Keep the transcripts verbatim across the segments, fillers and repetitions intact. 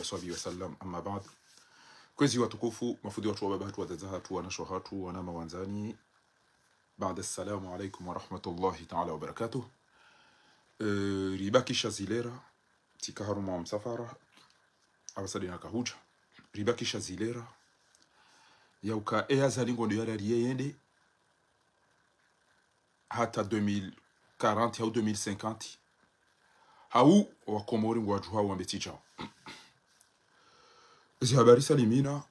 وصحبه وسلم، أما بعد. Kwezi watukufu, mafundi watru, wababa hatru, wadzadze hatru, wanashe hatru, wananya wandzani. Baada, assalamu alaikum wa rahmatullahi ta'ala wa barakatuh. Eh, ribakisha zilera, tsika harumwa msafara, apvasa de nakahudja. Ribakisha zilera, yauka e Azali ngondo yalaliye yende, hata deux mille quarante hau deux mille cinquante. Hau wakomori ngwadjuhao wambe tsi djao. Ezi habari salimina,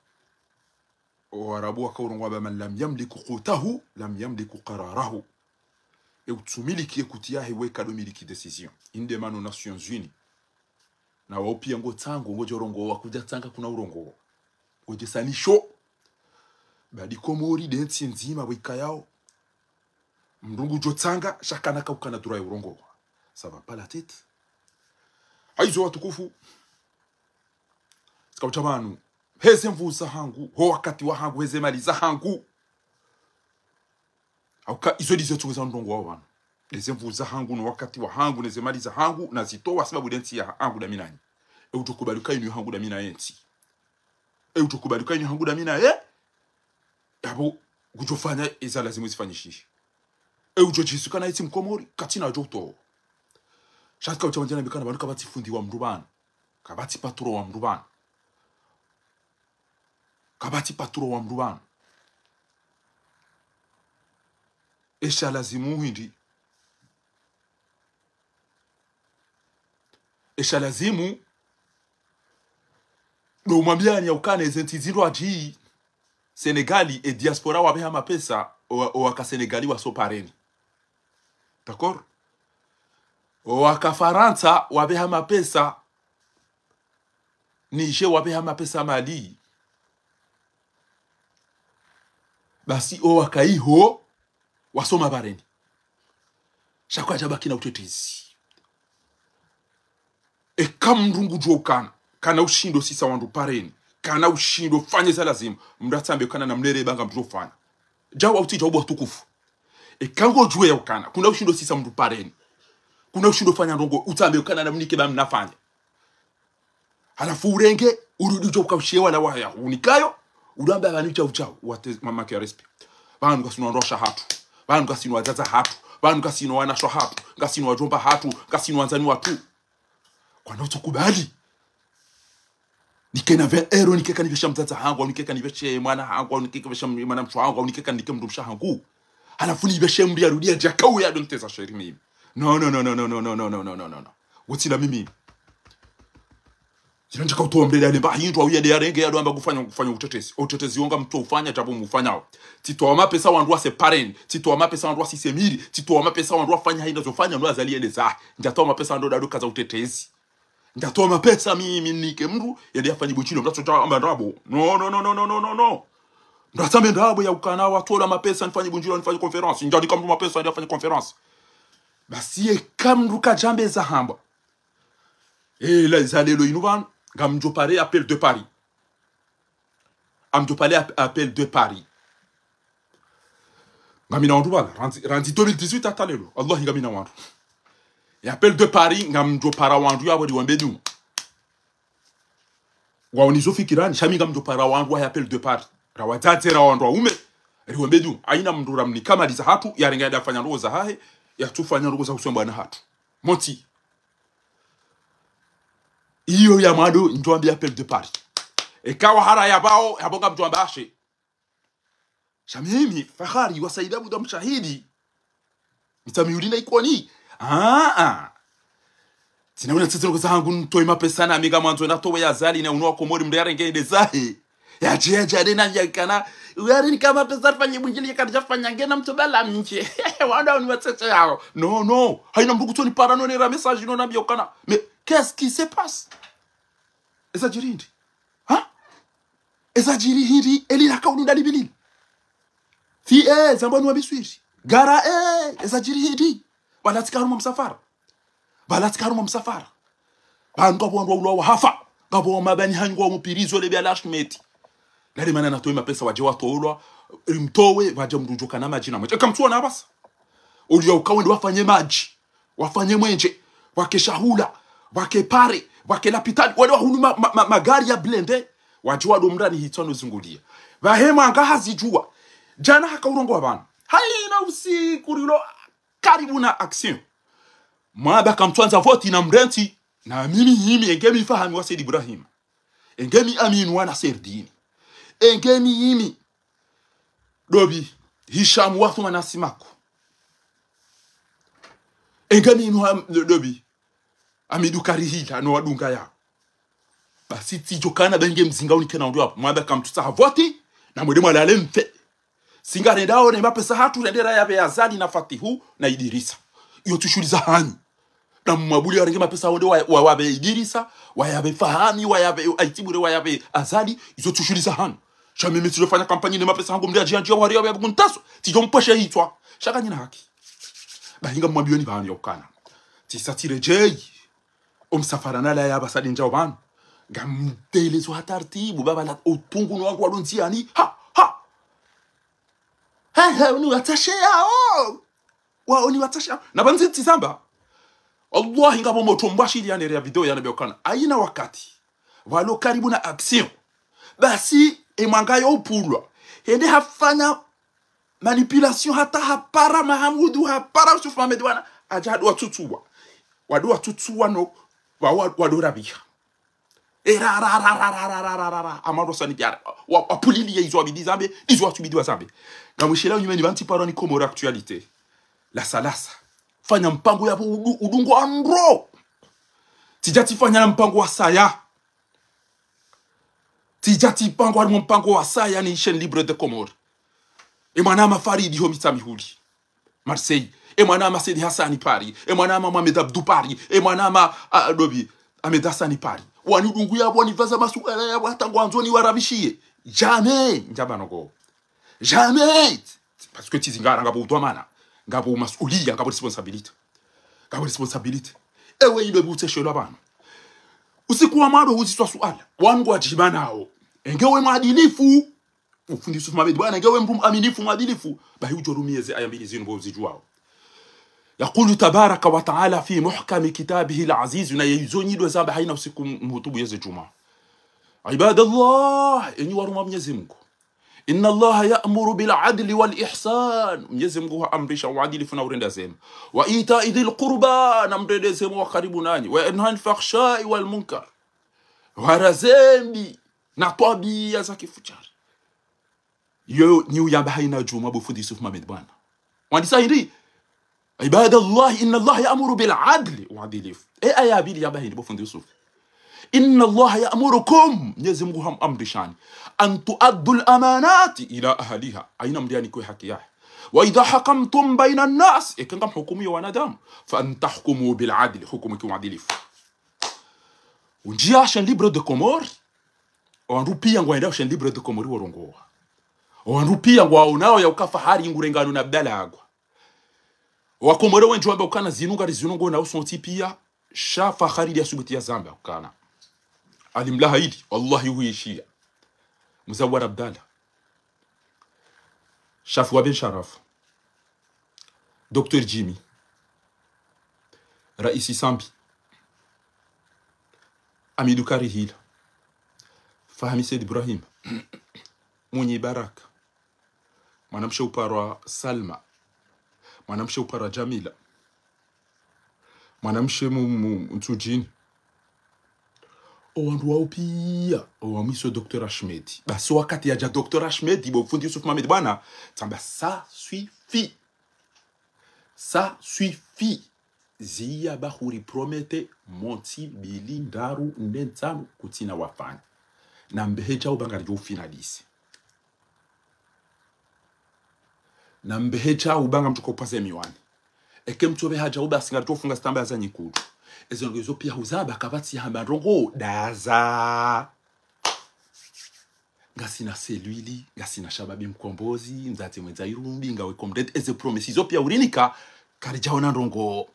Warabu waka urongoa amba: من لم يملك قوته لم يملك قراره. E utsumiliki ye kuti yahe we kado miliki décision. Inde mana Nations Unies. Na wao pia ngotsango, ngodjo rongoa, kudja tsanga kuna urongoa. Ngodje sanisho. Badi Komori de ntsi ndzima wikayao. Mndru ngudjo tsanga, sha kana kaukana droit ya urongoa. Ça va pas la tête. Haizo watukufu. Tsika uta pvanu. Heze nvuu zahangu, ho wakati wahangu, heze mali zahangu. Hauka izo ndizo tsungu za ndrongo wao pvanu. Heze nvuu zahangu, no wakati wahangu, neze mali zahangu, nazitowa sababu de ntsi yahangu dami nanyi. E utsokubali uka inu yahangu dami naye ntsi. E utsokubali uka inu yahangu dami naye. Yapvo, ngutsofanya eza lazimu zifanyishihe. E utsodjisuka na itsi Mkomori, katsina udjo utowa. Sha tsika uta pvanu djana mbikana pvanu kapvatsi fundi wa mndru pvanu. Kapvatsi patron wa mndru pvanu. Kapvatsi patron wa mndru pvanu. Esha lazimu hindri. Esha lazimu, ndo umwambiani yaukana eze ntsi zindru adji, Senegali, e diaspora wapveha mapesa, o, o waka Senegali waso pareni. D'accord? O waka Farantsa wapveha mapesa, Niger wapveha mapesa Mali. Basi o waka iho, wasoma pareni. Sha kwadja baki na utetezi. Eka mndru ngudjuo ukana, kana ushindo sisa wandru pareni, kana ushindo fanye za lazimu, mndru atsambe ukana na mlere banga mndru ufanya. Djau au tsi djau bo watukufu. Eka ngodjuo ya ukana, kuna ushindo sisa mndru pareni, kuna ushindo fanya ndrongo, utsambe ukana na mnike ba mnafanya. Halafu urenge, urudi udjo ukaushiye wala waya unikayo, ulambe pvanu djau djau, wate mama ke respect. Pvanu ngasino wandru washe hatru, pvanu ngasino wadzadze hatru, pvanu ngasino wanashe hatru, ngasino wadjomba hatru, ngasino wandzani watru. Kwana utsokubali. Nike na vingt euros, nike kanipvesha mdzadze hangu, au nike kanipveshe mwana hangu, au nike kanipvesha mwanamshe hangu, au nike kanike mndru mshe hangu. Halafu nipveshe mndru yarudi yadja kauya ndo nteza sheri mimi. No, no, no. Utsina mimi. Zina ndjaka utowa mndru yale mba hindru au yende yarenge yado amba kufanya, kufanya utetezi. Utetezi wonga mtsoufanya djapvo mufanyao. Tsitowa mapesa wandru wase pareni. Tsitowa mapesa wandru wasise miri. Tsitowa mapesa wandru wafanya haina zofanya ndo Azali yende zahe. Ndjatowa mapesa ndo dadu kaza utetezi. Ndjatowa mapesa mimi nike mndru yende yafanye butshilo. Mndru atsodja amba ndrabo. No, no, no. Mndru atsambe ndrabo ya ukana watowa mapesa nifanye butshilo, nifanye conférence. Ndjanika mndru mapesa yende yafanye conférence. Basi eka mndru kadjambe za hamba. E, la, za lelo inu pvanu, ngamdjo pare appel de Paris. Ngamdjo pare ap-, appel de Paris. Ngamina wandru pvala, randzi, randzi deux mille dix-huit hata lelo. Wallahi ngamina wandru. E appel de Paris, ngamdjo para wandru yapvo riwambe djuu. Waonizo fikirani, sha mi ngamdjo para wandru wa appel de Paris. Ra wadzadze ra wandru waume, riwambe djuu. Haina mndru ramnika mali za hatru, yarenge yadafanya ndrongo zahahe, yatsufanya ndrongo za uswembwa na hatru. Motsi. Iyo ya mwando, ndjo wambe appel de Paris. Eka wahara yapvao, yapvo ngamdjo wamba ashe. Sha mimi, Fahari, wasaidia buda mshahidi. Mitsamiuli na Ikoni. Ah, ah. Tsina una tsitsi ndrongo zahangu ntowe mapesa na mi ngamwandzo natowe ya Azali na unu wa Komori mndru yarenge yende zahe. Yadje, yadje, yadje na yakana. Uyari nika mapesa nifanye bundjili yakadja fanya ngena mtobala mnje. Wanda unu watsetse yao. No, no. Haina mndru kutsonipara no nera message no nambiya ukana. Mais qu'est-ce qui se passe? Eza djiri hindri? Ha? Eza djiri hindri, eli laka unu ndalipvilini. Fi, eh, zambwa nuwa biswiri. Gara, eh, eza djiri hindri. Pvala tsika harumwa msafara. Pvala tsika harumwa msafara. Pvanu ngapvo wandru waulwa wahafa. Ngapvo wamabani hanyu ngwao mupirizo le bia lashmeti. Lale mana natowe mapesa wadje watolwa, rimtowe, wadje mndru udjo kana madji na mwenje. Eka mtsuona apvasa. Uliya uka wende wafanye madji, wafanye mwenje, wake shahula, wake pare, Pvwake lapitali, wale wahulu ma, ma, ma, magari ya blindé, wadje wado mrani hitswa no zungulia. Pvahe manga hazidjuwa. Djana haka urongowa pvanu. Hayina usiku rilo karibu na action. Mwamba kamtsandza voti na mrentsi, na mimi himi, enge mi Fahami wa Said Ibrahim. Enge mi Aminu wa Naserdini. Enge mi himi, Dobi, Hishamu wa Thumani Simaku. Enge mi inu ha, Dobi, Hamidu Karihila, no wadunga ya. Basi tsidjo kana ba inge mzinga unikena undru wapo. Mwamba kamtsutsaha voti, na mwende mwalale mfe. Si ngarendao ne mapesa hatru, rende rayapve Azali na Fatihu na Idirisa. Iyo tsi shughuli zahanyu. Na mwabuli warenge mapesa wende wa, wa, wapve Idirisa, wayapve Fahami, wayapve Aitibure, wayapve Azali, izo tsi shughuli zahanyu. Sha mimi tsidjofanya kampanyi ne mapesa hangu mndru adjiandjia wari ya kuntaso. Tsidjo mpveshe hitswa. Sha kanyina haki. Bahi ngamwambioni pvanu ya ukana. Tsisa tsiredjeyi. Omsafara nala ya pvasa ndjao pvanu. Ngamdelezo ha tartibu, baba la utungu no wangu walo ndziani. Ha, ha. He, he, uni watashe yao. Wa, uni watashe yao. Na pvandzi tsizamba. Wallahi ngapvo motro mbwashili ya nere ya video ya nabi ukana. Hayina wakati. Walo karibu na action. Basi, e mwanga yo upvulwa. Hende hafanya manipulation hata hapara Mahamudu, hapara Yusuf Mohamed wana. Hadja hado watsutsuwa. Wado watsutsuwa no, wa, wa, wado rabiha. E ra, ra, ra. Amaro sani piara. Wa, wapvulili ya izo wabidi zambe, izo watsubidi wazambe. Ngamwishila unyumeni pvantsi paro ni Comores Actualité. Lasa, lasa. Fanya mpango yapvo udu, udungo andro. Tsidja tsifanya na mpango wa saya. Tsidja tsipangwa harimwa mpango wa saya ni Chaîne Libre des Comores. E mwanama Faridi ho Mitsamihuli. Marseille. E mwanama Said Hassani Paris. E mwanama Mohamed Abdou Paris. E mwanama, ah, Dobi. Ahmed Hassani Paris. Wani dungu yapvo wani pvaza masuala yapvo hata ngwandzo ni warabishiye. Jamais. Ndjamba noko. Jamais. Parce que tsi zingara ngapvo udhwamana. Ngapvo umasuliya, ngapvo responsabilité. Ngapvo responsabilité. Ewe ido butseshelwa pvanu. Usiku wa mwando huziswa suala. Wanu ngwadjibanao. Enge we mwadilifu. Ofundi Yusuf Mohamed, bwana, enge we mndru mwaminifu, mwadilifu. Bahi udjo rumiye ze aya mbili zinu bo uzidjuwao. يقول تبارك وتعالى في محكم كتابه العزيز, na yezo nyido zamba hayina usiku mhutubu yeze djumwa. عباد الله, enyi warumwa Mnyezi Mungu. إن الله يأمر بالعدل والإحسان. Mnyezi Mungu haamrisha uadilifu na urenda zema. وإيتاء ذي القربى, na mrende zema wa karibu nanyi. وينهى عن الفحشاء والمنكر. Wara zembi na twabiya za kifudjari. Yo ni uyamba hayina djumwa bo fundi Yusuf Mohamed bwana. Wandisa hindri? عباد الله إن الله يأمر بالعدل, uadilifu. E aya mbili yamba hindri bo fundi Yusuf? إن الله يأمركم, Mnyezi Mungu hamuamrishani, أن تؤدوا الأمانات إلى أهلها, hayina mndru yanikwe haki yahe. وإذا حكمتم بين الناس, eka ngamhukumuyo wanadamu, فأن تحكموا بالعدل, hukumu ki uadilifu. Undjiya Chaîne Libre des Comores, owandru piya ngwaendao Chaîne Libre des Comores worongowa. Owandru piya ngwaonao ya uka Fahari ngurengano na Abdallah Agwa. Wakomori wendji wamba ukana zinu ngari zinu ngona usontsi piya, sha Fahari ya subuti ya zamba ukana. Ali Mlaha ili, wallahi huishiya. Muzawar Abdallah. Shafi wa Ben Sharafu. Docteur Jimmy. Raisi Sambi. Hamidu Karihila. Fahami Said Ibrahim. Mwinyi Baraka. Mwanamshe uparwa Salma. Mwanamshe uparwa Jamila. Mwanamshe mu, mu, Ntsudjini. Owandru wao piya, owamwiso Docteur Ahmed. Basi wakati yadja Docteur Ahmed, bo fundi Yusuf Mohamed bwana, tsamba ça suffit. Ça suffit. Ziya ba huri promettre, montsi, mbili, ndraru, nne, ntsanu, kutsina wafanya. Na mbehe djau ba ngaridjo ufinalise. Na mbehe djau ba ngamdjo upaze miwani. Eke mtsobeha djau basi ngaridjo ufunga zitambaa za nyikulu. Ezo ndrongo izo piya huzamba kapvatsi hamba ndrongo ndaza. Ngasina Selwili, ngasina Shababi Mkombozi, Mzatsi Mwedza Irumbi, ngawe Comrade, eze promesses izo piya urinika, karidjaona ndrongo.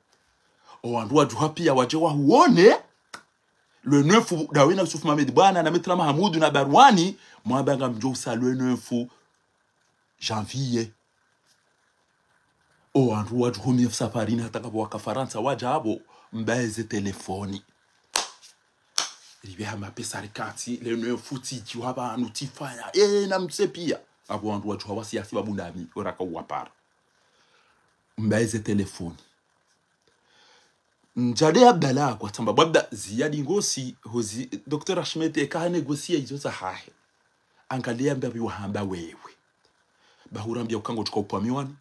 Owandru wadjuha piya wadje wahuone, le neuf, ndawe na Yusuf Mohamed bwana, na Maître Mahamudu na Barwani, mwamba ngamdjo usa le neuf janvier. Owandru wadjuhumia safarini hata ngapvo waka Farantsa wadja apvo, mbaeze telefoni. Ripveha mapesa rikantsi, leo ne futi djiwa pvanu tsifanya. Eh, na mse pia. Apvo wandru wadjuha wa siasa pvapvo nami, oraka uwapara. Mbaye ze telefoni. Ndjade Abdallah kwa tsamba, bwabda Ziyadi Ngosi, hozi, Docteur Ahmed, eka ha négocier izo zahahe. Angalia mbapvi wahamba wewe. Ba hurambia uka ngodjoka upvamiwani,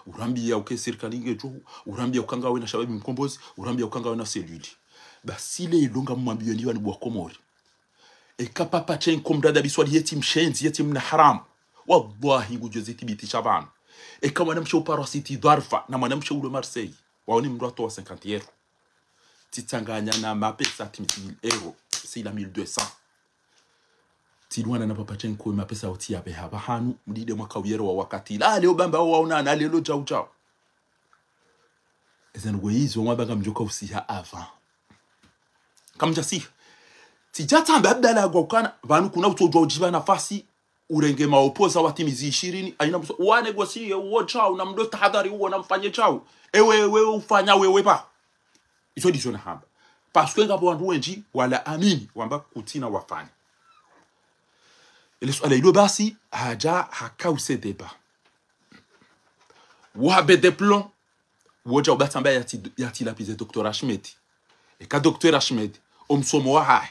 urambia uka sirikali ngedjo, urambia uka ngawe na Shababi Mkombozi, urambia uka ngawe na cellule. Basi leo ngamwambiyeni wanu bo wa Komori. Eka Papachenko mdada biswali yeti mshenzi, yeti mna haramu. Wallahi ngudjo zithibitisha pvanu. Eka mwanamshe uparwa Cité Dhoarifa, na mwanamshe ulo Marseille. Waoni mndru atowa cinquante euros. Tsitsanganya na mapesa ti mille euros, c'est la mille deux cents. Tsidjuwana na Papachenko mapesa oti yapveha pvahanu, mdide mwaka uyero wa wakati. La, leo bamba waonana, leo djau djau. Eza ndrongoo izo, mwabanga mdjoka usiha avant. Kamdjasiha. Tsidja tsamba Abdallah ngwa ukana, pvanu kuna utsodjuwa udjipva nafasi, urenge maopoza watimizi ishirini, aina mso, wa négocier, uwo djau, na mdo tahadhari uwo, na mfanye djau. Ewe, ewe, ufanya wewe ba. Izo ndizo nahamba. Parce que ngapvo wandru wendji, wala amini, wamba kutsina wafanya. Ele suala ilo basi, hadja hakause débat. Wahabe de plomb, wodja ubatamba yati, yati lapize Docteur Ahmed. Eka Docteur Ahmed, omsomo wahahe,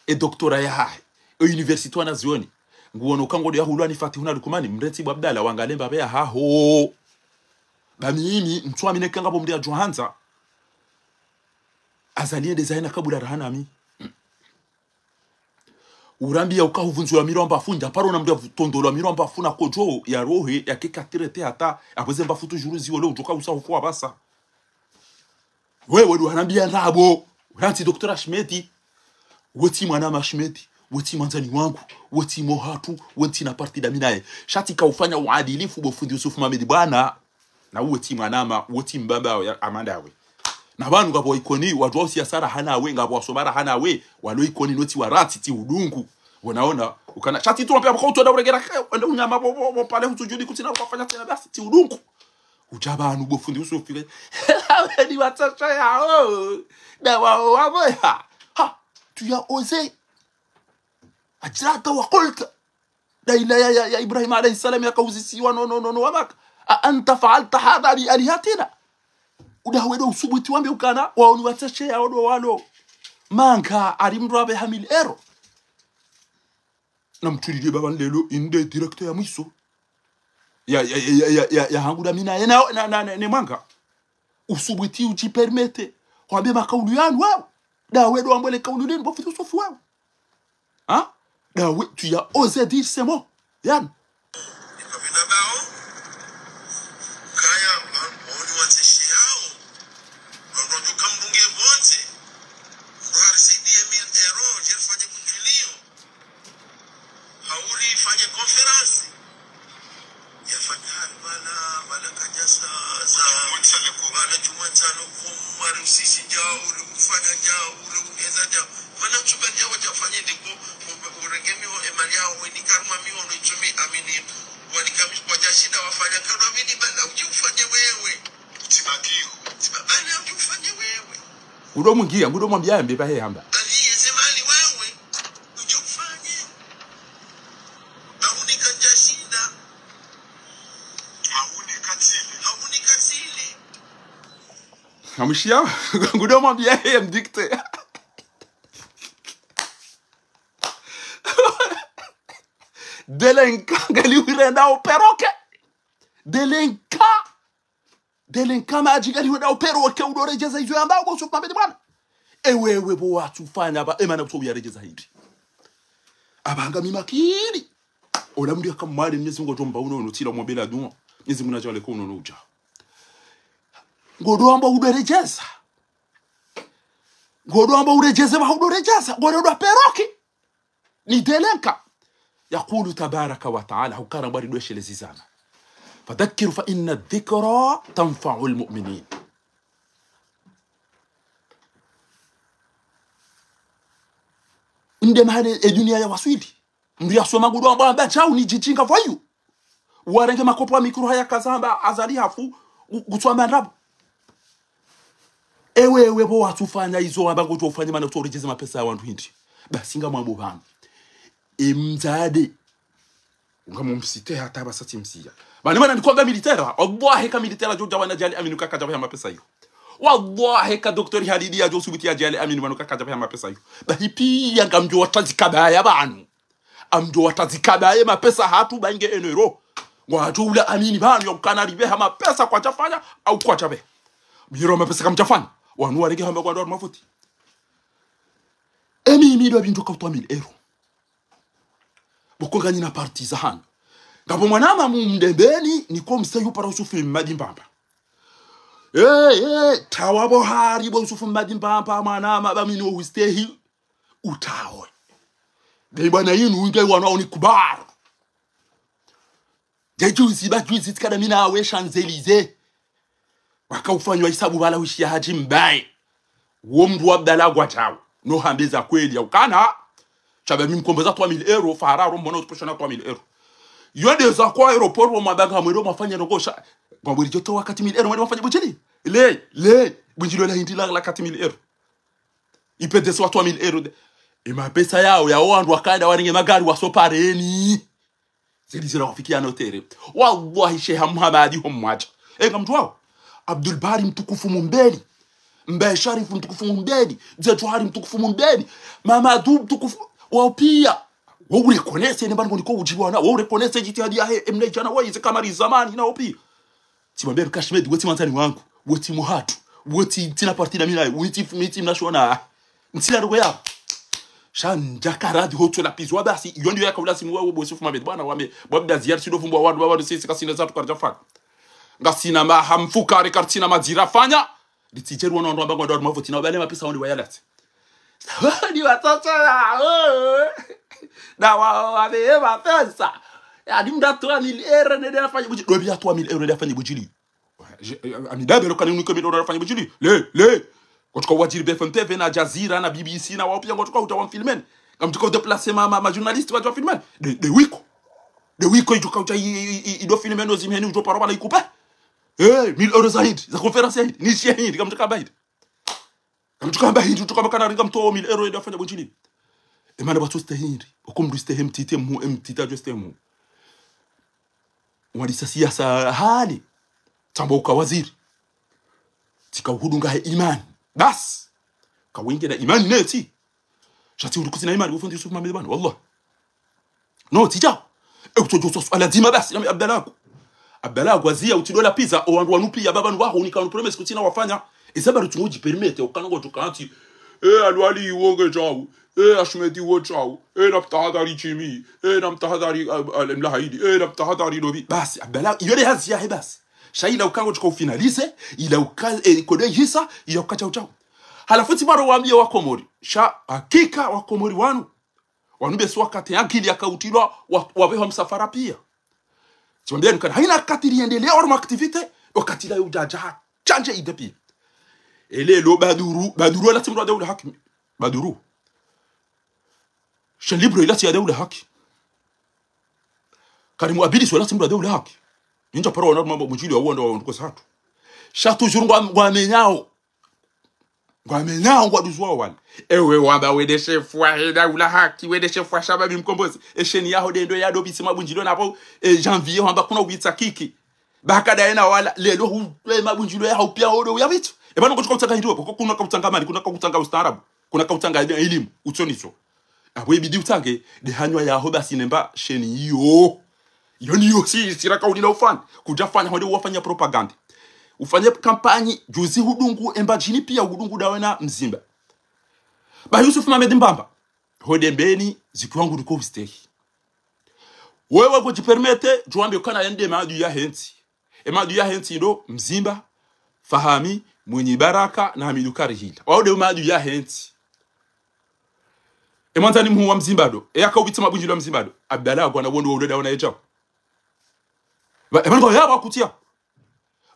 e doctorat yahahe, e université wanazioni. Nguono uka ngodo yahulwa ni Fatihuna Lukumani, mrentsi bo Abdallah, wangalie mbapvi yahaho. Ba mimi, ntsuamini eka ngapvo mndru yadjo handza. Azali yende zahe na kabula raha nami. Urambia uka huvundzulwa mirwa mbafu, ndja paro na mndru yavutondolwa mirwa mbafu na kodjo ya rohe, yake katirete hata, apvo ze mbafu tu djuru ziwo leo udjoka usa ufu wa basa. Wewe ndo urambia ndrabo, urantsi Docteur Ahmed, wetsi mwanama Ahmed, wetsi mwandzani wangu, wetsi mohatru, wetsi na parti dami naye. Sha tsika ufanya uadilifu bo fundi Yusuf Mohamed bwana. Na uwe tsi mwanama, uwe tsi mbaba ya Amanda we. Na pvanu ngapvo Ikoni, wadjuwa usiasa raha nawe, ngapvo wasoma raha nawe, walo Ikoni no tsi waratsi, tsi udungu. Wonaona, ukana, sha tsi tu wapvia mkao utoda uregera, ke, wende unyama bo, bo, bo, pale hutsudjudi kutsina wafanya tsena basi, tsi udungu. Udja pvanu bo fundi Yusuf ke. Hela weni watsasha yao. Na wao wabo ya. Ha, tu as osé. أجرأت وقلت. Daila ya, ya, ya Ibrahim alayhi salam yakauzisiwa no, no, no, no, wa Maka. أأنت فعلت هذا بآلهتنا. Udawe ndo usubuti wambe ukana, waoni watsashe ya odo walo. Manga, ari mndru apveha mille euros. Na mtulile baba lelo inde directeur ya mwiso. Ya, ya, ya hangu dami naye na, na, na, na, ne Manga. Usubuti udjipermete. Wambe makaulu yanu, wao. Dawe ndo wambe le kaulu linu, bo philosophe wao. Hein? Dawe, tu as osé dire ces mots, Yann. Ikabina bao, kaya, ba, oni watseshe yao, ba, ba, nduka mdunge bonze, ndo hari saidie mille euros, je fanye kutulio, hauri fanye conférence. Ya fatihani, bala, bala kanyasa, za, bala chuma ntsano, kumari usisi djau, uri ufanya djau, uri ueza djau. Mana tsuba djau wadja fanye ndiko, u-, urenge miho emali yao, weni karma miho no itsumi amini. Wanika mi-, wadja shinda wafanya, kado amini bala udji ufanye wewe. Tsibakiho. Tsiba-, bala udji ufanye wewe. Ngudo mwingia, ngudo mwambia yambe pvahe hamba. Bali yeze mali wewe. Udji ufanye. Hauni kanyashinda. Hauni katsile. Hauni katsile. Hamushiya, ngudo mwambia yeye mdicte. Délinquant, ngali urenda opérer ke. Délinquant. Délinquant madji ngali wenda opérer ke udo redjeza izo yamba bo Yusuf Mohamed bwana. Ewewe bo watsufanya ba, emana kutso uyaredjeza hindri. Abanga mi makini. Ola mndru yaka mwale Mwenyezi Mungu ngudjo mba unono tsila mwabela dua. Mwenyezi Mungu nadjale ko unono udja. Ngodo amba udo redjeza. Ngodo amba uredjeze ba udo redjeza. Ngodo ndo opérer ke. Ni délinquant. يقول تبارك وتعالى, hukana bwari dweshele zizana. فذكر فإن الذكرى تنفع المؤمنين. Inde mahale e dunia ya waswili. Mndru yasoma ngudo amba amba djau ni djidjinga voyou. Warenge makopo ya mikro haya kazamba Azali hafu, u-, kutswamba ndrabo. Ewewe bo watsufanya izo wamba ngudjo ufanye mana kutso uredjeze mapesa ya wandru hindri. Basi ngamwambo pvanu. E mdzadze. Ngamumsite hata basi tsimsiya. Pvanu mana nikwamba militaire. Wallahi ka militaire djo djawana Djali Aminu kaka djapveha mapesa iyo. Wallahi ka docteur Halidi yadjo subuti ya Djali Aminu pvanu kaka djapveha mapesa iyo. Bahi piya ngamdjo watadzi kabaya pvanu. Amdjo watadzi kabaya mapesa hatru bange enero. Ngwadjo ula Amini pvanu ya ukana ripveha mapesa kwadjafanya, au kwadjapveha. Miro mapesa kamdjafanya. Wanu warenge hamba kwandro wanu mafuti. Emi mi ndo pvi ndjo ka trois mille euros. Boko nganyina parti za hanyu. Ngapvo mwanama mu Mdembeni, niko mstehi upara Yusufu Mmadi Mbamba. Eh, eh, tawa bo hari bo Yusufu Mmadi Mbamba, mwanama ba mi no ustehi. Utawe. Be bwana yinu, inge wana oni kubaru. Dje juzi ba juzi tsikana mi nawe Champs-Élysées. Waka ufanywa hisabu pvala wishiya Hadji Mbaye. Wo mndru wa Abdallah ngwadjao. No hambe za kweli ya ukana. Sha ba mi mkomboza trois mille euros, fara ro mwana utsipvosha na trois mille euros. Yo nde za kwa aéroport wa mabanga mwendo mwafanya nongosha. Ngwambo ridjo towa quatre mille euros mwendo mwafanya Bundjili. Le, le, Bundjili la hindri la, la quatre mille euros. Ipedese wa trois mille euros. E mapesa yao, yao wandru wakanda warenge magari wasopareni. Zeli zila wafikiya notere. Wallahi, Sheha Muhamadi ho mwadja. E, ngamdjuwao. Abdul Bari mtukufu Mumbeni. Mbaye Sharifu mtukufu Mumbeni. Mze Djuhari mtukufu Mumbeni. Mamadu mtukufu. Wao piya. Wao ureconnaisse, ne mbani niko udjibu wana. Wao ureconnaisse jitihadi yahe, emna idjana, wayize kamari zamani, nao piya. Tsimwambia Luka Shimedi, we tsi mwandzani wangu, we tsi muhatru, we tsi, tsina parti na mi naye, we tsi, mi tsi mnashona. Ntsina ndugu yao. Sha ndjaka radhi hotso lapizwa basi, iyo ndiyo yaka ulazimu wawo bo Yusufu Mohamed. Bwana wame, bo Abdou Aziz, sido fumbwa wandru, wandru sisi kasina zatru karidjafanya. Ngasina maha mfukare karitsina madzira fanya. Litsidjerwa no wandru wamba ngwandro wandru mavoti na wabale mapesa wandru wayalatse. Ni watoto ya, oh. Na wa, wa, wame, mapesa. Ya, ni mndru trois mille euros nende afanye Bundjili. Ndo pvi ya trois mille euros nende afanye Bundjili. Je, eh, ami dabe lo kani unike mi ndo nafanye Bundjili. Le, le. Ngotsuka wadjiri B F M T V na Jazeera na B B C na wao piya ngotsuka udja wamfilmeni. Ngamtsuka udéplacer ma, ma, ma journaliste wadje wafilmeni. Nde, nde wiko. Nde wiko idjoka udja i, i, i, ido filmeni no zimheni udjo paro bala ikupe. Eh, mille euros zaidi. Za conférence yaidi. Ni shia hindri, ngamtsuka baidi. Ngamtsuka baidi, utsuka makana ringa mtowo mille euros yende afanye Bundjili. E mana batso stehi hindri. Oko mndru stehi mtiti mu, emtiti adjo stehi mu. Wadisa siyasa hale. Tsamba uka waziri. Tsika uhudunga he imani. Basi. Kawenge na imani neti. Sha tsi uri kutsina imani, bo fundi Yusufu Mohamed bwana, wallah. No, tsidja. E utsodjo so, suala dzima basi, nami Abdallah ko. Abdallah ko aziya, utsi dola pizza, o wandru wanu piya, baba nu waho, unika wanu promesse kutsina wafanya. Eza bari tsungo djipermettre, ukana ngotsuka ntsi. E, Alwali, iwo nge djau. E, Ashmedi, iwo djau. E, namtahadhari Jimmy. E, namtahadhari, ah, ah, Mlahidi. E, namtahadhari Dobi. Basi, Abdallah, iyo nde hazi yahe basi. Sha ila uka ngotsuka ufinaliser, ila uka, e, kodo ihisa, ila uka djau djau. Halafu tsi baro wambiye wa Komori. Sha, hakika wa Komori wanu. Wanu besi wakati akili yakautilwa, wa, wapvehwa msafara piya. Tsimwambia nukana, haina wakati liendelea wanu ma activité, wakati la yudjadja, change idée piya. Elelo Baduru, Baduru wala tsi mndru wa daula haki. Baduru. Shen Libre ila tsi ya daula haki. Karimu Abidis wala tsi mndru wa daula haki. Nindja paro wana mambo Bundjili wa wanda wa wandru kwa satu. Sha toujours ngwa, ngwamenyao. Ngwamenyao ngwaduzwa wala. Ewe wamba wende shefu wa he daula haki, wende shefu wa Shababi Mkombozi. E sheni yaho ndendo yado bisima Bundjili napvo, e janvier wamba kuna ubitsa kiki. Baka daye na wala, lelo hu, e ma Bundjili ya hau piya odo ya bitsu. E bana ngotsuka utsanga hindri, koko kuna ka utsanga mali, kuna ka utsanga ustaarabu, kuna ka utsanga elimu, utsoniso. Apvo ibidi utsange, nde hanywa yaho basi nemba sheni iyo. Iyo niyo si, sira kauli na ufanya. Kudjafanya honde uwafanya propagande. Ufanye kampanyi, juzi hudungu e Mbadjini piya hudungu dawe na Mzimba. Ba Yusufu Mohamed Mbamba. Honde mbeni, zitru wangu liko ustehi. Wewe kudjipermettre, djuwambe ukana yende maadui yahe ntsi. E maadui yahe ntsi ndo Mzimba, Fahami, Mwinyi Baraka na Hamidu Karihila. Wao nde maadui yahe ntsi. E mwandzani muhuu wa Mzimba ndo. E yaka ubitsa ma Bundjili wa Mzimba ndo. Abdallah Agwa na wondro wa ulo dawana edjao. Ba, e mwandzani ya wakutiya.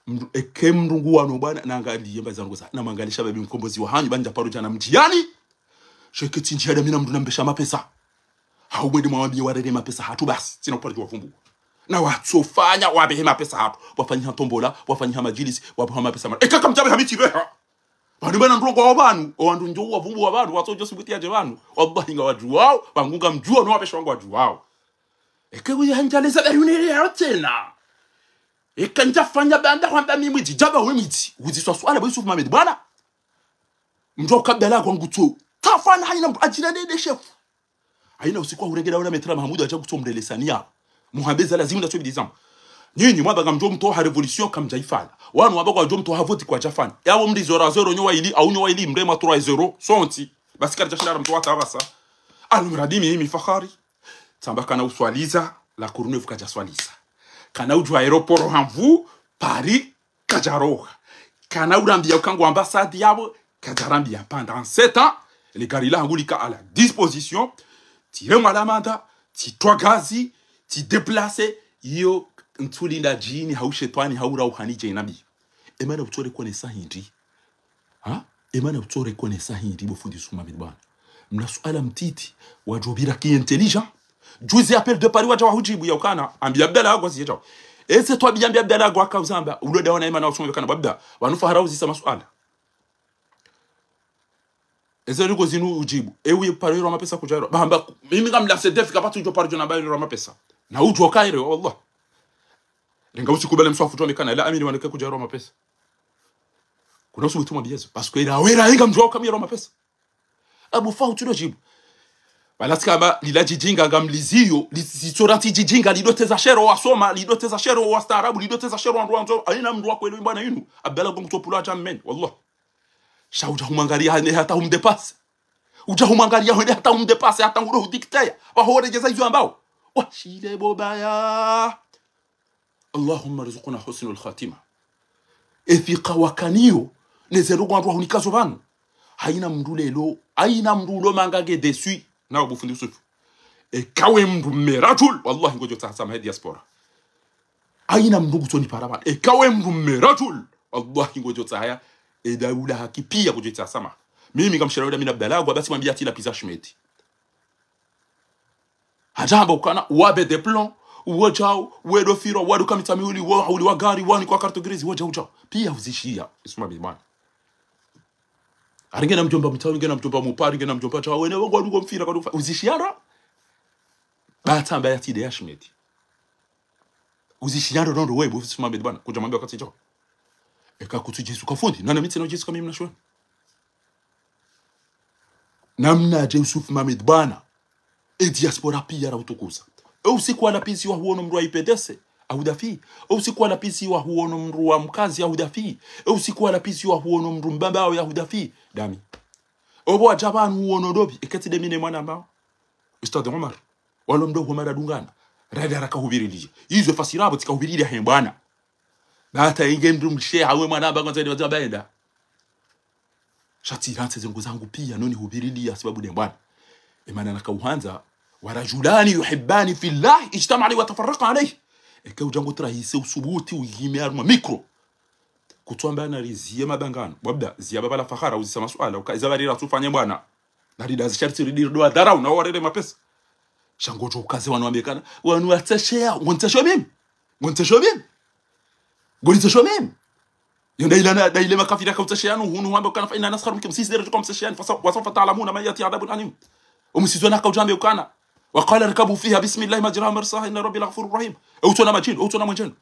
Mndru, eke mndru ngu wano bwana, nangaliye mba zangu za. Namangalisha Shababi Mkombozi wa hanyu, ba ndja paro djana mdjiyani. Sheke tsi ndjia dami na mndru nambesha mapesa. Hau mwende mwawambiye warenge mapesa hatru basi, tsina upara djuwa fumbu. Na watsofanya, wabehe mapesa hatru. Wafanyiha tombola, wafanyiha madjilisi, wabeha mapesa ma-, eka kamdjabeha mitsi beha. Pvanu bwana ndrongo wa pvanu, o wandru ndjo wavumbu wa pvanu, watso djo subuti yadje pvanu. Wallahi ngawadjuwao, wangu ngamdjuwa, no wapvesha wangu wadjuwao. Eke uya handjaleza bari unele ya tsena. Eka ndjafanya banda hwamba mi mwidzi, djaba we mwidzi. Uziswa suala bo Yusuf Mohamed, bwana. Mdjo kabela kwa ngutso. Tafana hayina mdru adjira nde shefu. Hayina usiku wa hurenge daula Maître Mahamudu adja kutso mrelesani ya. Muhambe za lazimu na tso bidi zamu. Nyinyi mwamba ngamdjo mtoha révolution kamdja ifanya. Wanu wamba kwadjo mtoha voti kwadjafanya. Yawo mri zora zero nyo wa ili, au nyo wa ili mrema trois zéro. Sontsi. Basi karidja shinda ra mtoha tabasa. Alumradi mi, mi Fakhari. Tsamba kana uswaliza, la Courneuve kadja swaliza. Kana udjua aéroport hanvu, Paris, kadjaroha. Kana urambiya uka ngo ambassade yapvo, kadjarambiya pendant sept ans, le gari la hangu lika à la disposition, tire mwa lamanda, titwa gazi, tidéplacer, iyo ntsulinda djini, hau shetwani, hau rauhani dje nabi. Emana utsore konesa hindri. Ha? Emana utsore konesa hindri bo fundi Yusuf Mohamed bwana. Mna suala mtiti, wadjo bira ki intelligent. Juzi appel de Paris wadja wahujibu ya ukana, ambi Abdallah Agwa ziyedjao. Eze twabiya ambi Abdallah Agwa kauzamba, ulo dawana emana usumwe kana babda, wanu fahara uzisa masuala. Eze riko zinu ujibu, ewe paro yero mapesa kudjaro. Bahamba, mimi ngamla C D F kapvatsi udjo paro djo namba yero mapesa. Na udjo kaire, wallah. Renga usiku bale mswafu tu amekana, ila amini waneke kudjaro mapesa. Kuna usubutu mwambiyezo. Parce que ila wera inga mdjuwa uka mi yero mapesa. Abu Fahu tsudo jibu. Bala tsikamba lila djidjinga ngamliziyo, li-, zitsora ntsi djidjinga, lidoteza shero wasoma, lidoteza shero wastaarabu, lidoteza shero wandru wandzo, hayina mndru wa kweli mbwana yinu, Abdallah Agwa ngutso pulwa jammen, wallah. Sha udja humwangariya hende hata humdépasse. Udja humwangariya hende hata humdépasse, hata ngudo hudicter. Waho redjeza izo ambao. Washile bobaya. اللهم ارزقنا حسن الخاتمة. Ethika wakaniyo, neze ndrongo wandru wahunikazo pvanu. Hayina mndru lelo, hayina mndru ulo manga nge déçu. Nawe bo fundi Yusuf. Eka we mndru mme rajul, wallahi ngodjo tsaha samaha ye diaspora. Hayina mndru ngutsoni para pvanu. Eka we mndru mme rajul, wallahi ngodjo tsaha ya, e daula haki piya ngodjo tsaha samaha. Mimi ngamshira weda mina Abdallah Agwa, basi mwambiya tila pizza shimeti. Hadja hamba ukana, wabe de plomb, uwo djao, we do firo, wadu kamitsa mihuli, wo hauli wa gari, wani kwa carte grise, wo djao djao. Piya uzishiya, Yusuf Mohamed bwana. Ari ngena mdjomba mtao, ngena mdjomba mupari, ngena mdjomba djao, wene wangu wadu ngomfira, kwa dufa, uzishiya ro? Ba tsamba ya tide ya shimeti. Uzishiya ro nondo we, bo Yusuf Mohamed bwana, kudja mwambe wakati djao. Eka kutsu Yesu kafundi, nana mitsi na Yesu kamimi na shwani. Namnadje Yusuf Mohamed bwana. E diaspora piya ra utukuza. E usiku wa lapisi wahuono mndru wa I P D C, ahudafi. E usiku wa lapisi wahuono mndru wa Mkazi, ahudafi. E usiku wa lapisi wahuono mndru Mbambao, ahudafi. Dami. Obo wadja pvanu uono dobi, eketi de mine mwana mbao. Ustadh Omar. Walo mdo huo mara dungana. Rada raka hubiriliya. Izo fasira abo tsika hubiriliya he mbwana. Bata inge mndru mshe hawe mwana aba kwanza ni wazima baenda. Sha tsi rantse zengu zangu piya noni hubiriliya sibabu de mbwana. Emana nakauhandza, ورجلان يحبان في الله اجتمعا وتفرقا عليه. Eke udja ngo trahise usubuti uyime harumwa micro. Kutsu amba nariziye mabangano. Wabda, ziya baba la Fakhara uzisa masuala, uka iza bari ratsufanye mbwana. Nari dazi sharti ridi ridwa dharau, na warere mapesa. Sha ngodjo ukaze wanu wamekana, wanu watsesheya, ngontsesho mimi. Ngontsesho mimi. Ngontsesho mimi. Yo nda ila na, nda ile makafiri yaka utsesheya nu, hunu hamba ukana فإنا نسخر منكم, sisi dere tuka mtsesheya ni, فسوف تعلمون من يأتيه عذاب أليم. Omusizwa naka udjambe ukana. وقال اركبوا فيها بسم الله مجراها ومرساها إن ربي لغفور رحيم. E utsona madjini, e utsona mwenjeno.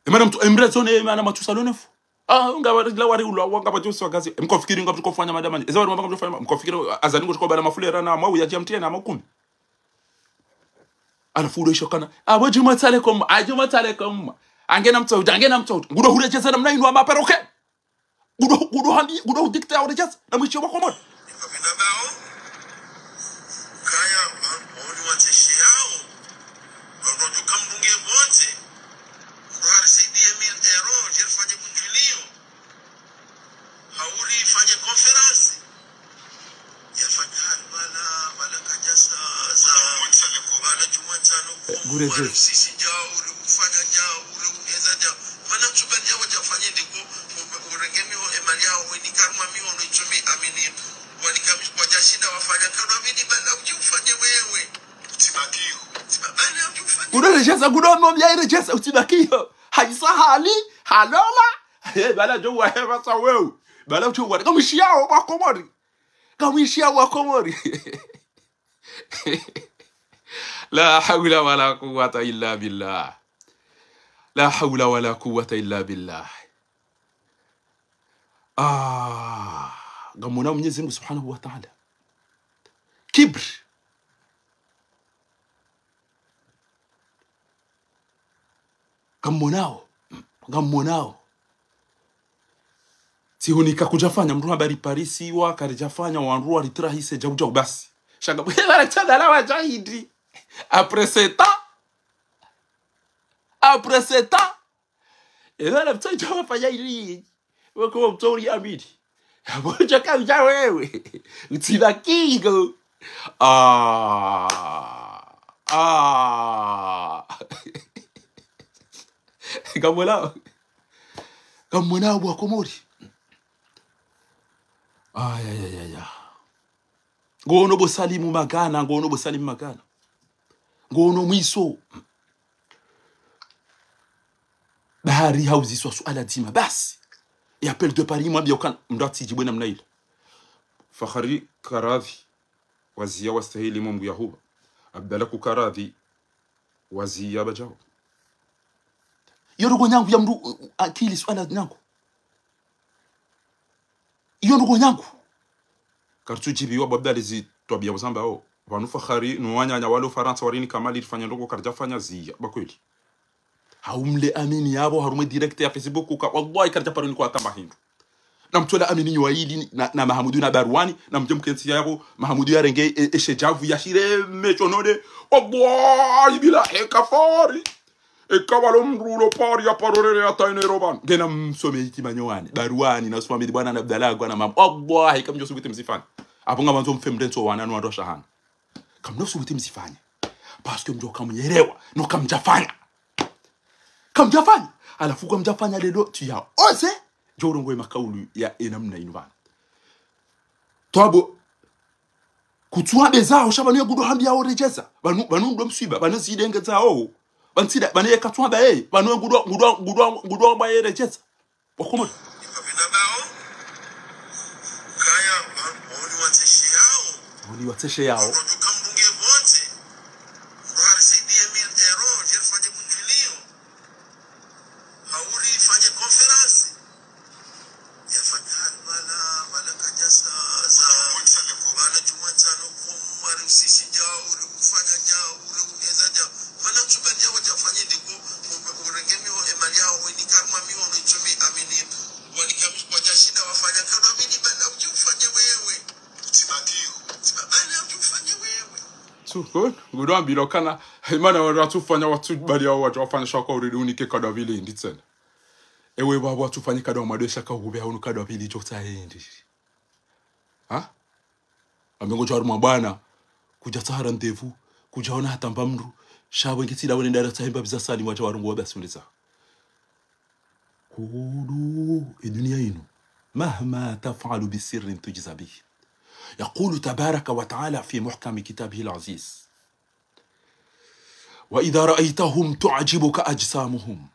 Emana mtu, emre zone, emana matu salonefu. Ah, nga wari, la wari ulwa, wanga badjo swa gazi. Mkofikiri nga mdjo kofanya madamani. Eza wari mwamba nga mdjo fanya, mkofikiri azali ngo shoko bala mafulera na mau ya djamtie na makumbi. Alafu ulo isho kana. Abo djuma tsale kom, a djuma tsale kom. Angena mtsauti, angena mtsauti. Ngudo huredjeza namna inu wa maperoke. Ngudo, ngudo handi, ngudo hudicter huredjeza. Na mwishi wa Komori. Ikabina bao, kaya, ba, oni watseshe yao, ba, ba, duka mdunge bonze, mdru harisaidiye mille euros, djeri fanye kunjulio, hauri fanye conférence, ya fanya hali bala, bala kajasa, za, bala juma nsano, Gure bala Jesi. Usisi jao, uri ufanya jao, uri ueza jao, bala tsuka jao, jafanye ndiko, u-, urenge miho, emali yao, weni karma miho, no itsumi, amini, wani kami, kwa jashinda wafanya, kano amini, bala uji ufanye wewe. Utsibakiyo. Utsiba-, bala uji ufanye. Uno rejeza, kuno mo mya rejeza, utsibakiyo. Haisa hali, halola. He, bala jo wa heva sa wewe. Bala mtsu wale. Ngamwishiyao wa Komori. Ngamwishiyao wa Komori. لا حول ولا قوة إلا بالله. لا حول ولا قوة إلا بالله. Ah, ngamwona Mwenyezi Mungu Subhanahu wa Ta'ala. Kibri. Ngamwonao. Ngamwonao. Tsihunika kudjafanya, mndru habari parisiwa, karidjafanya, wandru waritrahise, djau djau basi. Sha nga, bwela tsadala wa djahidi. Après sept ans. Après sept ans. Ela na mtsa djau fanya ili. Wako mtori amini. Abodja ka udja wewe. Utsina kingo. Ah. Ah. Ngamwonao. Ngamwonao wa Komori. Ay, ay, ay, ay, ay. Ngono bo Salimu Magana, ngono bo Salimu Magana. Ngono mwiso. Bahari hauziswa suala dzima. Basi. E appel de Paris, mwambia ukana, mndru atsidjibu namna ile. Fakhari Karadhi, waziya wastahili Mungu yahuba. Abdallah Kukaradhi, waziya badjao. Yo ndrongo nyangu ya mndru, uh, uh, akili suala nyangu. Iyo ndrongo nyangu. Karitsudjibiwa bo Abdallah zi twabia uzambao. Pvanu Fakhari, no wananya walo Farantsa warini kamali rifanya ndrongo karidjafanya ziya. Ba kweli. Haumle amini yapvo, harumwa e direct ya Facebook uka. Wallahi karidja paro ni kwa tamba hindru. Na mtsola amini nyo waili na, na Mahamudu na Barwani, na mdje mkentsi yapvo, Mahamudu yarenge e, e shedjavu yashire mechonode. Wallahi bila heka fari. Eka walo mndru ulo pari ya parorere ya taine roban. Ngena msome hiki manyo wani. Barwani na Swamidi bwana na Abdallah gwana mam. Wallahi, kamdjo subuti mzifanye. Apvo ngamandzo mfe mrentso wana no wandru shahana. Kamdjo subuti mzifanye. Parce que mdjo kamnyelewa. No kamdjafanya. Kamdjafanya. Halafu kamdjafanya lelo tu ya oze. Djo urongowe makaulu ya enamna inu pvanu. Twabo. Kutsuwa beza, osha pvanu ye ngudo hambia o redjeza. Pvanu, pvanu ndo mswiba, pvanu zidenge zao. Pvanu tsida, pvanu ye katsuwa ba ye, pvanu ye ngudo, ngudo, ngudo, ngudo hamba ye redjeza. Wakomori. Ikapvina bao, kaya, wa, waoni watseshe yao. Waoni watseshe yao. Waduka mdunge wote. Kuhari saidi ya mille euros, jerifanye mundulio. Hauri ifanye conférence. Yafanya hali pvala, pvala kadjasa, za, pvala djumwa ntsanu, kumwari usisi djau, uri ufanya djau, uri ueza djau. Pvala tsuka djau wadjafanye ndiko, u-, urenge miho emali yao, weni karma miho no itsumi amini. Wanika mi-, wadjashinda wafanya, kado amini pvala udji ufanye wewe. Utsibakiyo. Utsiba-, pvala udji ufanye wewe. Tsuko, ngudo ambilo kana, imana wala tsufanya watsu bali yao wadjafanya shaka uridi unike kado avili nditsena. Ewe baba watsufanye kado wa madwesha ka uhube haunu kado wa pvili djo tsahe ndi. Ha? Ambe ngodjo harumwa bwana. Kudja tsahara ndevu. Kudja ona hata mba mndru. Sha bwe ngetsila wene dara tsahe mba biza sali wadja warongowa basi undeza. Kudu e dunia inu. مهما تفعل بسر تجز به. يقول تبارك وتعالى في محكم كتابه العزيز: وإذا رأيتهم تعجبك أجسامهم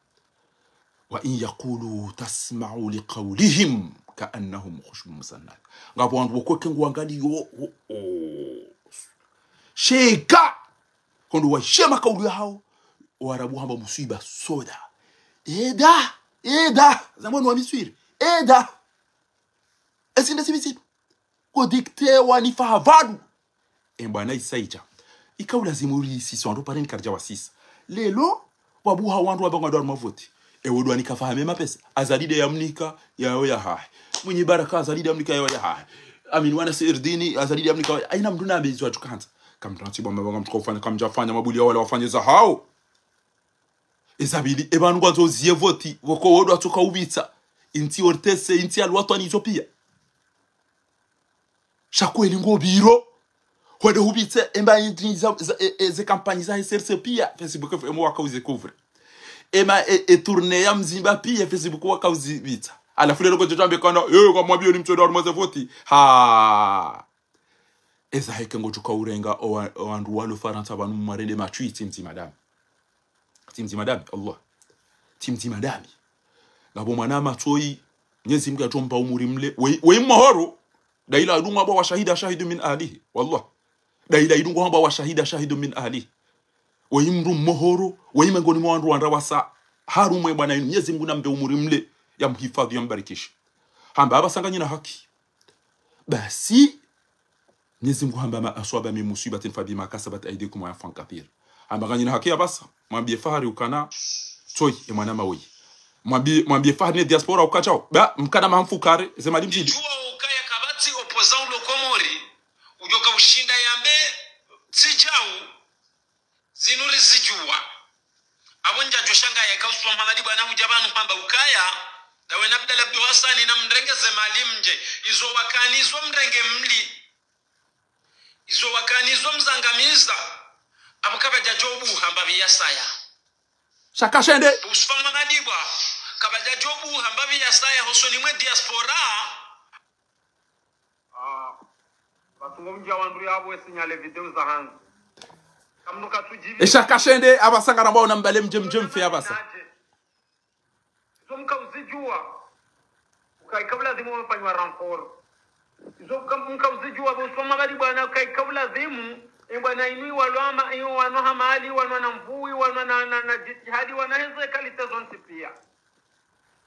وإن يقولوا تسمع لقولهم كأنهم خشب مسندة. Ngapvo wandru wokweke nguwangaliyo, o, o. Sheka! Kondo waishe makaulu yahao, Warabu hamba muswiba soda. Eda! Eda! Zamwanu wa Miswiri. Eda! Esi nde si misitu. Ko dicté wanifa hapvanu. E bwana isaidja. Ika ulazimu uri sisi wandru pare ni karidja wasisa. Lelo, wabuha wandru wamba ngwandru harumwa voti. Ewe ndo wanika Fahame mapesa. Azali nde yamnika, yayo yahahe. Mwinyi Baraka, Azali nde yamnika, yayo yahahe. Amini wana Seirdini, Azali nde yamnika, yayo. Haina mndru na ambe izo watsukandza. Kamtransi bwa mabanga mtsuka ufanya, kamdjafanya mabuli ya wala wafanye zahao. Ezapvili, epvanu ngwandzo ziye voti, pvoko wo ndo watsoka upvitsa. Intsi O R T C, intsi Al Watwan izo pia. Sha kweli ngo pviro. Hwende hupvitse, emba intsi za, za, e, e, ze kampanyi za S R C pia. Facebook F M waka uze couvre. Ema e, e tournée ya Mzimba pia, Facebook waka uzipvitsa. Halafu lelo ngodjo djambe kana, eh, kamwambiyo ni mtsondo harumwa ze voti. Ha. Eza heke ngodjo ka urenga owa-, owandru walo Farantsa pvanu mwarende matswi tsi mdzima dami. Tsi mdzima dami, Allah. Tsi mdzima dami. Ngapvo mwana matsoyi, Mnyezi Mngu yadjomba umuri mle. Weyi, weyi mhohoro. Dayila idungwa hamba wa shahida shahidun min ahlihi. Wallah. Dayila idungwa hamba wa shahida shahidun min ahlihi. Weyi mndru mhohoro. Weyi mengoni mwa wandru wandra wasa. Harumwa ye bwana yinu. Mnyezi Mngu nambe umuri mle. Yamhifadhwi yambarikishe. Hamba apvasa nganyina haki. Basi. Mnyezi Mngu hamba ma aswaba min musibatin fabima kasabat aydikum wa ya'fu an kathir. Hamba nganyina haki apvasa. Mwambiye Fahari ukana. Tsoyi, ye mwana mawe. Mwambiye, mwambiye Fahari ne diaspora ukadjao. Ba, mkana mamfukare, ze mali mdjini. Djuwa ukaya kapvatsi opposant ulo Komori. Udjoka ushinda yambe, tsi djau. Zinu rizidjuwa. Apvo ndjadjo shanga yeka uswa Mhamadi bwana hudja pvanu hamba ukaya, ndawe na Abdallah Abdou Hassane namrenge ze mali mdje, izo wakana izo mrenge mli. Izo wakana izo mzangamiza. Apvo kapvadjadjo buha mbapvi ya saya. Shaka shende. Uswa Mhamadi bwa, kapvadjadjo buha mbapvi ya saya hosoni mwe diaspora. Ah, pvatsungo mdja wandru yapvo esinyale video za hangu. Kamnuka tsujivi. Esha kashende, apvasa ngaramba ona mbale mdje mdje mfe apvasa. Izo mka uzidjuwa. Ukaika ulazimu wafanywa renfort. Izo mka, mka uzidjuwa, bo uswa Mhamadi bwana, ukaika ulazimu, e bwana inu iwalwama, iwanwa ha mali, wanwa na nvuu, wanwa na, na, na djitihadi, wana heze kalite zontsi piya.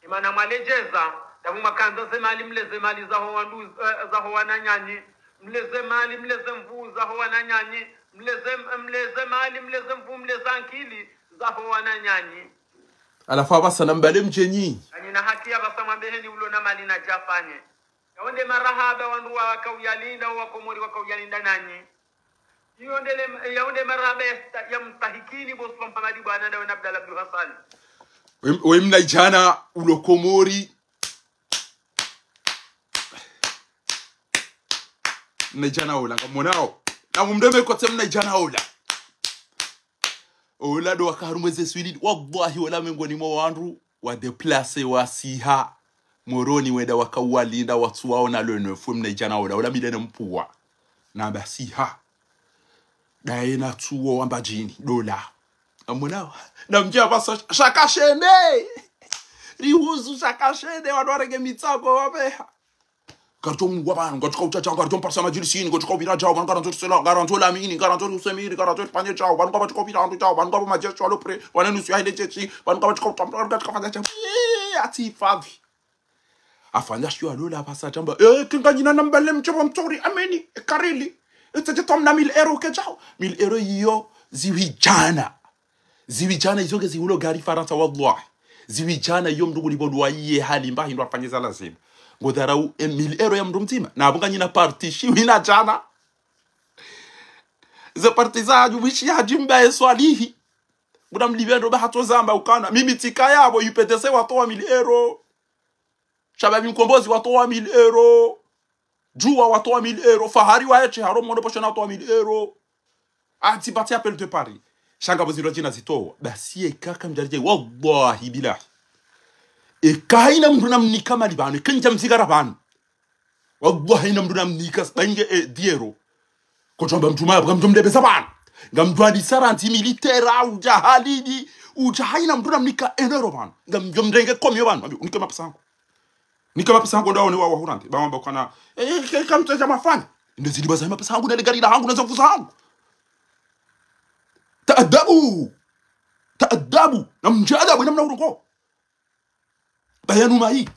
Imana mwaledjeza, ndapvo mwakandza ze mali, mle ze mali zaho wandru, eh, zaho wananyanyi, mle ze mali, mle ze nvuu zaho wananyanyi, mle ze, mle ze mali, mle ze nvuu, mle ze ankili zaho wananyanyi. Halafu apvasa nambale mdje nyi. Anyina haki apvasa mwambe heni ulo na mali nadjafanye. Yawo nde marahaba wandru wakauyalinda, Wakomori wakauyalinda nanyi. Iyo ndele, yawo nde marahaba ya sta-, ya mstahikini bo uswa Mhamadi bwana ndawe na Abdallah Abdou Hassane. We, we mnaidjana ulo Komori. Mnaidjana ola, ngamonao. Na mumdeme kotse mnaidjana ola. Ola ndo waka harumwa ze swili. Wallahi ola mengoni mwa wandru. Wa déplacer wasiha Moroni wenda wakauwalinda watsuwaona le neuf, we mnaidjana ola, ola milene mpuwa. Na basiha. Daye natsuwo wamba djini, dola. Amonao. Na mdji apvasa sha-, shaka shende. Rihuzu shaka shende, wandru warenge mitsango wapveha. Ngaridjo mungwa pvanu, ngaridjo kautsatsa, ngaridjo mparisa madjilisini, ngaridjo kaupvira djao, pvanu ngarandzo risela, ngarandzo lamini, ngarandzo riusemiri, ngarandzo rifanye djao, pvanu ngapvatsi kaupvira wandru djao, panu ngapvo madjeshi walo prêt, wana nusu ya hile jeshi, panu ngapvatsi kautsa, panu ngapvatsi kafanya djao. Eee, atsi hifadhwi. Afanya shiyo alola apvasa djamba, eh, kinganyina nambale mdje pvo mtsori, ameni, e karili. Etse dje twamna mille euros ke djao. Mille euros iyo, ziwidjana. Ziwidjana izo nge zihulo gari Farantsa, wallahi. Ziwidjana iyo mndru ngulipvo lwaye hali mba hindru afanye za lazima. Ngodharau, e, mille euros ya mndru mdzima. Na apvo nganyina parti shiwi na djana. Ze parti za hadju wishi hadji mba e swalihi. Kuna mlipve ndo ba hatso zamba ukana. Mimi tsika yapvo U P D C watowa mille euros. Shababi Mkombozi watowa mille euros. Djuwa watowa mille euros. Fahari wa eche haro mwono posho na watowa mille euros. Atsi pvatsi appel de Paris. Sha ngapvo zindru djina zitowa. Basi eka kamdjaridje. Wallahi billahi. Eka hayina mndru namnika mali pvanu. Eka ndjamzingara pvanu. Wallahi hayina mndru namnika. Bainge, eh, dix euros. Kotso amba mndru maya, ngamdjo mdebeza pvanu. Ngamdjo alisara nti militaire, udja halidi. Udja hayina mndru namnika un euro pvanu. Ngamdjo mrenge komiyo pvanu. Ambi, unike mapesa hangu. Nika mapesa hangu ndawo ne wa, wa hurandi. Ba wamba ukana, eh, eh, ke, kamtsa dja mafanya. Inde zili baza mapesa hangu, na le gari la hangu, na ze nvu za hangu. Taadabu. Taadabu. Na mdje adabu, ina mna urongo. Bayanu mayi.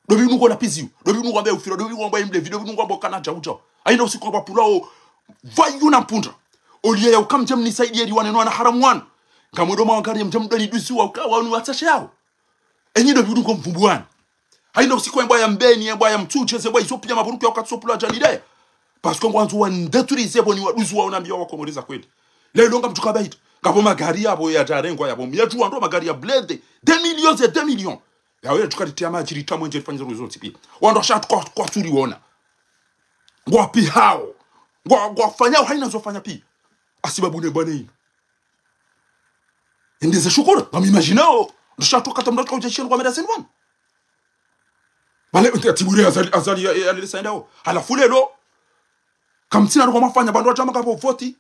Dobi nuko na piziyo. Dobi nuko ambe ufira. Dobi nuko ambe mlevi. Dobi nuko ambe ukana djau djau. Hayina usiku wa pvapvulao. Vayu na mpundra. Oliye ya ukamdje mnisaidiye riwane no wana haramu wanu. Ngamwedo mawangari mdje mdoni duzi wa uka wanu watsashe yao. Enyi ndo bidungo mvumbuwani. Hayina usiku embwa ya Mbeni, embwa ya Mtsudje, ze mbwa izo piya maburuku ya wakati sopula djanideya. Parce que ngwandzo wa ndeturi ze bo ni waduzu wa unambiya wa Komori za kweli. Lelo ngamdjuka bayita. Ngapvo magari yapvo yadjarengwa yapvo. Miyadjuwa ndo magari ya blindé. Deux millions et deux millions. Yawe yadjuka litiya madjiri tamu endje lifanya zo zontsi piya. Wandru washa kwa, kwa tsuri wona. Ngwapihao. Ngwa, ngwafanyao hayina zo fanya piya. Hasibabu ne bwana yinu. Ende ze shukuru, ngam imagineo. Ndosha tu kata mndru ka udja shenu kwa meda senu pvanu. Bale, nte atibure Azali, Azali ya, ya, ya, ya, halafu lelo. Kamtsina ndo kwa mafanya, pvandru wadja maka pvo voti.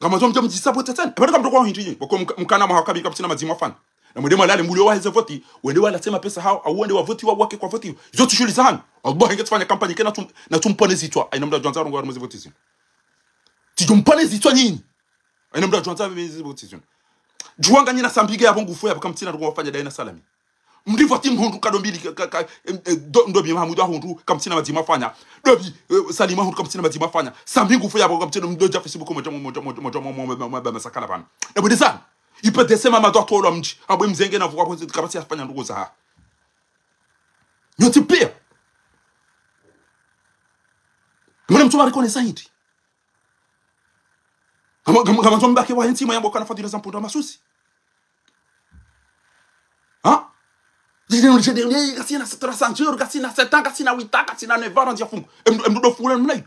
Ngamazo mdje mdjisa pvo tsetsene. Epvanu kamndru kwa hindri, pvoko mk-, mkana mwaha kabi kapvatsina madzi mwafanya. Na mwende mwalale, mlio waheze voti, wende walatse mapesa hawo, au wende wavoti wa wake kwavoti. Izo tsi shughuli zahanyu. Allah, nge tsifanya kampanyi ke na tsum-, na tsumpvone zitswa. Haina mndru adjo andza arongowe harumwa ze voti zinu. Tsidjo mpvone zitswa nyinyi. Haina mndru adjo andza mimi ze voti zinu. Djuwa nga nyinyi na Sambi nge yapvo nguvu yapvo kamtsina ndrongo wafanya daye na Salami. Mndri voti mhundru kado mbili ka, ka, ka, em, eh, ndo, ndo bi Mahamudu ahundru kamtsina madji mafanya. Ndo bi, eh, Salima ahundru kamtsina madji mafanya. Sambi nguvu yapvo kamtsina mndru dja Facebook moja, moja, moja, moja, moja, moja, moja, masakala pvanu. Na bwede sana. Ipe dese mama ndo atolwa mdji. Abwe mzenge na vuka kapvatsi yafanya ndrongo zaha. Nyontsi piya. Mwana mtsu mari kone saidi. Kama, kama, kama ndzo mbaki wa hentsi mwa yambo kana fadhila za mpunda masusi. Ha? Kasina sept ans, kasina sept ans, kasina huit ans, kasina neuf ans, ya fungu. Em, em, ndo fungula mnayo.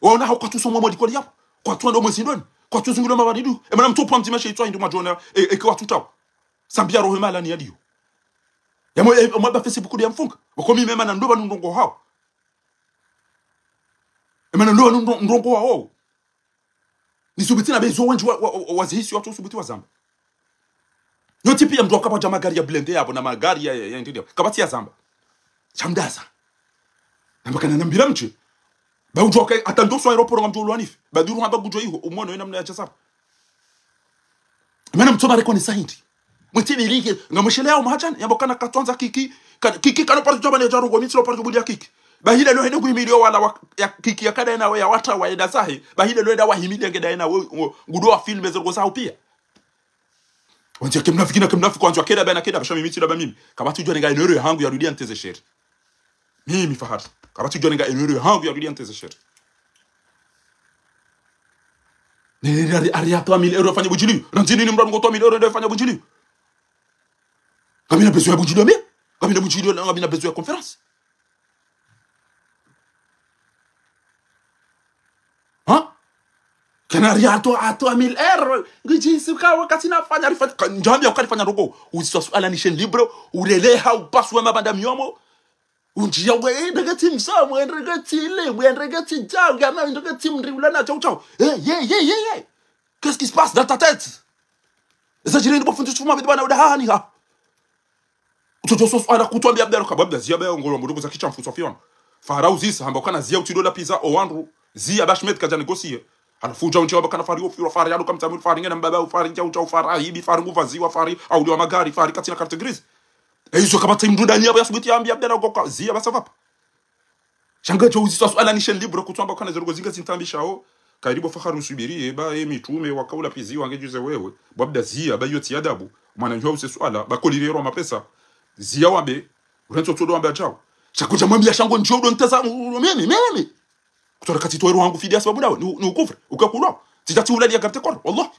Waona hau kwatsu soma mwa likoli yapvo. Kwatsu ndo mwezi ndoni. Kwatsu zingula mabadidu. E mana mtsu pvwa mdzima she itswa hindru mwadjona, e, e, ke watsu tawo. Sambi ya roho malani yaliyo. Ya mwe, e, mwa ba Facebook ya mfunga. Wako mimi mana ndo pvanu ndrongo hawo. E mana ndo pvanu ndro-, ndrongo hawo. Ni subuti na bezo wendji wa, wa, wa, wazihisi watsu subuti wazamba. Nyontsi piya mndru akapvadja magari ya blindé yapvo na magari ya, ya, ya ndidi yapvo. Kapvatsi yazamba. Sha mdaza. Namba kana nambila mdje. Ba udjo ke, hata ndo swa aéroport ngamdjo ulwa nife. Ba duru hamba kudjo iho, umono ina mna ya chasapa. Mana mtsu mari kone saidi. Mwitsi bilike, ngamwishele yao mahadjani, yambo kana katwandza Kiki, ka-, Kiki kano parti djaba ne djarongo, mi tsi lo parti buli ya Kiki. Ba hile lo hende kuhimili yo wala wa, ya Kiki ya kada yena we ya wata wa yenda zahe, ba hile lo henda wahimili yenge da yena we, we, ngudo wa filme ze ndrongo zaho piya. Wandzi ya ke mnafiki na ke mnafiki, wandzi wa keda ba na keda, ba sha mimi tsi lo ba mimi. Kapvatsi udjuwa nge nga enero ya hangu ya rudi ya nteze sheri. Mimi Fahari. Kapvatsi udjuwa nge nga enero ya hangu ya rudi ya nteze sheri. Ne, ne, ne, ari, ari ya trois mille euros yafanya budjiliyo. Randzi nini mndru ngo trois mille euros ndo yafanya budjiliyo. Ngamina besoin ya budjiliyo, mi. Ngamina budjiliyo, ngamina besoin ya conférence. Ha? Kana ari ya trois, ya trois mille euros. Ngidjisi kawe katsina fanya, rifanya. Ka, ndjambi ya ukalifanya ndrongo. Uziswa suala ni chaîne libre. Ureleha, upaswe mabanda myomo. Undjiya we, eh, ndreke tsi msamu, eh, ndreke tsi le, we, ndreke tsi djau, ya ma, ndreke tsi mri, ulana, tchau, tchau. Eh, ye, ye, ye, ye. Qu'est-ce qui se passe dans ta tête? Eza djiri ndi bo fundi tsuma bidi bana uda hani ha. Utsotso so, ala kutwambiya Abdallah ka bo Abda Ziya ba ngolo mbudu kuza kitsha mfuso fiona. Fahari uzisa, hamba kana Ziya utsi ndo la pizza, o wandru, Ziya ba Ahmed kadja négocier. Halafu udja undjiya wamba kana Fahari ofiro, Fahari aluka mtsamiri, Fahari ngena mbaba, Fahari ndja udja, Fahari ahibi, Fahari nguva ziwa, Fahari auliwa magari, Fahari katsina carte grise. E izo kapvatsi mndru ndani yapvo ya subuti yambiya Abdallah ko ka Ziya ba ça va pas. Sha nge djo uziswa suala ni chaîne libre kutsu amba kana ze ndrongo zinga zintambishao. Kayiri bo Fahari usubiri, e ba e mitrume wakaula pizi wange djuze wewe. Bo Abda Ziya, ba yo tsi adabu. Mwana ndjo use suala, ba kolirero mapesa. Ziya wambe, urentso tsodo wambe adjao. Sha kudja mwambiya sha ngo ndjo udo nteza, u-, u-, mimi, mimi. Kutora kati toero wangu fidi ya sababu nawe, ni, ni ukufre, ukakulwa. Tsidja tsi ulali ya garde corps, wallah.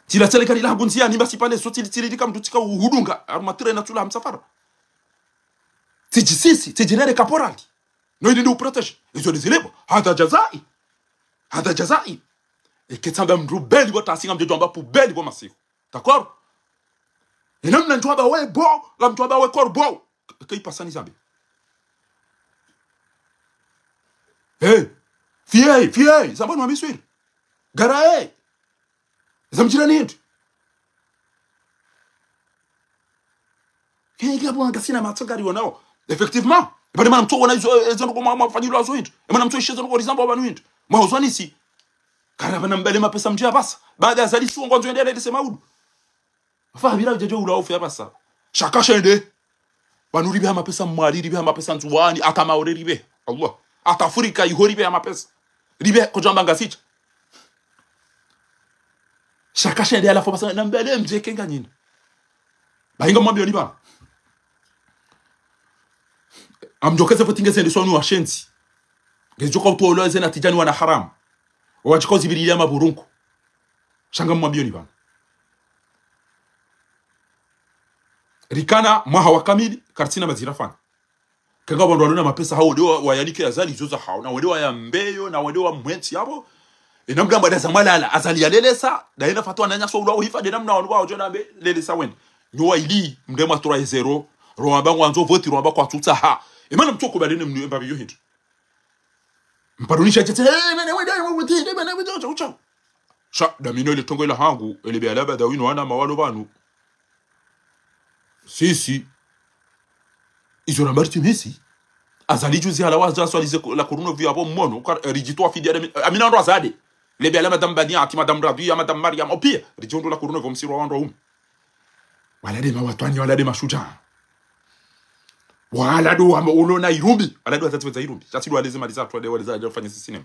Tsila tsele kali la hangu ndziya, ni masi pale, so tsili, tsili lika mndru tsika uhudunga, harumwa train na tsula ha msafara. Tsidjisisi, tsidjirere caporal. No ili ndi uprotège. Izo ndizilipvo. Hadha jazai. Hadha jazai. Eke tsamba mndru beli bo tasinga mdjo amba pu beli bo masihu. D'accord? Ina mna ndjo amba we bo, la mndjo amba we corps bo. Ke ipasani zambi. Hey. Fiye, fiye, zamba nwa miswiri. Gara, hey. Zamdjira nindi. Kenge bo ngasina matso ngari wonao. Effectivement. Bali mana mtso wona izo, izo ndoko mwa, mwafanyilwa zo hindri. E mana mtso ishe zo ndoko rizamba pvanu hindri. Mwa uzwa nisi. Kara pvana mbale mapesa mdji ya pvasa. Baada ya zali suwa ngwandzo yende yalelese maudu. Fahari bila udjadjo ula ofu ya pvasa. Shaka shende. Pvanu ripve ha mapesa Mwali, ripve ha mapesa Ndzuwani, ata Maore ripve. Allah. Ata Afrika iho ripve ha mapesa. Ripve kodjamba Ngazidja. Shaka shende halafu pvasa, na mbele mdje kenga nyinyi. Bahinga mwambiyo ni ba. Amdjokeze voti ngeze ndisoni washenzi. Ngezidjoka utolo eze na Tidjani wana haramu. Wadjika uzibirili ya maburungu. Sha ngamwambiyo ni ba. Rikana mwaha wa kamili, karitsina mazira fana. Kenga wandru walona mapesa hawo, wende wa, wayalike Azali izo za hawo, na wende wayambeyo, na wende wamwentsi yapvo. Ina mdru amba ndaza mwalala, Azali yalelesa, nda ina fatwa nanya so ulwa uhifa, ndena mna wandru wawo djona mbe, lelesa wende. Nyo wa ili, mdru mwa trois zéro, rwamba ngwandzo voti, rwamba kwatsutsaha. E mana mtso kubali ne mnu emba biyo hindri. Mparunisha tete, eh, mene wende, wende, wende, mene wende, chau, chau. Sha, damino ile tongo ila hangu, ele be alaba da wino wana mawalo pvanu. Si, si. Izo ramba ritsi mhisi. Azali juzi halawa Azali aswali ze la Courneuve yapvo mmono, uka, eh, ridjitowa fidi ya demi, eh, amina ndo Azade. Lebe ala Madame Bania, ati Madame Radouya, Madame Mariam, opia. Ridjondo la Courneuve, omsiro wa wandru ume. Wala de mawatwani, wala de mashudja. Wala do wamba ulo na irumbi. Wala do wazazi weza irumbi. Sha tsi do wale ze mali za twade, wale za, za fanya si sinema.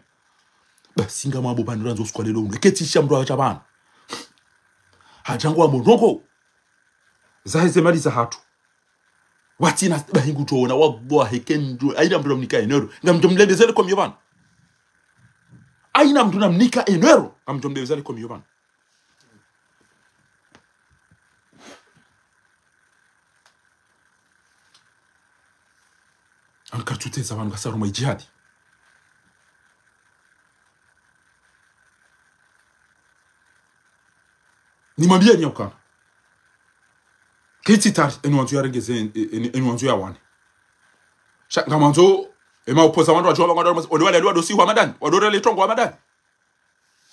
Basi ngamwambo pvanu randzo usiku wa lelo unu. Eke tsi sha mndru wa sha pvanu. Hadjangu wa mondrongo. Zahe ze mali za hatru. Watsina bahingu towona, wallahi, eke ndru, haina mndru namnika enero. Ngamdjo mlembezele komiyo pvanu. Haina mndru namnika enero. Ngamdjo mlembezele komiyo pvanu. Anka tsuteza pvanu ngasi harumwa idjihadi. Nimwambiyeni ya ukana. Ketsi tari, eni wandzo yarengeze, eni, eni wandzo yawane. Sha, ngamwandzo, ema opoza wandru wadjuwa pvanga wandru, ole wale wado sihu Hamadani, wado rele trongo Hamadani.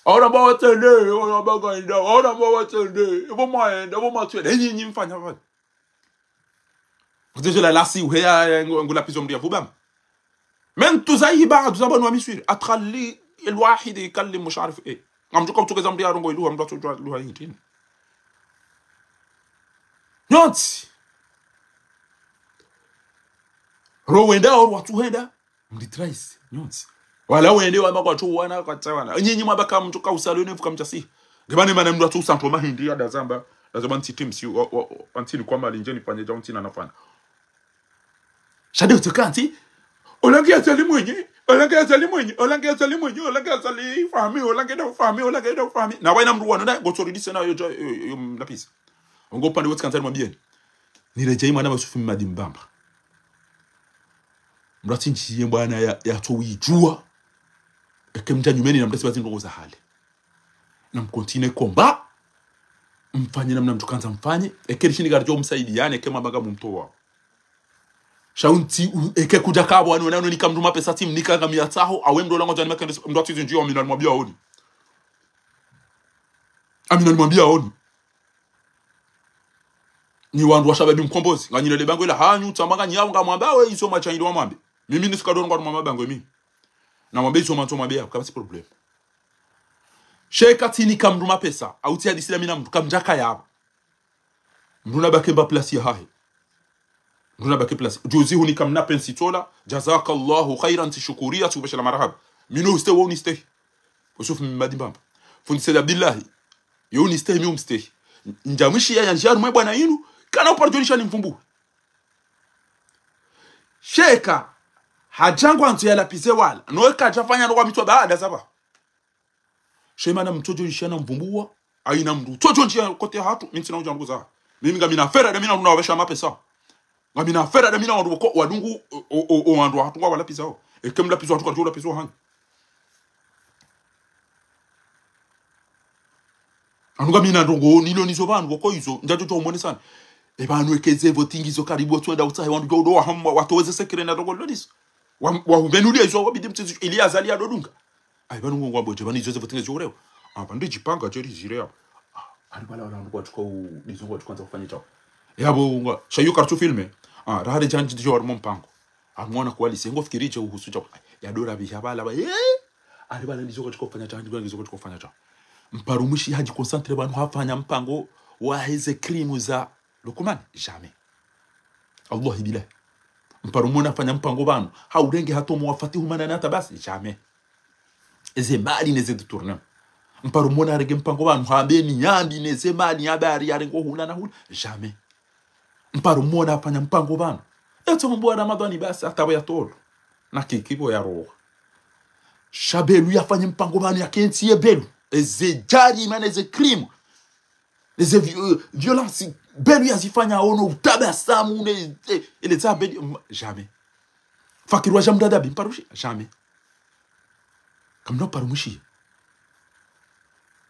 Aona mba watsende, aona mba ngaenda, aona mba watsende, evo mwaenda, evo mwatsende, enyi, nyi mfanya pvale. Kutejo la lasi uheya, ngu, ngu la pizo mria vubam. Men tuzayi ba, tuzaba nwa miswiri. Atrali, el wahidi, kalli musharif, eh. Ngamdjuka utukeza mria rongo iluha, mdru atsudjuwa iluha hindrini. Nyontsi. Ro wenda, oro watsu wenda. Mdi trais, nyontsi. Wala wende wamba kwatsu wana, kwatsa wana. Nyinyi mwabaka mdjuka usalo ne vuka mtsasi. Ngebane mana mdru atsu usanto mahindri ya dazamba. Dazamba ntsi timsi, wa, wa, wa, ntsi ni kwa mali, nje ni fanye dja, ntsi na nafanya. Sha de utsoka ntsi. Olange Azali Mwinyi, olange Azali Mwinyi, olange Azali Mwinyi, olange Azali Fahmi, olange da Fahmi, olange da Fahmi. Na waina mdru wanu na, ngotsoridise na yo, yo, yo, yo, mlapisa. Ongo upande wotsi kandzani mwambiyeni. Niredjeyi mwana wa Yusufu Mmadi Mbamba. Mdru atsi ndjiye bwana ya, ya tso wijua. Eke mdja nyumeni na mdru atsi bazi ndrongo za hale. Na mkontinye komba. Mfanye namna mdru kandza mfanye. Eke lishini karidjo msaidiyane, eke mwabanga mumtowa. Sha untsi, u, eke kudja kabo, wanu, wanu, nika mdru mapesa tsi mnika ngamiya tsaho, awe mdru ola ngwadjani makende, mdru atsi zindjiyo, amina nimwambiya oni. Amina nimwambiya oni. Nyi wandru wa Shababi Mkombozi, nganyile le bangwe la hanyu, tsamba nganyi yao ngamwamba, we izo machanyili wamwambe. Mimi nisikadoro ngwa mwamba bangwe mimi. Na mwambe izo mantso mwambe ya, kapvatsi problème. Sheka tsi nika mdru mapesa, au tsi hadisi la mina mdru, kamdjaka yapvo. Mdru nabake mba place ya hahe. Mdru nabake place. Juzi hunika mna pensi tola, jazakallahu khairan, tsi shukuriya, tsi ubesha la marahaba. Mino uste wo uniste. Yusuf Mmadi Mbamba. Fundi Said Abdillahi. Yo uniste, mi umste. Ndjamwishi ya yanjiaru mwe bwana inu, kana upara djo nisha ni mvumbu. Sheka, hadjangu antso ya lapize wala. No eka djafanya no kwa mitwa baada zaba. Shema na mtsodjo nisha na mvumbuwa, haina mdru. Tsodjo nisha kote hatru, mi ntsina udja ndugu za. Mimi ngamina fera, da mina nuna wabesha mapesa. Ngamina fera, da mina wandru wako, wadungu, o, o, o, o, wandru hatru ngwa walapiza wo. Eke mlapizo hatru kadjo lapizo hanyu. Anu ngamina ndrongo, nilo nizo pvanu, wako izo, ndjadjo tso umone sana. E pvanu eke ze voting izo karibu, watsu wenda utsahe, wandru djo udo wahamwa, watoweze sekere na ndrongo lolizo. Wa, wa huvenulia izo, wabidi mtsizi, ili Azali ya dodunga. Ayi, pvanu ngo ngwambo dje, pvanu izo ze voting izo urewa. Ah, pvanu ndijipanga, djeri zire yapvo. Ah, ali pvala wala ndo kwatsuka u, ndizo kwatsuka nza kufanya chao. E yapvo ngwa, sha yu kartsu filme. Ah, rahare djandji djo harumwa mpango. Amwana kwalise, ngo fikiri dje uhusu chao. Ya dora biha pvala, ba, eh? Ali pvala ndizo kwatsuka kufanya chao, ndizo kwatsuka kufanya chao. Mparo mwishi hadji concentré pvanu hafanya mpango wa heze crime za Lukman, jamais. Wallahi billahi. Mparo mwona afanya mpango pvanu, haurenge hatomo wa Fatihu Manani hata basi, jamais. Eze mali neze détournement. Mparo mwona arenge mpango pvanu, hambe ni yambi neze mali ya bari yarengo hula na hula, jamais. Mparo mwona afanya mpango pvanu. Etso mbo wa Ramadhani basi, hata pvo ya tolo. Na kiki pvo ya roha. Sha Belu yafanye mpango pvanu ya kentsi ye Belu. Eze jarima neze crime. Eze vi-, euh, violence, Belu yazifanya ono utabasamu, ne, e, ele za Belu, m-, jamais. Fakiri wa Jamdadabi, mparo mwishi, jamais. Kamna uparo mwishi.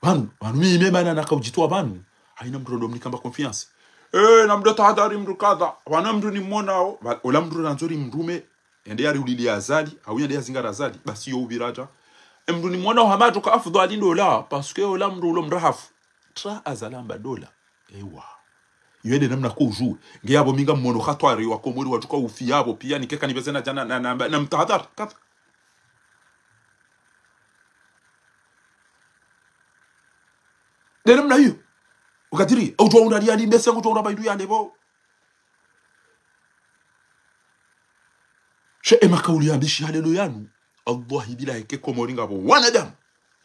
Pvanu, pvanu mimi mana naka udjitowa pvanu. Haina mdru ndo mnikamba confiance. Eh, na mdru tahadhari mdru kadha. Pvanu mdru ni mwonao, pva-, ola mdru randzo ri mrume, yende yari ulili Azali, au yende yazingara Azali, basi yo upvira dja. E mdru ni mwonao hama djo ka afdhwali ndo ola, parce que ola mdru ulo mrahafu. Tra Azali amba ndo ola. Ewa. Iyo nde namna ko uju. Nge yapvo mi ngammono hatwari wa Komori watsuka ufi yapvo, piya nikeka nipveze na djana na, na, na, na mtahadhari. Kadha. Nde namna iyo. Ukadiri, udjuwa unda liya limbese, udjuwa unda pvahindru yale pvo. She ema kauli ya mbishi halelo yanu. Wallahi billahi ke Komori ngapvo wanadamu.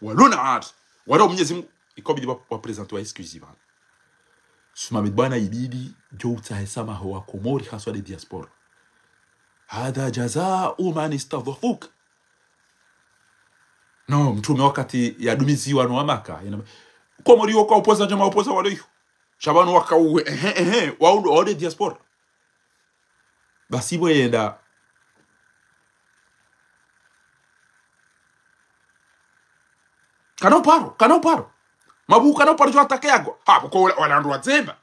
Walona ari. Wala Mwenyezi Mungu. Ikobidi wa, wa présenter wa excuse pvanu. Suma mid bwana ibidi, djo utsahe samaha wa Komori haswa nde diaspora. Hadha jazau man istadhafuk. No, mtrume wakati yadumiziwa no wa Maka. Ina, Komori waka upoza ndjema upoza walo iyo. Sha pvanu waka uwe, ehe, ehe, wa undo, wa undo diaspora. Basi pvo yenda. Kana uparo, kana uparo. Mabu kana uparo djo attaquer yago. Ha, pvoko wala, wala ndo wadzemba.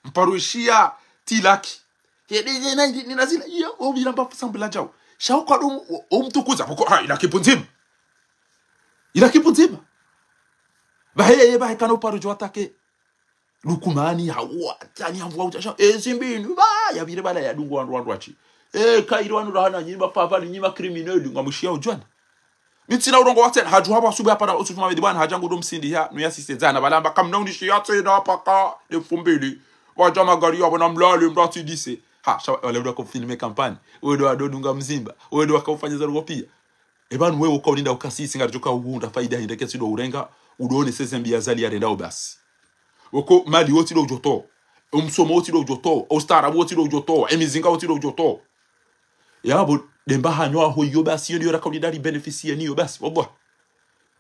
Mparo ishiya tilaki. Hede, hede, na, ni, ni nazila, iya, o bila mba sambula djao. Sha uka do, o, o mtukuza, pvoko, ha, ila kipu ndzima. Ila kipu ndzima. Pvahe, ye, pvahe kana uparo djo attaquer. Lukumani, hawa, tani hamvua utasha, e, zimbini, ba, yapvire bala yadungu wandru, wandru watsi. E, kairi wandru rahana, nyi mapvapvali, nyi ma criminel, ngamwishiya udjuwana. Mi ntsina urongowa tsena, hadjuha pvo asubuhi hapvana, usufu mavedi bwana, hadja ngudo msindi ya, nuya sise dzana, pvala amba kamna unishiya tsena paka, nde fumbili. Wadja magari yapvo na mlale, mratsi dise. Ha, sha, wale ndo wako filmer campagne. Wewe ndo wado dunga mzimba. Wewe ndo wako ufanya za rugo piya. E pvanu wewe uka uninda ukasisi, ngaridjo ka uhundra faida hindri ke tsido urenga, udo one seze mbi ya zali yarenda ubasi. Woko mali wotsi ndo udjo towa. Omsomo wotsi ndo udjo towa. Ostaarabu wotsi ndo udjo towa. Emizinga wotsi ndo udjo towa. Yapvo, demba hanyo aho iyo basi, iyo ndiyo raka uninda ri bénéficier niyo basi. Wallah.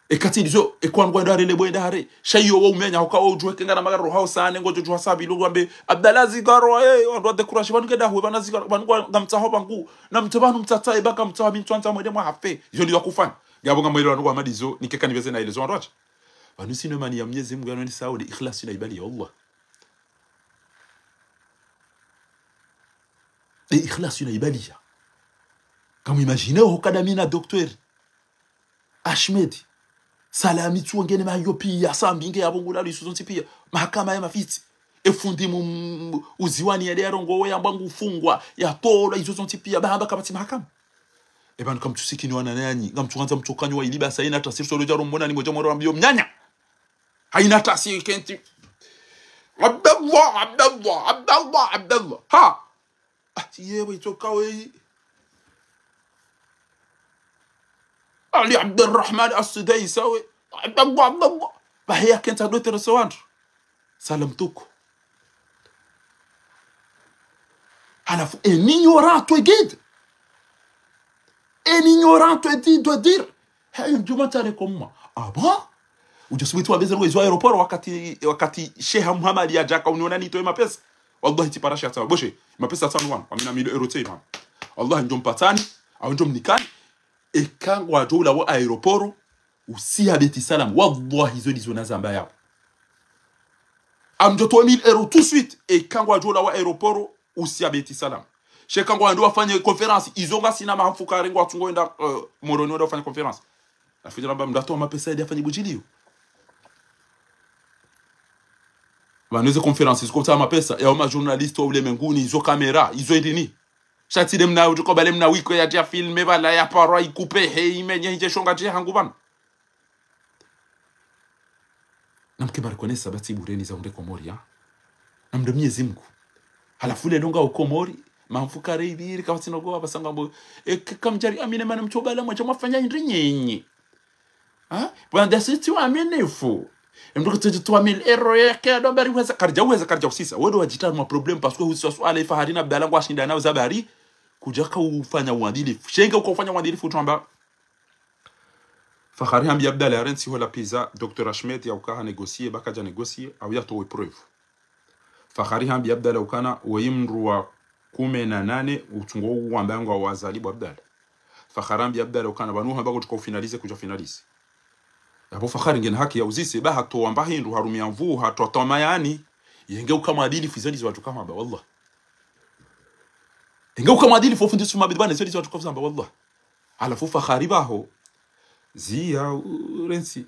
Ekati ndizo, ekwandwa ndo arele bwenda hare. Sha iyo wo umenya, hoka wo udjuwe kenga na magaro hao sane, ngodjo djuwa sabi, lo wambe, Abdallah zigaro, eh, wandru wa décourager, pvanu keda huwe, pvana zigaro, pvanu kwa ngamtsaho pvangu, na mtse pvanu mtsatsa, eba ngamtsaho, mi ntswandza mwende mwa hafe. Iyo ndiyo kufanya. Yapvo ngamwele wandru wa madizo, nikeka nipveze na ile zo wandru watsi. Pvanu sino mani ya Mwenyezi Mungu yano ni sawa, nde ikhlas na ibali ya Allah. Nde ikhlas na ibali ya. Kamu imagine ho kada mi na docteur Ahmed Salami tsuongene mayo piya, sambi nge yapvo ngula lisu zontsi piya. Mahakama ya mafitsi. Efundi mu, mu, uziwani yade yarongowe yamba ngufungwa, yatolwa, izo zontsi piya, bahamba kapvatsi mahakama. E pvanu kamtsusikini wana nanyi, ngamtsuhandza mtsokanyo wa ilibasa ina tasiri solo djaro mona ni modja moro ambiyo mnyanya. Haina tasiri kenti. Abdallah, Abdallah, Abdallah, Abdallah. Ha! Ah, yewe, itsoka we. Ali Abdurrahman As-Sudais, we. Abdallah, Abdallah. Baheya kentsa dotere so wandru. Salam tuku. Halafu, un ignorant, tu es guide. Un ignorant, tu es dit, doit dire. Hey, un djuma tare comme moi. Ah bon? Udjo subuti wambeze ngo izo aéroport wakati, wakati Sheha Muhammad yadjaka uniona nitowe mapesa. Wallahi tsipara sha tsawa. Boshe, mapesa tsanu wanu. Wamina mille euros tse imam. Wallahi ndjo mpatsani, au ndjo mnikani. Eka ngwadjo ula wo aéroport, usiya Beit Salam. Wallahi zo ndizo nazamba yapvo. Amdjo towe mille euros tout de suite. Eka ngwadjo ula wo aéroport, usiya Beit Salam. Sheka ngwandro wafanye conférence, izo ngasina maha mfukare ngwatsungo wenda, eh, Moroni wenda wafanye conférence. Afidjira mba mndru atowa mapesa yadi afanye budjiliyo. Pvanu ze conférence, izo kotsaha mapesa, ya oma journaliste wa ulemenguni, izo caméra, izo indrini. Sha tsi nde mna, utuko bale mna wiko yadja filme, pvala yaparwa, ikupe, he, imenye, hindje shonga, dje hangu pvanu. Namke mba reconnaître ba tsi bure ni za hundre Komori, ha? Namdre Mwenyezi Mungu. Halafu lelo nga Ukomori, maha mfukare ibiri, kapvatsi nogo, apvasa ngambo, e, k-, kamdjari amine mana mtso bala mwadja mwafanya hindri nyenye. Ha? Pvanda sitsi waaminifu. Emndru kutsi tsi trois mille euros yeke, ado bari weza, karidja weza, karidja usisa. Wedo wadjitria mwa problème, parce que husisa suala Fahari na Abdallah ngwashinda nao za bari, kudjaka ufanya uadilifu. Shenge uka ufanya uadilifu, utwamba, Fahari hambi Abdallah yarentsi ho la pizza, docteur Ahmed ya uka ha négocier, ba kadja négocier, au yatowe preuve. Fahari hambi Abdallah ukana, weyi mndru wa kume na nane, utsungo uwamba ngwa wazali bo Abdallah. Fahari hambi Abdallah ukana, pvanu hamba kutsuka ufinaliser, kudja finaliser. Yapvo Fahari ngena haki ya uzise, ba hatowa mba hindru, harumia mvu, hatowa toma yani, yenge uka mwadilifu, izo ndizo watsuka hamba, wallah. Yenge uka mwadilifu, ofundi suma bidi bane, izo ndizo watsuka hamba, wallah. Halafu Fahari baho, Ziya, u-, urentsi.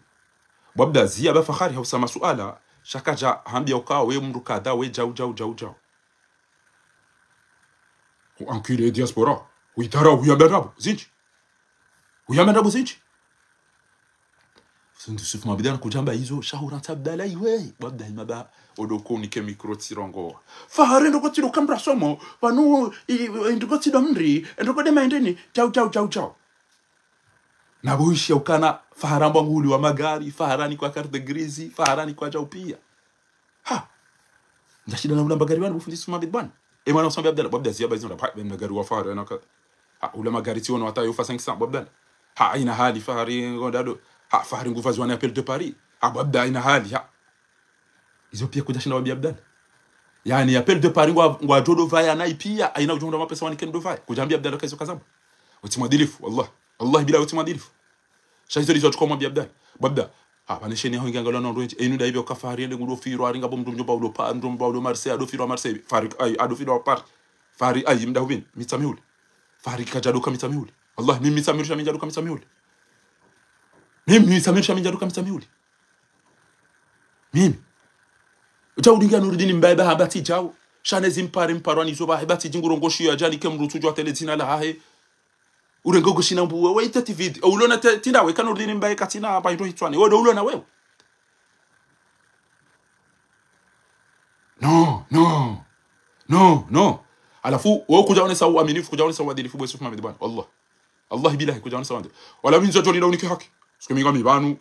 Bo Abdallah, Ziya ba Fahari hausa masuala, Sha kadja hambia uka we mndru kadha, we djau, djau, djau, djau. Hu enculé diaspora. Huidharau, huyamba ndrabo zindji. Huyamba ndrabo zindji. Fundi Yusuf Mabidana kudjamba izo, sha hurantsi Abdallah iwe. Bo Abdallah maba, odo ko unike micro tsirongoa. Fahari ndoko tsi ndo kamra somo, pvanu, i, i, ndoko tsi ndo mri, ndoko de maendeni, djau, djau, djau, djau. Na bo ishi ya ukana, Fahari amba nguhuliwa magari, Fahari nikwa carte grise, Fahari nikwa djau pia. Ha. Ndjashinda na ula magari wanu bo fundi Yusuf Mabidana. E mwana usambia Abdallah, bo Abdallah ziya ba izo nda, ha, magari wa Fahari, na ka-, ha, ula magari tsi wono hata yo fa cinq cents, bo Abdallah. Ha, haina hali Fahari ngo ndado. Ha, Fahari nguvaziwa na Appel de Paris. Ha, bo Abdallah haina hali, ha. Izo pia kudjashinda wambia Abdallah. Yaani, Appel de Paris ngwa, ngwadjo do vaya nayi pia, haina udjo hundra mapesa wanike ndo vaya. Kudjambia Abdallah ka izo kazamba. Utsi mwadilifu, wallah. Wallah bila utsi mwadilifu. Sha izo ndizo tuko mwambia Abdallah. Bo Abdallah. Ha, pvanu sheni yaho ingiangalwa na wandru wendji. Enu nda ibe uka Fahari ende ngudo firwa, haringa bo mndru mdjomba udo pa, mndru mdjomba udo Marseille, ado firwa Marseille. Fahari, ayi, ado firwa Paris. Fahari, ayi, mda hupvini. Mitsamihuli. Fahari kadja doka Mitsamihuli. Wallah, mi Mitsamihuli sha mi ndja doka Mitsamihuli. Mi Mitsamihuli sha mi ndja doka Mitsamihuli. Mimi. Udja ulingia Nurdin Mbaye ba hamba tsi djau. Sha ne zimpare mparwa nizo ba hamba tsi djingu rongoshi ya djani ke mndru tsudjua tele dzina lahahe. Urenge ugoshina mbu we, we ite T V. Ulona te-, tsi nda we ka Nurdin Mbaye katsina hamba hindru hitswani. We ndo ulona wewe. No, no. No, no. Halafu, we kudja onesa uaminifu, kudja onesa uadilifu, bo Yusuf Mabidana. Wallah. Wallahi billahi, kudja wanu sawandi. Wala mi ntsudjo linda unike haki. Parce que mi ngami pvanu,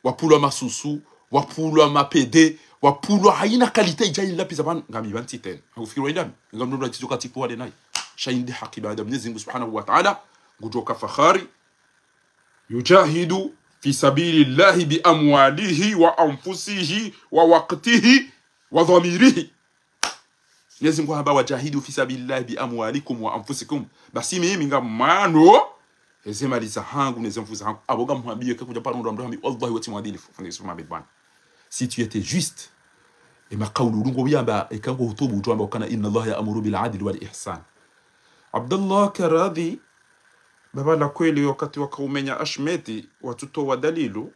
wapvulwa masusu, wapvulwa mapede, wapvulwa haina qualité idja inilapviza pvanu, ngami pvanu tsitena. Ufikiri wa indami, ngam ndro tsizo katipu wale nayi. Sha inde haki baada Mwenyezi Mungu Subhanahu wa Ta'ala, ngudjo ka Fahari. يجاهد في سبيل الله بأمواله وأنفسه ووقته وضميره. Mwenyezi Mungu hamba, وجاهدوا في سبيل الله بأموالكم وأنفسكم. Basi mimi ngamwano, eze mali zahangu, neze nvu zahangu. Apvo ngamhwambiyo, eka kudja paro ndo mdru hambi, wallahi we tsi mwadilifu. Fanya isuma bidbana. Si tu étais juste. E makaulu ulungo uyamba, eka ngo hutubu, utuamba ukana, إن الله يأمر بالعدل والإحسان. Abdallah Karadhi, baba la kweli wakati wakaumenya Ashmeti, watsutowa dalilu,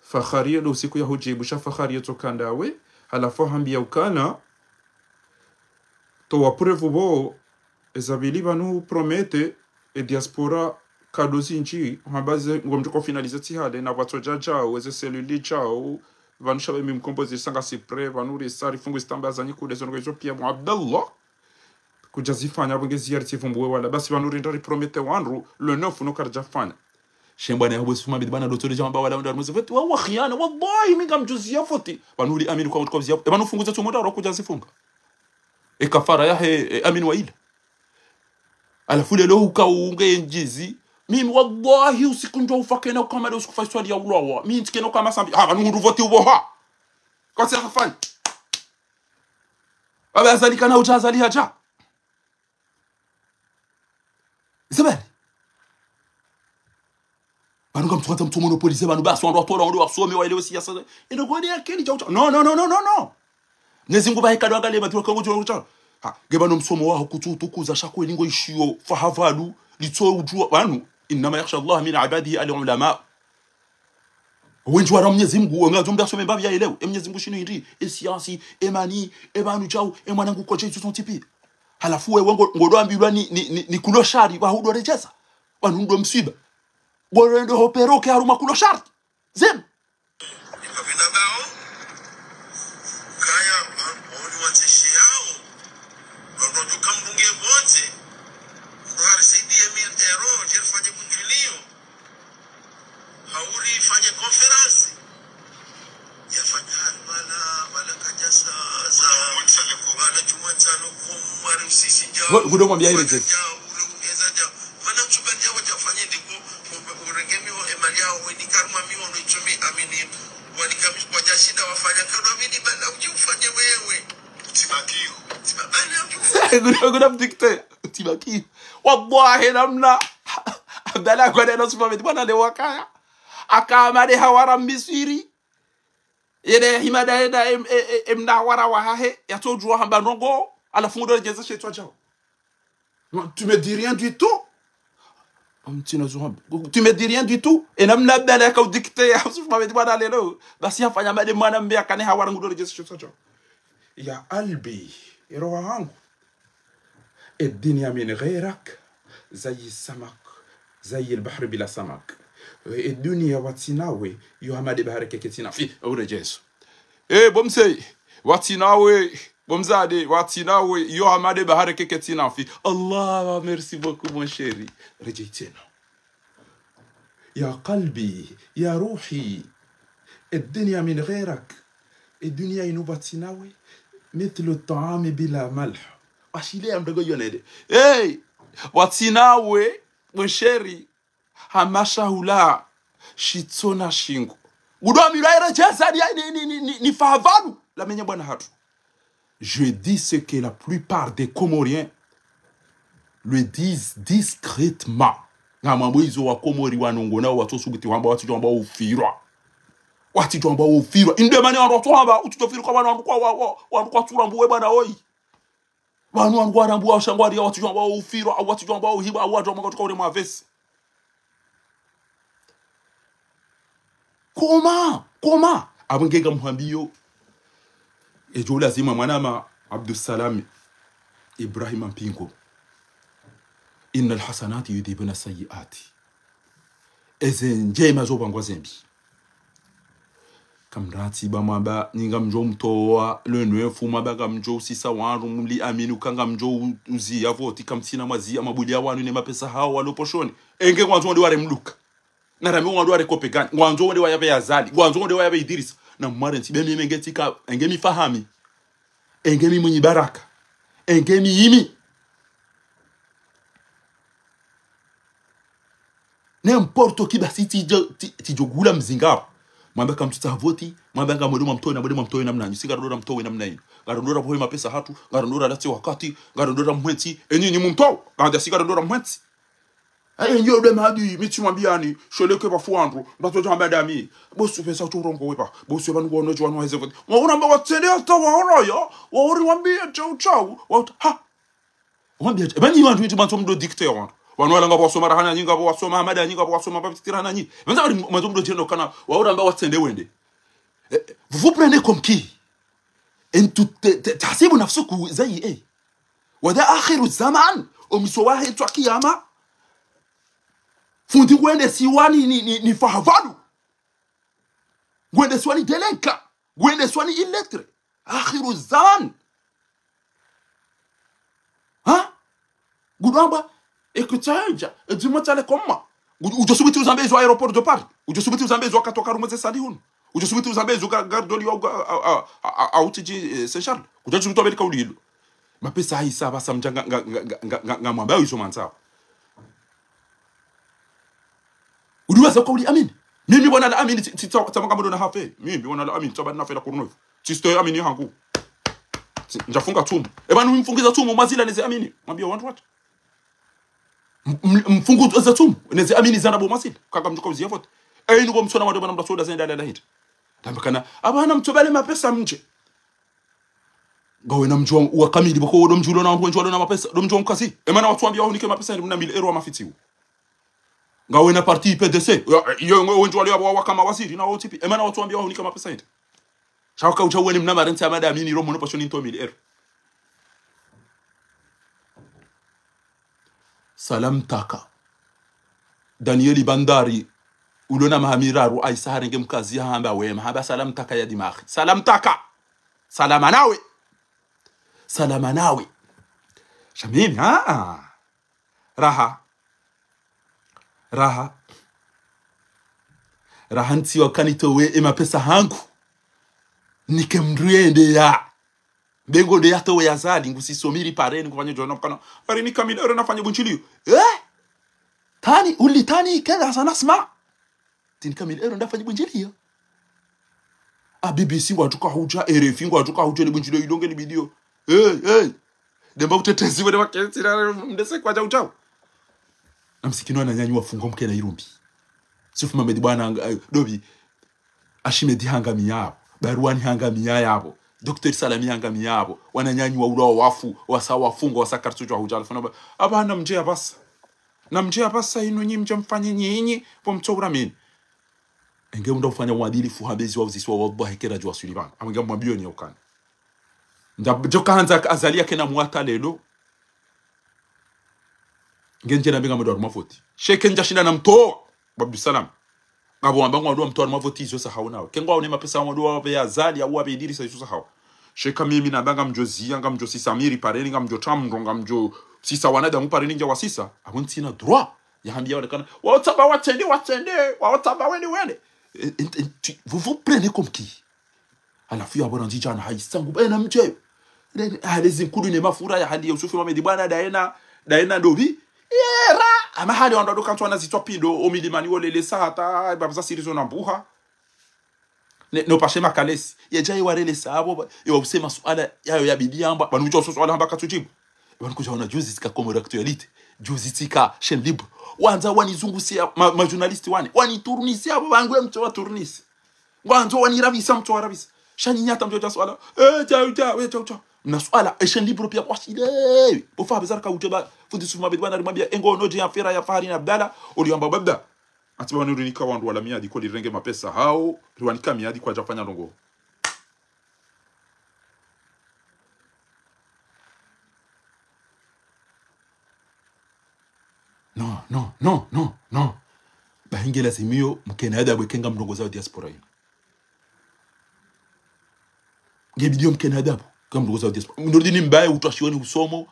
Fahari yo ndo usiku ya hudjibu, sha Fahari yo tsoka ndawe, halafu hambiya ukana, towa preuve pvo, eza pvili pvanu promete, e diaspora, kado zindji, hamba ze, ngomdjo ko finaliser tsi hale, na pvwatsodja djau, eze cellule djau, pvanu shabe mi mkombozi sanga sipre, pvanu risa, rifungu zitamba za nyikude, zo ndrongo izo piya, mwa Abdallah. Kudja zifanya, apvo nge ziyari tsivumbuwe wala. Basi pvanu rinda ripromete wandru, le neuf no karidja fanya. Shembwa na yahubu sifuma bidi bana dotso le djamba wala wandru mwezi foti. Wa, wa khiyana, wallahi mi ngamdjuzi ya foti. Pvanu uli amini kwa mutru kwa ziya. E pvanu fungu za tsumo nda ro kudja zifunga. E kafara yahe, e, amini wa ila. Halafu lelo uka unge ndjizi. Mimi wallahi usiku ndjo ufa kena ukama leo usiku fa iswali ya ulwawa. Mi ntsi kena ukama sambi. Ha, pvanu ngundu foti uboha. Kwa tsi hafanya. Baba Azali kana utsa Azali hadja. Isabelle. Pvanu ngamtsuka tsa mtsu monopoliser pvanu basi wandru watola wandru wasome waelewe siyasa. Endo kwende ya keni chaucha. No, no, no, no, no, no. Mwenyezi Mungu pvahe kado angalie matiro kangu chongo chao. Ha, nge pvanu msomo waho kutsu utukuza sha kweli ngo ishiyo faha pvanu, litso udjuwa pvanu. إنما يخشى الله من عباده العلماء. Wendji wara Mwenyezi Mungu, wenga zo mdru asome mbapvi ya elewe. E Mwenyezi Mungu shinu hindri, e siyansi, e mani, e pvanu djau, e mwanangu kwa djai tsutsonti pi. Halafu we, we ngo, ngodo ambilwa ni, ni, ni, ni kulo shari, wa hudo redjeza. Pvanu ndo mswiba. Boro ndo ho peroke haruma kulo shari. Zem. Ikapvina bao, kaya, wa, oni watsishiyao, wa, wa, duka mbunge bonze, kwa R C D mille euros, je fanye mungilio. Hauri ifanye conférence. Yafanya hali pvala, pvala kadjasa, za, pvala chuma ntsalo, kwa mwari usisi djao. Ngo, ngudo mwambia ile pvala djesi. Djao, uri ungeza djao. Pvala tsuka djao wadjafanye ndiko, u-, urenge miho, e mali yao, weni karma miho, no itsumi, amini. Wanika mi-, wadjashinda wafanya, kado amini, pvala udji ufanye wewe. Utibakio. Utiba-, pvala udji ufanye. Ngudo, ngudo mdikte. Utibakio. Wallahi namna. Abdallah kwa neno supermarket, bwana leo wakaya. Akamade hawara Miswiri. Yele himada yeda em, e, e, emna hawara wahahe. Yatsodjuwa hamba ndrongo. Halafu ngudo djeza shetwa djao. Non, tu me dis rien du tout. Omtsina zo hamba. Tu me dis rien du tout. Ena mna bala yaka udicter ya Yusuf Mohamed bwana lelo. Basi yafanya made mwana mbe akane hawara ngudo rejection socho. Ya qalbi, roho hangu. الدنيا من غيرك زي السمك، زي البحر بلا سمك. Edunia pvwatsina we, yo hama de bahari keke tsina fi. Ure Jesu. Eh, bo mseye, pvwatsina we, bo mzade, pvwatsina we, yo hama de bahari keke tsina fi. Allah, merci beaucoup, mon chéri. Rejection. يا قلبي، يا روحي، الدنيا من غيرك. Edunia inu pvwatsina we, مثل الطعام بلا ملح. Ashile ya mdogo yonede. Hey, pvwatsina we, mon chéri, hama shahula, shitsona shingo. Ngudo amira ere jeza ni, ni, ni, ni, ni, ni fahavanu. La menye bwana hatru. Je dis ce que la plupart des Comoriens le disent discrètement. Ngamwambo izo Wakomori wanongonao watsosubuti wamba watsidjo wamba ufirwa. Watsidjo wamba ufirwa. Inde mane wandru watsohamba, utsudjofirwa kwa wandru kwa, wa, wa, wandru kwatsurambuwe bwana oyi. Pvanu wandru warambuwa, sha ngwariya watsidjo wamba ufirwa, au watsidjo wamba uhiba, au watsidjo wamba katuka ule mwavesi. Comment? Comment? Apvo nge ngamhwambiyo. Edjo lazima mwanama Abdussalam Ibrahim Mpingo. إن الحسنات يذهبن السيئات. Eze ndjema zopvangwa zembi. Kamratsi ba mwamba, nyi ngamdjo mtowa, le neuf, mwamba ngamdjo usisa wandru mli amini, uka ngamdjo u-, uziya voti, kamtsina mwaziya, mabuli ya wanu ne mapesa hawo walo poshoni. Enge ngwandzo wende ware mluka. Na rami ngwandzo ware kope gani, ngwandzo wende wayapve Azali, ngwandzo wende wayapve Idrisa. Na mware ntsi be mi menge tsika, enge mi Fahami. Enge mi Mwinyi Baraka. Enge mi imi. N'importe qui basi tsidjo, tsi-, tsidjo gula mzinga. Mwamba kamtsutsaha voti, mwamba ngamwendo mwamtowe na mwende mwamtowe namna nyi. Si ngarondora mtowe namna nyi. Ngarondora pvohe mapesa hatru, ngarondora latse wakati, ngarondora mwentsi, enyi nyi mumtowe. Ngandja si ngarondora mwentsi. Aye nyo de madi, mi tsimwambiyani, sheleke pvafu wandru, mbatso djamba dami. Bosu pesa utsurongowe pva, bosu pvanu ngono djwanu waheze voti. Mwaona mba watsende hata waona ya, waori wambiye tshau tshau, wa uta-, ha. Wambiye, eba nyi wandru iti mwandzo mdo dicter wandru. Wanu wala ngapvo wasoma raha na nyi, ngapvo wasoma hamada nyi, ngapvo wasoma pvapvitira na nyi. Eba nyi wandru mwandzo mdo djeno kana, waura mba watsende wende. Eh, vous vous prenez comme qui? Entu te, te, tahsibu nafsukum zai, eh. Wada akhiru zaman, omwiso wahe ntswa kiyama. Fundi ngwendesiwa ni, ni, ni, ni fahavanu. Ngwendesiwa ni délinquant. Ngwendesiwa ni illettré. Akhiru zaman. Ha? Ngudo amba, ekutsaja, edzima tsale koma. Udjo subuti uzambe ezo aéroport de Paris. Udjo subuti uzambe ezo katoka rumwe ze sali hunu. Udjo subuti uzambe ezo ga-, gare de Lyon, a, a, a, a, a, utiji, eh, Saint Charles. Udjo subuti wabeli kauli ilo. Mapesa haisa pvasa mdja nga, nga, nga mwamba izo mandzao. Udiwaza kauli amini. Mimi bwana la amini, tsi, tsi, tsa, tsa manga mdo na hafe. Mimi bwana la amini, tsa bwana na fela kuruno. Tsi sto amini hangu. Tsi, ndjafunga tsumu. Eba nyi mfungiza tsumu, mwazila neze amini. Mwambiye wandru wati. M-, m-, mfungu za tsumu, neze amini zana bo mwazila. Kaka mdjuka uziya vote. Eyi nuko mtsona wado bwana mda soda zenda la hita. Tambakana, apvana mtobale mapesa mdje. Ngawena mdji wa, wa kamili, boko do mdji ulo na wandru wendji walo na mapesa, do mdji wa mkazi. Emana watsuambiya wahunike mapesa, ndi mna mille euros wa mafitiwu. Ngawena parti P D C, yo, yo, ngo wendji walo ya wa, wa kama waziri na wa O T P. Emana watsuambiya wahunike mapesa, ndi. Sha waka udja weni mna marentsi ya madame, ni romo no pasho ni nto mille euros. Salam Taka. Danieli Bandari, ulo na maha miraru, aisa harenge mkazi ya hamba wema, hamba Salam Taka ya dimahi. Salam Taka! Salama nawe! Salama nawe! Sha mimi, aa. Raha. Raha. Raha ntsi wakanitowe e mapesa hangu. Nike mdru yende ya. Mbe ngo nde yatowe ya Azali, ngusi somiri pareni, ngufanye djona mkana. Ari nika mille euros nafanye bundjiliyo. Eh? Tani, uli tani, keda sana sma. Tsi nika mille euros ndafanye bundjiliyo. A B B C ngwadjuka hudja, R F I ngwadjuka hudja, ni bundjiliyo, ilonge ni bidiyo. Hey, hey. Demba utetezi wene waketsi, na mdese kwadja udjao. Na msikini wananyanyi wafungwa mkena irumbi. Yusuf Mohamed bwana, eh, dobi. Ashimedi hangamiya yapvo. Barwani hangamiya yapvo. Docteur Salami hangamiya yapvo. Wananyanyi waulwa wafu, wasa wafungwa, wasa kartu djwa hudja, alfana ba-, apvana mdje ya pvasa. Na mdje hapvasa inu nyi mdje mfanye nyinyi, pvo mtso uramini. Enge unda ufanya uadilifu ha bezi wa uziswa wallahi kera djuwa Suleiman. Amwinga mwambiyo ni ukana. Ndja, djoka handza Azali yake na mwata lelo. Nge ndje na mbenga mdo harumwa voti. Sheke ndja shinda na mtowa. Abdussalam. Ngapvo wamba ngwandro mtowa harumwa voti izo za hawo nawo. Ke ngwaone mapesa ngwandro wapve Azali, au wapve Idirisa izo za hawo. Sheka mimi namba ngamdjo ziya, ngamdjo sisa miri pareni, ngamdjo tamro, ngamdjo sisa wanadamu pareni ndja wasisa. Apvo ntsina droit. Yahambiya wale kana. Wawo tsamba watsende, watsende. Wawo tsamba wende, wende. E, e, e, tu, vous vous prenez comme qui? Halafu ya bora ndzidja na hayi sangu, baye na mdje. Hale zinkulu ne mafura ya hali ya Yusufu Mamedi bwana daena, daena ndobi. Yera, ama hali wandru ndo kantsu wana zitswa pindo, omilimani wolelesa hata, bapvasa sirizo na mbuha. Ne, no pashe makalesi. Yedja yewarelesa apvo, yewa usema suala, yayo yabidi yamba, pvanu kudja uso suala hamba katsudjibu. Pvanu kudja wana juzi tsika Comores Actualité, juzi tsika Chaîne Libre. Wandza wanizungusia, ma, ma journaliste wani, waniturnisia apvo, pvangu ye mtso waturnisi. Ngwandzo wanirabisa mtso warabisa. Sha nyi nyata mdjo dja suala. Eh, djau, djau, eh, djau, djau. Mna suala, eh, Chaîne Libre piya kwashile. Bo fa bezar ka udje ba, fundi Yusuf Mamedi bwana rimwambiya, engo no dje ya fera ya Fahari na Abdallah, oli yamba babda. Ati bwana uri nika wandru wala miyadi ko lirenge mapesa hawo, riwanika miyadi kwadja fanya ndrongo. Non, non, non, non, non. Bahi nge lazimiyo mkena adabu eka ngamrongoza diaspora inu. Nge bidiyo mkena adabu, ngamrongoza diaspora. Mndru dini mbaye utwa shioni usomo,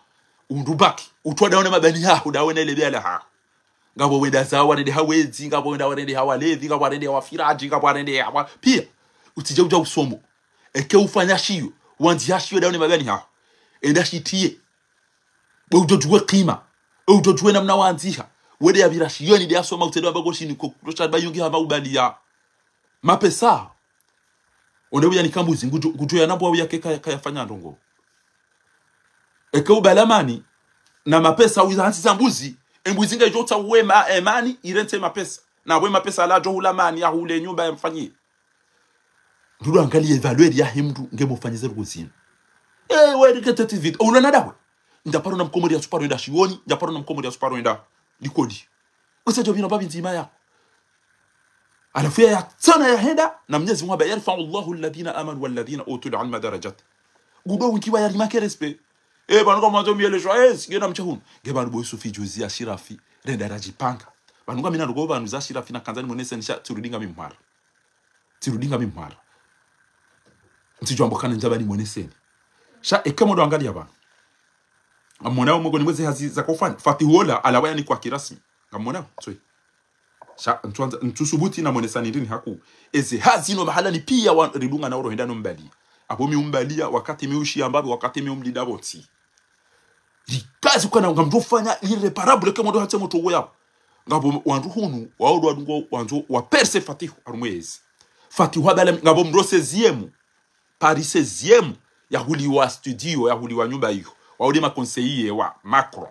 undru baki. Utwa daone mabani haho, daone ile biala haho. Ngapvo wenda za warende ha wezi, ngapvo wenda warende ha walevi, ngapvo warende ha wafiradji, ngapvo warende ha wa, piya. Utsidja udja usomo. Eke ufanya shiyo, wandzi ha shiyo daone mabani haho. Enda shitiye. Be udjo djuwe kima. E udjo djuwe namna wandziha. Wende ya pvira shiyoni de ya soma utsende wamba ko shini ko, kutosha bayungi hama ubaliya mapesa. Onde uya nika mbuzi, ngudjo, ngudjo ya nambwa uya ke kaya, kaya fanya ndrongo. Eke ubala mani, na mapesa uyiza hantsi za mbuzi, e mbuzi nge djo tsa uwe ma, e mani, irentse mapesa. Na we mapesa la djo hula mani, ya hule nyumba ya mfanyi. Ndulu angaliye valeur yahe mndru nge mufanyeze luku zinu. Eh, we rike tete vite. Oula na dawe. Ndja paro na mkomori ya suparo enda shioni, ndja paro na mkomori ya suparo enda likoli. Usa djo bina babi ndzima ya. Halafu ya, ya tsana ya henda, na Mnyezi Mungu hamba, يرفع الله الذين آمنوا والذين أوتوا العلم درجات. Gudo winki wa ya rimake respect. Eh, pvanu ka mwandzo miyele shwa, eh, sigena mchahunu. Nge pvanu bo Yusufi juzi ya Shirafi, renda radjipanga. Pvanu ka mina rugo pvanu za Shirafi na kandzani mwonese nisha, tsirudi nga mimwara. Tsirudi nga mimwara. Ntsidjo amba kana ndjaba nimwoneseni. Sha eke modo angaliya pvanu. Ngamwona omwe ngoni mweze hazi za kofanya. Fatihu ola, alawa yanikwa kirasmi. Ngamwona, tswe. Sha, ntsuandza, ntsusubuti na mwonesani ndrini haku. Eze hazi no mahala ni piya wa, ridunga na oro henda no mbaliya. Apvo mi umbaliya, wakati mi ushiya mbapvi, wakati mi umlida pvo ntsi. Likazi ukana ngamdjo fanya l'irréparable ke modo hatse moto wo yapvo. Ngapvo wandru hunu, wawo ndo wadungo wandzo wa percer Fatihu harumwa ezi. Fatihu habala, ngapvo mndru seizième, Paris seizième, yahuliwa studio, yahuliwa nyumba iyo. Wawo nde ma conseillers wa Macron.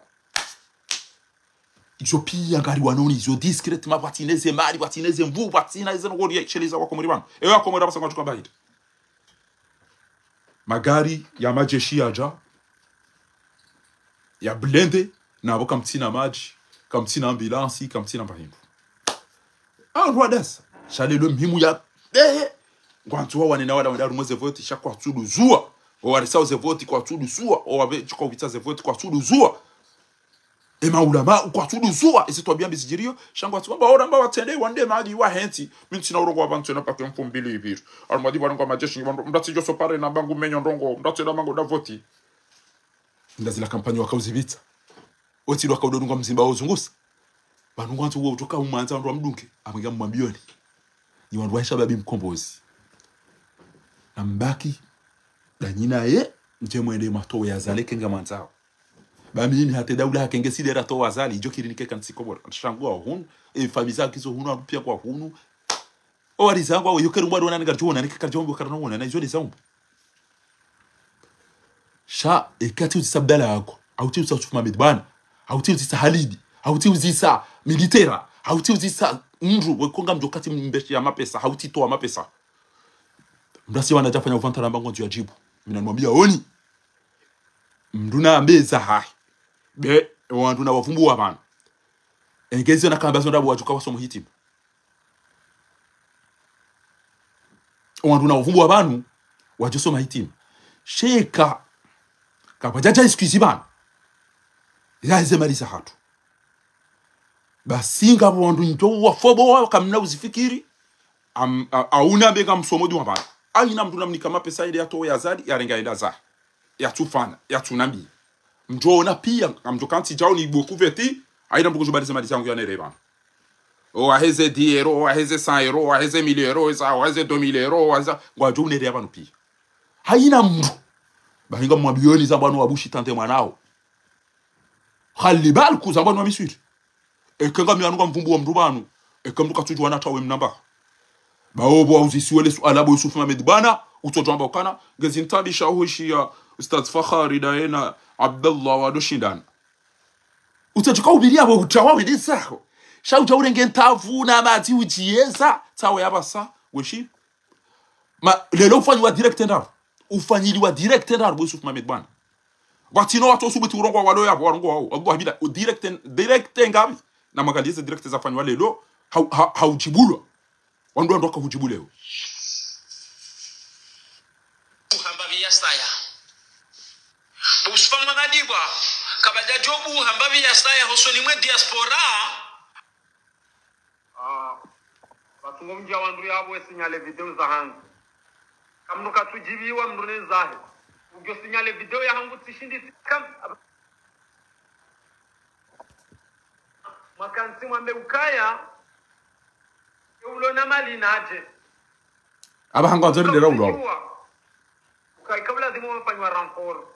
Izo piya ngari wanoni, izo discrètement, pvatsina eze mali, pvatsina eze mvu, pvatsina eze nongori ya sheleza wa Komori pvanu. Ewa Komori apvasa ngwatsuka bahita. Magari ya majeshi yadja, ya blindé, na pvo kamtsina madji, kamtsina ambulance, kamtsina mba hindru. Ah, rwadasa. Sha lelo muhimu ya, eh, ngwandzo wa wanena wala wenda harumwa ze voti, sha kwatsudu zuwa. Owarisao ze voti kwatsudu zuwa. Owapve, chiko upvitsa ze voti kwatsudu zuwa. Ema ulama ukwatsudu zuwa, ezi twabiya mbi zidjiriyo, sha ngwatsi wamba ora mba watsende, wande mali, wahentsi, mi ntsina urongowa pvanu tsena pake mfumbili ipviri. Almadi pvanu ngwa majeshi, pvanu, mndru tsidjo so pare na mbangu menyo ndrongo, mndru tsena mbangu da voti. Nda zila kampanyi waka uzipvitsa. Otsi ndo waka udo dunga mzimba wo uzungusa. Pvanu ngwandzo wo utoka umwandza wandru wamdunge, amwinga mwambiyoni. Ni wandru wa shababi mkombozi. Na mbaki, da nyi naye, mdje mwende matowe ya zale ke ngamwandzao. Ba mimi hata daula hake nge sidera to wazali, idjo kiri nike kantsi Komori. Shangu wa hunu, e, famiyi za kizo hunu, anu piya kwa hunu. Owari zangu, awe, yo keri mbwa wana ni karidjo wona, nike karidjo wona, karidjo wona, na izo nde zangu. Sha, e, katsi uzisa Abdallah yako, hautsi uzisa Yusuf Mohamed bwana, hautsi uzisa Halidi, hautsi uzisa militaire, hautsi uzisa mndru, we ko ngamdjo katsi mbeshe ya mapesa, hautsi towa mapesa. Mndru asi wana djafanya uvantara mbango ndzo ya djibu. Mina nimwambiya oni. Mndru na ambe za hahe. Be, wandru na wavumbuwa pvanu. Engezio nakamba zo ndrabo wadjuka wasomo hitima. Owandru na uvumbu wa pvanu, wadjosoma hitima. Sheka, kapvadjadja excuse pvanu. Yaheze mali zahatru. Basi ngapvo wandru ndo wafobo wa kamna uzifikiri, am-, a-, auna mbe ngamsomo dua pvanu. Haina mndru namnika mapesa ile yatowe ya zadi, yarenge yende zahe. Yatsufanya, yatsunambi. Mdjoona pia, ngamdjo kantsi djao ni boku veti, haina mndru kudjubali ze mali zangu yanere pvanu. O waheze dix euros, o waheze cent euros, o waheze mille euros, o waheze deux mille euros, o waheze, ngwadjo unere ya pvanu pia. Haina mndru. Bahi ngamwambioni za pvanu wabushi tante mwanao. Khalibalku za pvanu wa Miswiri. Eka ngami anu ngamvumbu wa mndru pvanu. Eka mndru katsudjuwa na tawe mnamba. Bawo bo wauzisiwe le suala bo Yusuf Mohamed bwana. Utsodjwamba ukana. Ngezi ntabisha uhushi ya Ustadh Fakhari daye na Abdallah wadoshindana. Utsodjuka ubili abo utawa wili zaho. Sha udja urenge ntavu na madzi udjiyeza. Tawe ya pvasa. Weshi. Ma, lelo ufanyiwa direct ndraru. Ufanyiliwa direct ndraru, bo Yusuf Mohamed bwana. Watsina watso usubuti urongowa walo yapvo, warongowa wao. Wallahi bila, u direct, direct ngapvi. Na mwangaliye ze direct zafanyiwa lelo, hau-, ha-, haudjibulwa. Wandru wandru waka hudjibulwa. Uhamba pvi ya saya. Bo Yusuf Mohamed bwa, kapvadjadjo bu uhamba pvi ya saya, hosoni mwe diaspora. Ah, pvatsungo mdja wandru yapvo esinyale video zahangu. Kamndru katsudjibiwa mndru ne zahe. Udjo sinyale video yahangu tsishindi kam-, mwakantsi mwambe ukaya, e ulo na mali nadje. Apvaha ngwandzo rilera ulo. Ukaya ika ulazimu wafanywa renfort.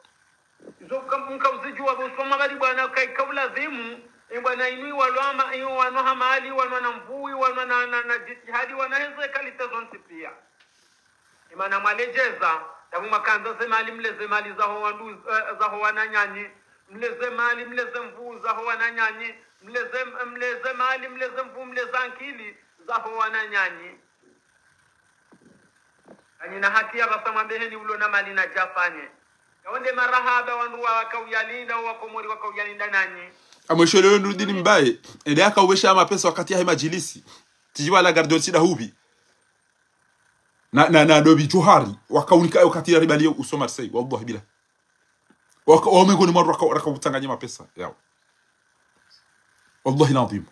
Izo uka-, mka uzidjuwa bo Yusuf Mohamed bwana, uka ika ulazimu, e bwana inu iwalwa ma-, iwanwa ha mali, wanwa na mvuu, wanwa na, na, na djitihadi, wana heze kalite zontsi pia. Imana mwaledjeza, damu mwakandza ze mali, mle ze mali zaho wandru, eh, zaho wananyanyi, mle ze mali, mle ze mvuu zaho wananyanyi, mle ze, mle ze mali, mle ze mvuu, mle ze ankili zaho wananyanyi. Anyi na haki ya pvasa mwambe heni ulo na mali nadje afanye. Yawo nde marahaba wandru waka uyalinda, o wakomori waka uyalinda nanyi. Amweshelewe Nurdini Mbaye, ende aka uwesha mapesa wakati yahe madjilisi. Tsidjiwa la garde aussi da hubi. Na, na, na dobi Djuhari, waka unika wakati ya ribali uso Marseille, wallahi bila. Waka, wame ngoni mwa raka, raka utsanganya mapesa, yawo. Wallahi ladhim.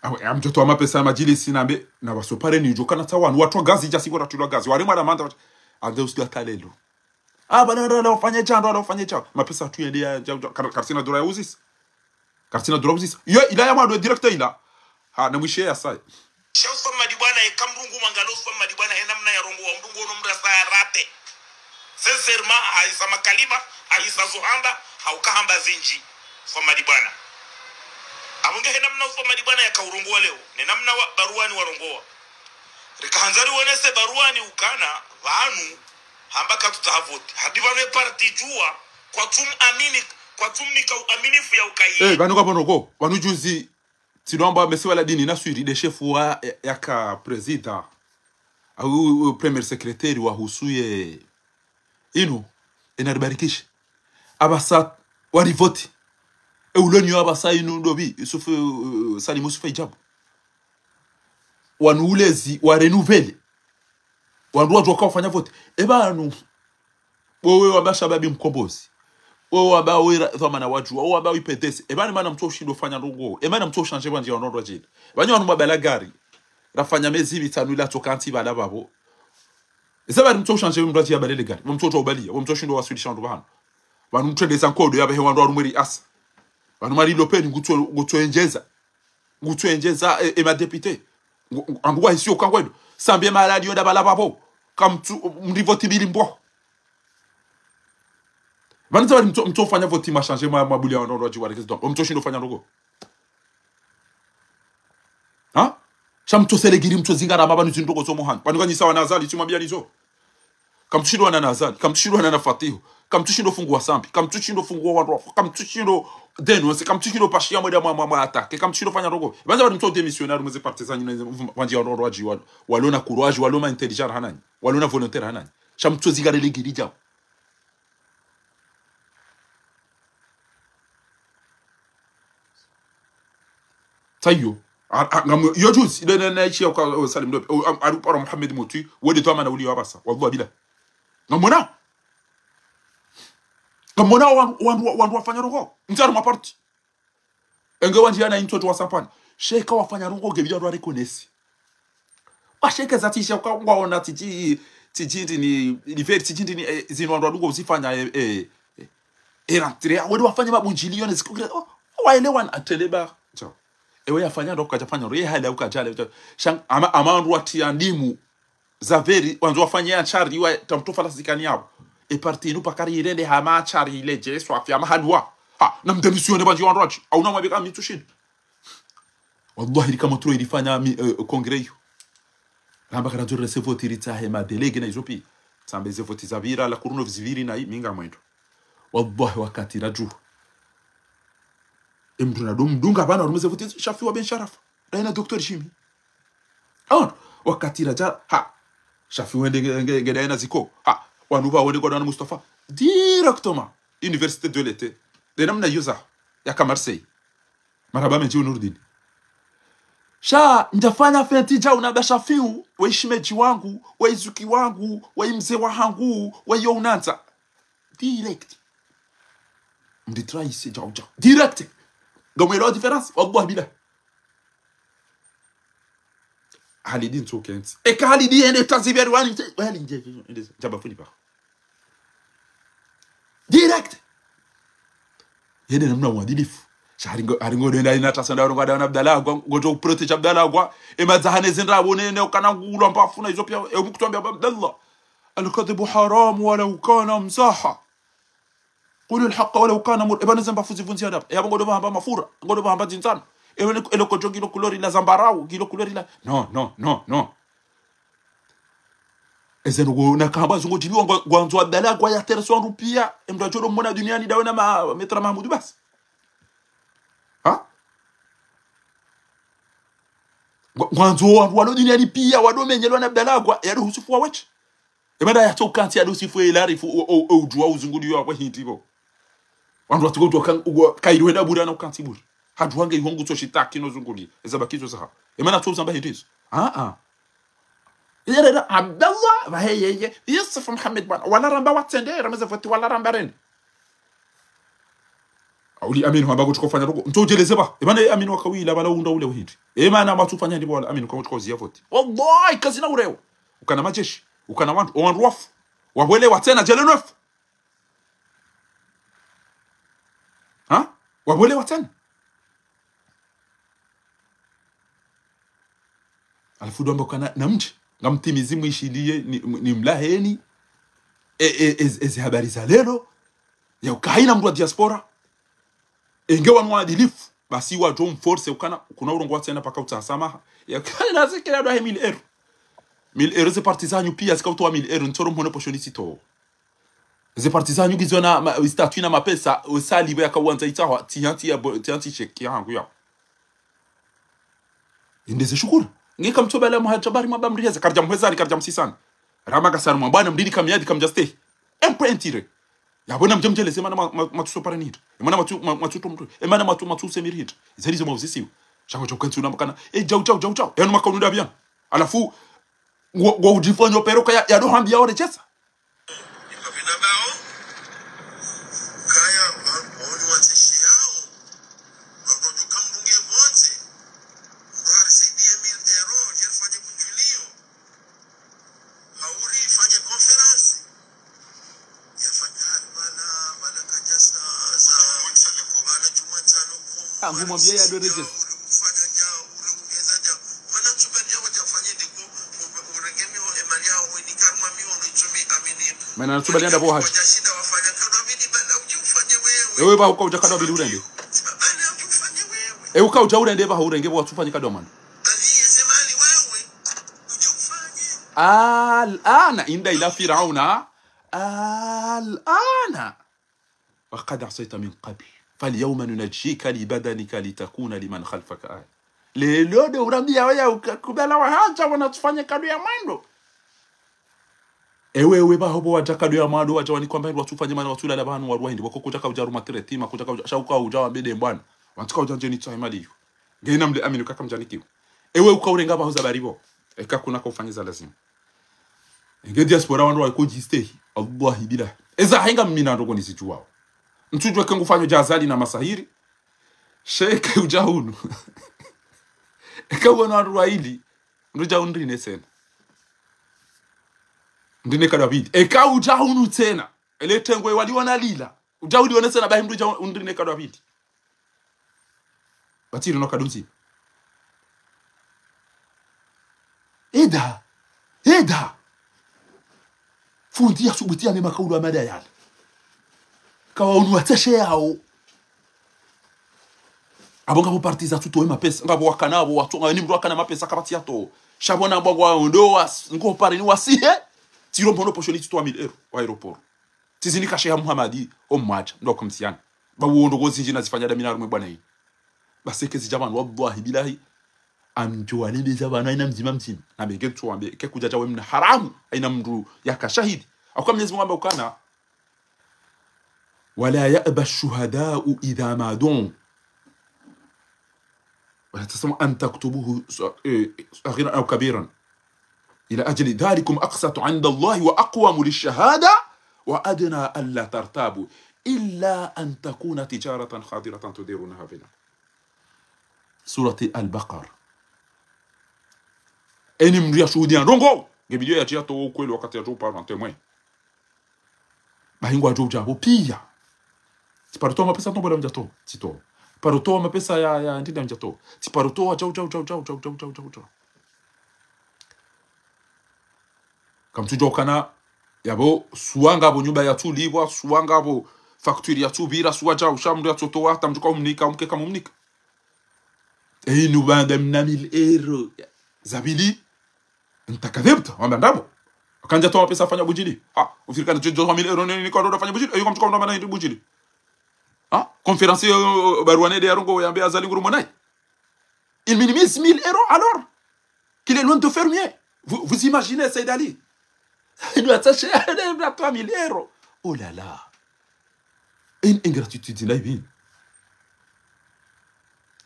Awe, amdjotowa mapesa ya madjilisi nambe, na wasopare ni udjo kana tawanu. Watru wa gazi, dja siko ratulwa gazi. Wari mwana manda, ande usiku ya talelu. Ah, bana, bana, bana, wafanye djando, bana, wafanye djando. Mapesa tu yende ya, dja, dja, kar-, karisina dura ya uzisa. Karisina dura uzisa. Yo, ila ya mwando, direct ila. Ha, na mwishe ya saya. Sha Yusuf Mohamed bwana, eka mndru ngu mwangalo Yusuf Mohamed bwana, he namna ya rongowa, mndru ngu ono mndru ya saya rate. Sincèrement, ahisa makalima, ahisa zo hamba, hauka hamba zindji. Yusuf Mohamed bwana. Amunge he namna Yusuf Mohamed bwana yaka urongowa leo. Ne namna wa, Baruani warongowa. Rika handza riwonese Baruani ukana, pvanu, hamba katsutsaha voti. Hadi pvanu e parti djuwa, kwatsum amini, kwatsumnika uaminifu ya ukaye. Eh, pvanu kapvono ko, pvanu juzi, tsi ndo amba Mesi Waladini Naswiri nde shefu wa, ya, yaka président. Au, au premier secrétaire wa husu ye, inu, enaribarikishe. Apvasa, wari voti. E uloni yo apvasa inu ndobi, Yusuf, eh, Salim Yusuf Idjabu. Wanu ulezi, wa renouveler. Wandru wadjuwa ka wafanya voti. E pvanu, wewe wamba Shababi Mkombozi. Wewe wamba wera dhwamana wadjuwa. Wewe wamba wipedese. E pvanu mana mtso ushindo fanya ndrongo. E mana mtso ushanje pvandzi ya wandru wadjina. Pvanu wanu mabala gari. Rafanya mezi mitsanu ila tsoka ntsi pvala pvapvo. Eza pvanu mtso ushanje mndru adji ya balele gari. Mtso utwa ubalia. Mtso ushindo waswilisha wandru pvanu. Pvanu mtrendeza nkodo ya pvehe wandru warumweri asa. Pvanu mari lopeni ngutso, ngutso endjeza. Ngutso endjeza, e, e madéputé. Ngu-, ngu-, angu wahisiyo kangwendo. Sambi e malali yo nda pvala pvapvo. Kamtsu, mri voti mbili mbwa. Pvanu za pvanu mtso, mtso fanya voti mashanje mwa, mwa buli ya wandru wadji wa résidence. Mtso shindo fanya ndrongo. Ha? Sha mtso selegiri mtso zingara ma pvanu zindrongo zo muhani. Pvanu kanyisa wana Azali, tsi mwambia nizo. Kamtsushindo wana na Azali, kamtsushindo wana na Fatihu, kamtsushindo funguwa Sambi, kamtsushindo funguwa wandru wafu, kamtsushindo dénoncer, kamtsushindo pashiya mwenda mwa, mwa, mwa attaquer, kamtsushindo fanya ndrongo. Pvandza pvanu mtso démissionner mweze partisans, mwandzi ya wandru wadji wa, walo na courage, walo ma intelligent hananyi, walo na volonté hananyi. Sha mtso zingara legiri djao. Tayo. A, a, ngamu, yo juzi, ile na, na ishi ya kwa, o, Salim Dope. O, am, ali upara Mohamed Mutwi, wende tu amana uli wa basa. Wallah bila. Ngamwona? Ngamwona wandru, wandru, wandru wafanya ndrongo. Ntsari maparti. Enge wandji yana intso tu wasapana. Sheka wafanya ndrongo nge bila wandru warekonesi. Washeke za tisha kwa ngwaona titi, titi ndini, liveri titi ndini, eh, zinu wandru wadungo uzifanya, eh, eh, eh. Eritrea, wende wafanye mabundjiliyo ne zikongre, oh, waelewana atele ba. Tso. Ewe yafanya ndo kajafanya, ndo ye hali ya ukajale. Shang, ama, ama wandru watiya ndimu, zaveri, wandzo wafanye ya ntsari, wa tamto fala zikani yawo. E parti inu pakari irende hama ntsari ile je, swafi, ama haluwa. Ha, na mdémissionner bandji wandru watsi. Au na mwabeka mitsu shini. Wallahi, lika motro ilifanya mi, eh, congrès iyo. Ramba kara dzuri rese voti ritsahe ma délégué na izo piya. Tsambe ze voti zapvira, la kuruno zipviri na i, mi ngamwendo. Wallahi, wakati radjuwa. E mndru na do mdunga pvanu, warume ze voti, Shafi wa Ben Sharafa. Daye na docteur Jimmy. Aona, wakati radja, ha. Shafi wende nge, nge, nge daye na Ziko. Ha, wanu pva wende kwa daye na Mustafa. Directement. Université de l'Été. De namna iyo za. Yaka Marseille. Marahaba mendji Nurdin. Sha, ndjafanya feti djau na ba Shafiu, we shemedji wangu, we zuki wangu, we mze wahangu, we yo unandza. Direct. Mdi trahir djau djau. Direct. Ngamwelewa différence, wallah bila. Halidi ntsu kentsi. Eka Halidi yende taziberi wani, wani, ndje, ndje, ndje, ndje, ndje, ndje, ndje, ndje, ndje, Direct. Yende namna uadilifu. Sha haringo, haringo denda ina tasa nda ronga dawana Abdallah Agwa, ngojo protéger Abdallah Agwa. E madzahane zendra abone ne ukana ngulwa mbafu na izo piya, e mkutwambia Abdallah. الكذب حرام ولو كان مزاحا. قل الحق ولو كان مرا. E bana zembafu zivunzi adaba. E abo ngodo bahamba mafura, ngodo bahamba zinzana. E bana, e loko jo gilo kulori la zambarau, gilo kulori la. Non, non, non, non. Eze ndrongo nakamba zungo djibiwa ngwa, ngwandzo Abdallah Agwa ya teresa wandru piya, e mndru adjo do mona duniani dawe na ma, Maître Mahamoud basi. Ha? Ngwa, ngwandzo wandru walo duniani piya, wado menyelwa na Abdallah Agwa, yado husifu wa wetsi. E manda yatso ukantsi yado husifu e larifu, o, o, o, udjuwa uzunguliyo wa hindri bo. Wandru watiko udjuwa kan, udjuwa kairi wenda buri na ukantsi buri. Hadjuwa nge ihongu tso shitaki no zunguli. Eza bakizo zaha. E mana tso uzamba hindri izo. Ah, ah. Yeye rera Abdallah, vahe yeye. Yusuf Mohamed bwana. Wala ramba watsende, rameze voti wala ramba rende. Auli Aminu hamba kutsuko fanya roko. Ntso udjeleze ba. E mana Aminu wakawila, bala unda ule uhindri. E mana matsufanya ndi bwala Aminu kwa kutsuko ziya voti. Wallahi, kazina urewo. Ukana majeshi. Ukana wandru. O wandru wafu. Wabwele watsena, djele nwefu. Ha? Wabwele watsena. Halafu ndo amba ukana na mdji, ngamtimizi mwishiliye ni, ni mlaheni, e, e, e, ezi habari za lelo, ya uka haina mndru wa diaspora, enge wanu waadilifu, basi wadjo mforce ukana, kuna urongowa tsena paka utsaha samaha, ya uka haina zikira ndo he mille euros. Mille euros ze parti zanyu piya, zika utowa mille euros, ntsoro mhono poshoni sito. Ze parti zanyu ngizo na ma, statut na mapesa, o sali bo yaka uwandza itsahwa, tsi hantsi ya bo, tsi hantsi chèque ya hangu ya. Inde ze shukura. Nge kamtsoba la muhadja bari mwa bamriyeza, karidja mhwezani, karidja msisani. Rama kasari mwa bwana mdidi kamyadi kamdja stehi. Empo entire. Ya bona mdje mdjeleze mana ma, ma, matsuso para nihita. E mana matsu, ma, matsuto mtu. E mana matsu, matsu semiri hita. Zeri zo mauzisiwa. Shango chokentsi unamba kana. E, djau, djau, djau, djau. Yanu makaunu ndabiyan. Halafu, ngwa, ngwa udjifanyo pero kaya, yado hambi ya orejesa. Ikapvinda bawo, kaya, wa, waoni watseshe yawo, wakotuka mbunge pvondze, kwa R C D mille euros, je fanye kutulio, hauri fanye conférence, ya fanya hali mana, mana kajasa, za, mana chuma chano, Ah, ngumwambia ya do rejeter. Mana natsubalia ndapvo hadji. Ewe ba uka udja kado abili urende. Ewe uka udja urende ba haurenge bo watsufanye kado amando. Al-ana inda ila Firauna. Al-ana. وقد عصيت من قبل فاليوم ننجيك ببدنك لتكون لمن خلفك آية. Leo ndo urambia waya uka-, kubala wahadja wanatsufanye kado ya mwando. Ewe, ewe, ba hobo wadja kado ya mwando, wadja wanikwamba hindri watsufanye mana watsulala pvanu waruwa hindri. Wako kudja kaudja ruma tiretima, kudja kaudja, sha uka udja wambede mbwana. Wantsuka udja ndjeni tsahe mali iyo. Ngena mle amini kaka mdjanikiwa. Ewe ukaurenga pvaho za baribo. Eka kuna kaufanya za lazima. Nge diaspora wandru waiko djistehi. Wallahi billah. Eza hainga mi na ndrongoo nizidjuwao. Ntsudjuwa eka ngufanyo dja Azali na Masahiri. Sheke udja hunu. Eka uwona wandru waili. Ndrudja undrine tsena. Ndrine kadwa pvili. Eka udja hunu tsena. Ele tengwe waliona lila. Udja ulione tsena bahi mndru udja undrine kadwa pvili. Batiri no kadunzi. Eda. Eda. Fundi ya subuti ya mema kaulu amada yale. Kawa unu watseshe yao. Abo ngapvo parti za tutowe mapesa. Ngapvo wakana abo watso. Ngapvo ni mndru wakana mapesa kapvatsi yato. Sha pvo na mbwa ngwa ondo wa ngo pare ni wasihe. Tiro mbono posho ni tutowa mille euros. Wa aéroport. Tsi zini kashe ya Muhamadi, o mwacha, ndo kumsiana. Ba uwo ndrongoo zindji nazifanya dami na harumwa bwana ini. Basi eke zidja pvanu, wallahi billahi, amdjo walembeza pvanu, haina mdzima mdzima. Na benge tsu wambe, ke kudja dja we mna haramu, haina mndru yaka shahidi. Hauka Mwenyezi Mungu hamba ukana, ولا يأبى الشهداء إذا ما دعوا ولا تسأموا أن تكتبوه ص-، إيه، صغيرا أو كبيرا. إلى أجل ذلكم أقسط عند الله وأقوم للشهادة وأدنى ألا ترتابوا إلا أن تكون تجارة حاضرة تديرونها بينكم. Surati Al-Baqarah. Eni mndru yashuhudia ndrongoo. Nge video yatsi yatowa ukweli wakati yatso upara ntsi mwe. Bahi ngwadjo udja pvo piya. Tsiparo towa mapesa tombo la mdjato. Tsito. Paro towa mapesa ya, ya ndida mdjato. Tsiparo towa djau, djau, djau. Kamtsudjo kana, yapvo, suwa ngapvo nyumba yatsulipvwa, suwa ngapvo facture yatsupvira, suwa djau, sha mndru yatsotowa, hata mdjuka umnika, umkeka mumnika. Eyi nubanda mna mille euros. Zabili. Ntakadhibta, wamba ndrabo. Kandja towa pesa fanya budjili. Ha, ufikiri kana djo, djo mille euros nini kwa ndo fanya budjili. Eyo kamtsuka ndo mana budjili. Ha? Conférence, euh, barua nde yarongoa yambe Azali nguru mwanai. Il minimise mille euros alors qu'il est loin de faire mieux. Vous, vous imaginez, Saïd Ali. Il doit s'acheter trois mille euros. Oh là là. Une ingratitude, là, oui.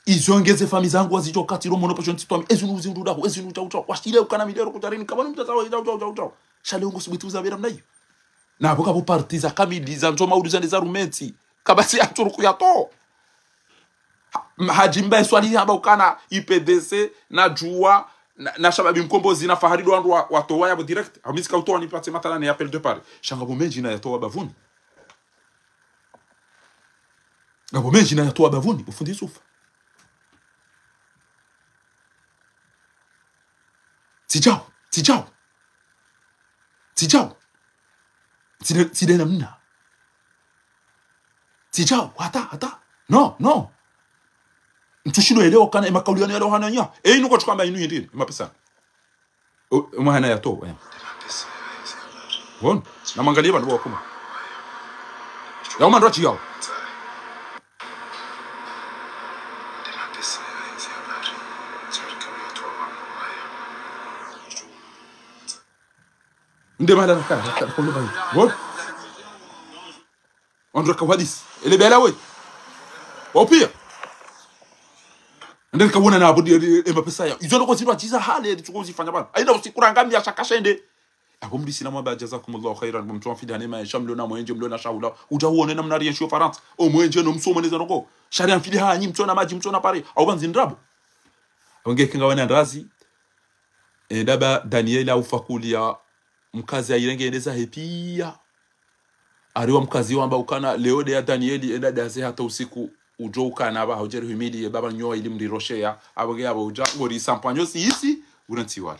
Izo nge ze famiyi zangu wazidjo katsi lo mono pasho ntsi twami. Ezi nu uzi ndu daho, ezi nu djau djau. Washile ukana mille euros kudjarini, kabano mdjaza wa djau djau djau djau. Shale ungo sibitu za bera mnayi. Na pvo kapvo parti za kamili, za ndzo maudu za nde za rumentsi. Kapvatsi ya tsuruku yato. Ha, Hadji Mbae Swalihi hamba ukana U P D C, na Juwa, na, na Shababi Mkombozi, na Fahari ndo wandru wa, watowa yapvo direct. Hamisika utowa nipvatse matala ne appel de Paris. Sha ngapvo mendji na yatowa bapvuni. Ngapvo mendji na yatowa bapvuni, ufundi Yusufa. Tsi djau, tsi djau. Tsi djau. Tsi nde, tsi nde namna. Tsi djau, hata, hata. Non, non. Ntsushilo elewa kana, ema kauli yanu yalo hana nya. E inu kwa tsuka amba inu yindri, ema pesa. O, o mahana ya to, eh. Bon, na mwangalie pvanu wakuma. Ya uma ndo tsi yao. Nde mahala nakana, nakana, kono bani. Bon. Wandru waka uhadisi. Ele bela we. Wao piya. Nde nikawona na abudi, e, e, e mapesa ya. Izo ndoko zindru wadjiza hale, ndi tsuko uzifanya pvanu. Haina usiku rangamia shaka shende. Apvo mdisi na mwamba, jazakumullahu khairan, mtsu mfidi hane maesha, mlo na mwenje, mlo na shahula. Udja uone namna rienshi yo Farantsa. O mwenje no msomo neza ndoko. Shari mfidi hanyi, mtsu na madji, mtsu na pare. Au pvandzi ndrabo. Wenge kenga wana ndrazi. E, ndaba Daniela ufakulia mkazi ayirenge endeza hepiya. Ariwa mkazi wamba ukana leo nde ya Danieli, enda daze hata usiku, udjo ukana apvaha udjeri humili ye baba nyowa ili mrirosheya, apvo nge apvo udja, ngori sampanyo si isi, una ntsiwala.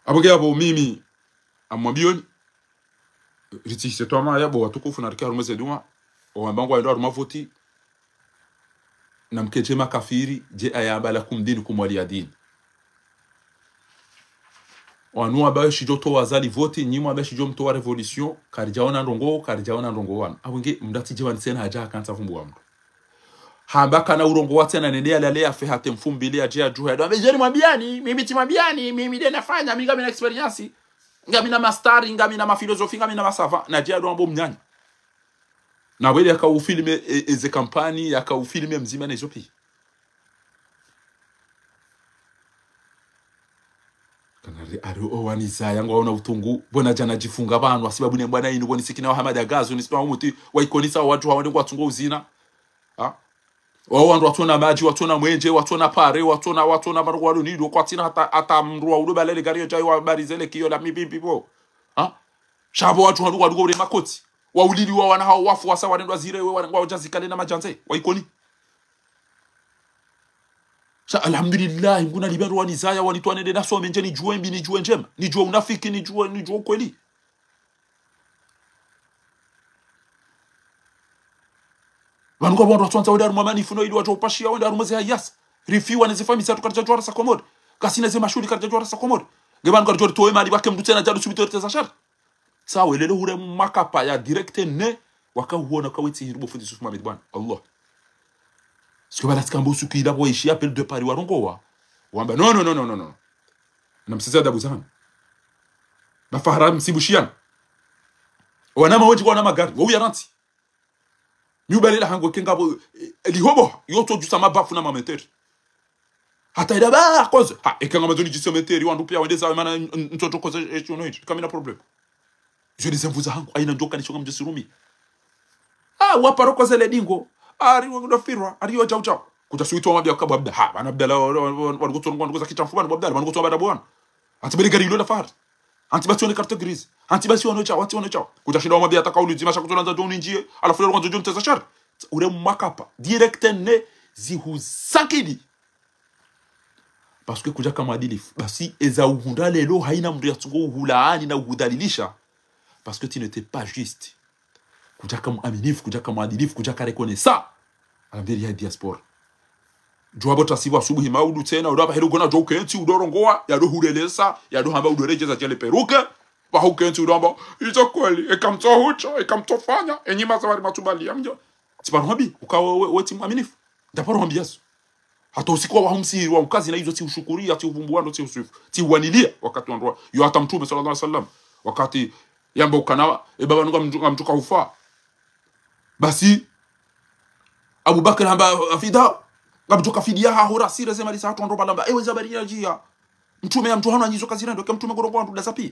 Apvo nge apvo mimi, amwambioni, ritsihise twama yapvo watukufu na rike harumwa ze dua, owamba ngwaendo harumwa voti, na mkedje makafiri, dje ayamba lakum dinukum waliya din. Wanu wamba shidjo towa Azali voti, nyi mwamba shidjo mtowa révolution, karidjaona ndrongoo, karidjaona ndrongoo wanu. Apvo nge mndru atsidje pvanu tsena hadja hakantsa vumbu wa mndru. Hamba kana urongowa tsena nende yalale yafe hata mfumbili yadje yadjuha yado. Ambe djeni mwambiani, mimi tsimwambiani, mimi nde nafanya, mi ngamina expérience. Ngamina master, ngamina mafilozofi, ngamina masava. Nadje yado ambo mnyanya. Na wele yaka ufilme, e, eze kampani, yaka ufilme mdzima na izo piya. Kana ari, ari owanizaya ngwaona utungu, pvo nadja nadjifunga pvanu, hasibabu ne mbwana inu, pvo nisikina wa Hamada Gazo, nisikina wa Muti, wa Ikoni sa wandru hawo nde ngwatsungo uzina. Ha? Wawo wandru watsona madji, watsona mwenje, watsona pare, watsona, watsona marugu walo nido, kwatsina hata, hata mdru wa udo balele gari yo djayi wa bari zele kiyo la mipimpi pvo. Ha? Sha pvo wandru wandru wandru ure makoti. Waulili wa wana hawo wafu wasa warendwa zire we wana ngwao djazikale na madjandze. Wa Ikoni. Sha, alhamdulillah, Mngu nalipve ndo wanizaya, wanitwaa nende nasome ndje nidjuwe mbi, nidjuwe ndjema, nidjuwe unafiki, nidjuwe, nidjuwe ukweli. Pvanu ngapvo wandru watsandza wende harumwa manif no ili wadjo upashiya wende harumwa ze hayasi. Rifiwa ne ze famiyi zatru karidja djuwa rasa Komori. Kasina ze mashuhuli karidja djuwa rasa Komori. Nge pvanu karidjo ritowe mali pvake mndru tsena djadu subito rite za shari. Sa welele hure makapa ya direct ne, waka uona ka wetsi hiri bo fundi Yusuf Mohamed bwana. Allah. Siku pvala tsikamba usuku ila pvo ishi appel de Paris warongowa. Wamba, non, non, non, non, non, non. Na mseze adabu zanu. Ba fahara msibushiyana. Wana mawendji kwa wana magari. Wa uya rantsi. Mi ubalela hangu eke ngapvo, eh, lihobo, yo to djusa mabafu na mameteri. Hata ida ba koze. Ha, eke ngama zoni djise meteri, wandru piya wende za, mana n-, n-, ntoto koze, eh, chono hichi. Kamina problème. Zo ni zemvu za hangu, ayina ndjoka ni shonga mdjo sirumi. Ah, waparo koze le dingo. Ari wa ndo firwa, ari yo djau djau. Kudja suwitwa mabiya kabwa Abda. Ha, bana Abdala, wa, wa, wa, wa, wa, kutsongo, wa, kuza kitamfu bana, Abdala, bana kutsongo bada bwana. Antsi bele gari ilo la fahari. Antsi basi one carte grise. Antsi basi one chao, antsi one chao. Kudja shinda wamwambia ataka uli dzima sha kutsolandza djo unindjiye, halafu leo kwandzo djo niteza shari. Ule makapa. Direct ne zihuzakidi. Parce que kudjaka mwadilifu. Basi eza uhundra lelo haina mndru yatsungo uhulaani na uhudhalilisha. Parce que tu n'étais pas juste. Kudjaka mwaminifu, kudjaka mwadilifu, kudjaka reconnaissant. Alamderi ya diaspora. Djuwa bo tasibu asubuhi maudu tsena, udo apvaha helu gona djo ukentsi, udo rongowa, yado hulelesa, yado hamba udo redjeza djele peruke, pvaha ukentsi udo hamba, izo kweli, eka mtso hutso, eka mtso fanya, enyi mazawari matsubali, ya mdjo. Tsiparo hambi, uka we, we, we tsi mwaminifu. Ndaparo hambi yasu. Hata usiku wa wahumsi wa ukazi na izo tsi ushukuriya, tsi uvumbuwa ndo tsi usifu, tsi uwanilia, wakati wandru wa, yo hata Mtrume, swallallahu alayhi wasallam, wakati yamba ukana, e baba nunga mtu, ngamtsuka ufa. Basi, Abu Bakr hamba, afida, ngamtsuka fidiya ha hura sire ze mali za hatru wandru pvala mba, ewe zabari ya djiya. Mtrume ya mtru hanu anyizo kazira ndo, ke Mtrume gorongo wandru dasa piya.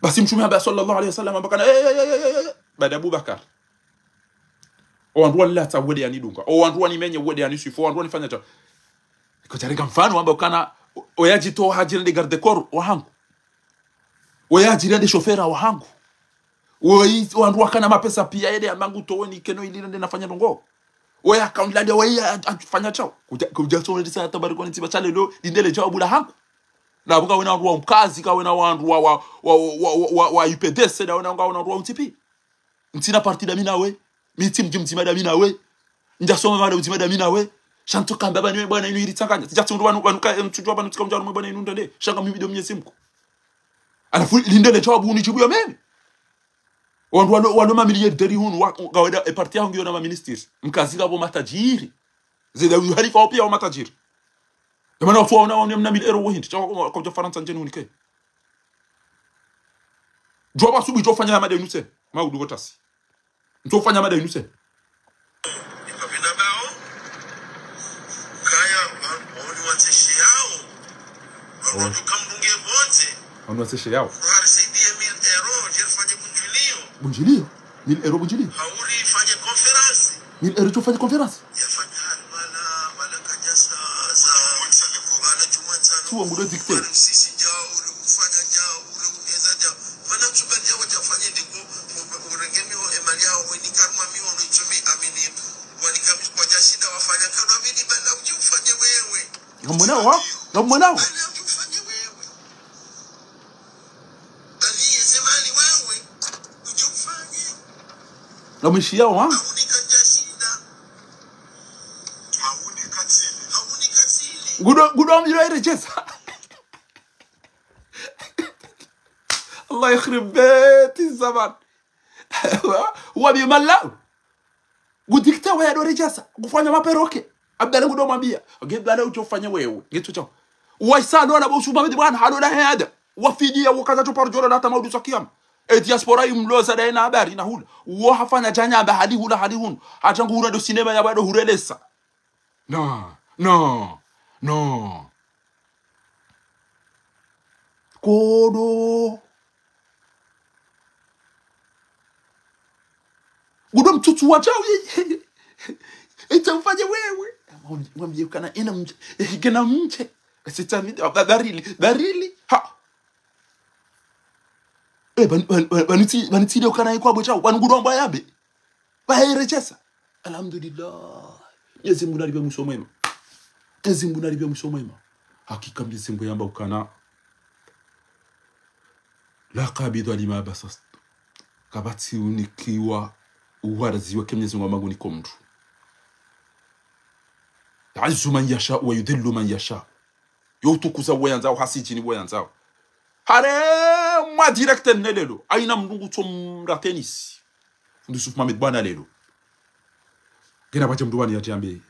Basi Mtrume hamba, swallallahu alayhi wasallam, hamba kana, eh, eh, eh, eh, eh, eh, baada Abu Bakr. O wandru wanilatsa wede yanidunga. O wandru wanimenye wede yanisifu. O wandru wanifanya dja. Kudjareka mfano wamba ukana, o, o yadjitowa hadjirende garde corps wa hangu. O yadjirende chauffeur wa hangu. O yi, o wandru wakana mapesa piya yede ya mangu towe ni keno ili nende nafanya ndrongo. O ya kaundilande, o ya a-, afanya chao. Kudja, kudja so nende sa tabariko ni tiba chale lo, lindele djawabu la hangu. Na buka wena wandru wa mkazi, ka wena wandru wa, wa, wa U P D C, na wena nga wena wandru wa U N C P. Ntsina parti dami nawe. Mi tsi mdji mdzima dami nawe. Ndjasoma mana udzima dami nawe. Sha ntsu kamba pvanu we bwana inu ili tsanganya. Tsidja tsi mndru pvanu, pvanu ka, eh, mtsudjuwa pvanu tsika mndru harumwa bwana inu ndele. Sha nga mi bido Mwenyezi Mungu. Halafu lindele djawabu unidjibu yo mimi. Wandru walo, walo mamiliyarderi hunu, wa, ngaweda, e parti yaho ngiyo na maministri. Mkazi ngapvo matajiri. Zeda uyu halifa wo piya wa matajiri. Yamana wasuwa ona, ona mna mille euros wo hindri. Sha kwa, kwa, kwa Farantsa ndjeni hunike. Djuwa pvasubu djo fanya ya mada inu se. Maudu bo tasi. Ntso fanya mada inu se. Ikapvina bao, kaya, wa, waoni watseshe yao. Wa, oh, waduka mdunge bonze. Waoni watseshe yao. Kuhari saidiye mille euros, djeri fanye bundjiliyo. Bundjiliyo? Mille euros bundjiliyo? Hauri fanye conférence. Mille euros djo fanye conférence? Yafanya hali wala, wala kanyasa, za, wala chuma ntsano. Suwa ngudo dicté. Ufanya djao, ule ungeza djao. Mana tsuka djao djafanye ndiko, u-, urenge miho emali yao, weni karma miho ndo itsomi amini. Wani kami kwa djashinda wafanya, kado amini bala udji ufanye wewe. Ngamwonao, ngamwonao. Bala udji ufanye wewe. Bali yeze mali wewe, udji ufanye. Ngamwishiyao, ha? Haunika djashinda. Haunika tsile. Haunika tsile. Ngudo, ngudo amiro ere djesa. Allah yakhrib beti zaman. Wa, wa bi mala. Ngu dicté wa yado redjasa. Ngufanya maperoke. Abdala ngudo mwambia. Nge bala udjo fanya wewe. Nge tso chao. Wa isa lola bo usuma bidi bwana. Halola hada. Wafidiya wakaza tso paro djolo na hata maudu sa kiyama. E diaspora imloza daye na habari na hula. Uwo hafanya djanya amba hali hula hali hunu. Hata ngu hula ndo sinema ya bado hurelesa. No, no, no. Kodo. Gudo mtsutsu wa chau. Ita ufanye wewe. Mwambie kana ina mche. Kana mche. Sitami, barili, barili. Ha. Eh, ban-, ban-, ban-, banitsi, banitsi leo kana ikwa bwe chau. Banu gudo amba yambe. Bahere chesa. Alhamdulillah. Mwenyezi Mungu nalipve mwiso mwema. Mwenyezi Mungu nalipve mwiso mwema. Hakika Mwenyezi Mungu yamba ukana, la qabidha lima basat. Kapvatsi unikiwa uwaraziwa ke Mwenyezi Mungu amba ngunikao mndru. Yu'izzu man yasha wa yudhillu man yasha. Yo utukuza uwo yandzao, hasijini uwo yandzao. Haremwa direct ne lelo. Haina mndru ngutso mra tenisi. Fundi Yusuf Mohamed bwana lelo. Ngena pvadja mndru bani yatsi ambe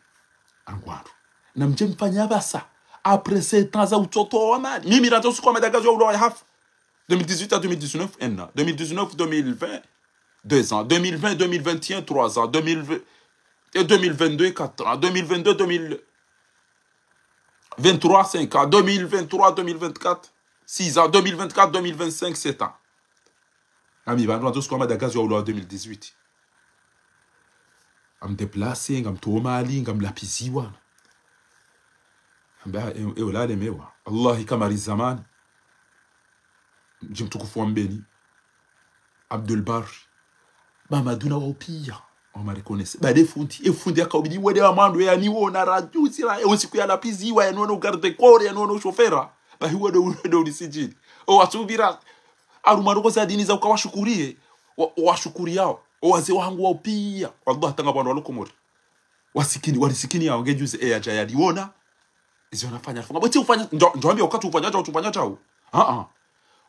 angwandu. Na mdje mfanya apvasa. Après sept ans za utoto wa mali. Mimi randza usiku wa madagazo ya ulo ya hafu. Deux mille dix-huit à deux mille dix-neuf, un an. Deux mille dix-neuf, deux mille vingt, deux ans. Deux mille vingt, deux mille vingt et un, trois ans. Deux mille vingt, et deux mille vingt-deux, quatre ans. Deux mille vingt-deux, deux mille vingt-trois, cinq ans. Deux mille vingt-trois, deux mille vingt-quatre, six ans. Deux mille vingt-quatre, deux mille vingt-cinq, sept ans. Ami pvanu randza usiku wa madagazo ya ulo wa deux mille dix-huit. Ngamdéplacé, ngamtowa mali, ngamlapviziwa. Amba, e, e, ulale mewa. Wallahi kamari zamani. Mdji mtukufu wa Mbeni. Abdul Bar. Ba maduna wa upia. Wa mareconnaisse. Ba de fundi. E fundi yakaubidi wede wa mwando ya niwona radjuzi ra. E usiku yalapviziwa, yaniwona ugarde corps, yaniwona ushofera. Ba hiwo de, de unisijini. O wasubira. Harumwa ndrongoo za dini za ukawashukuriye. Wa, washukuriyawo. O wazee wahangu wa upia. Wallahi tanga pvanu walo Komori. Wasikini, walisikini yawo nge juzi e yadja yaliwona. Izo nafanya, alifunga. Bwetsi ufanya, ndo, ndo ambia wakati ufanya chao, ufanya chao. Ah, ah.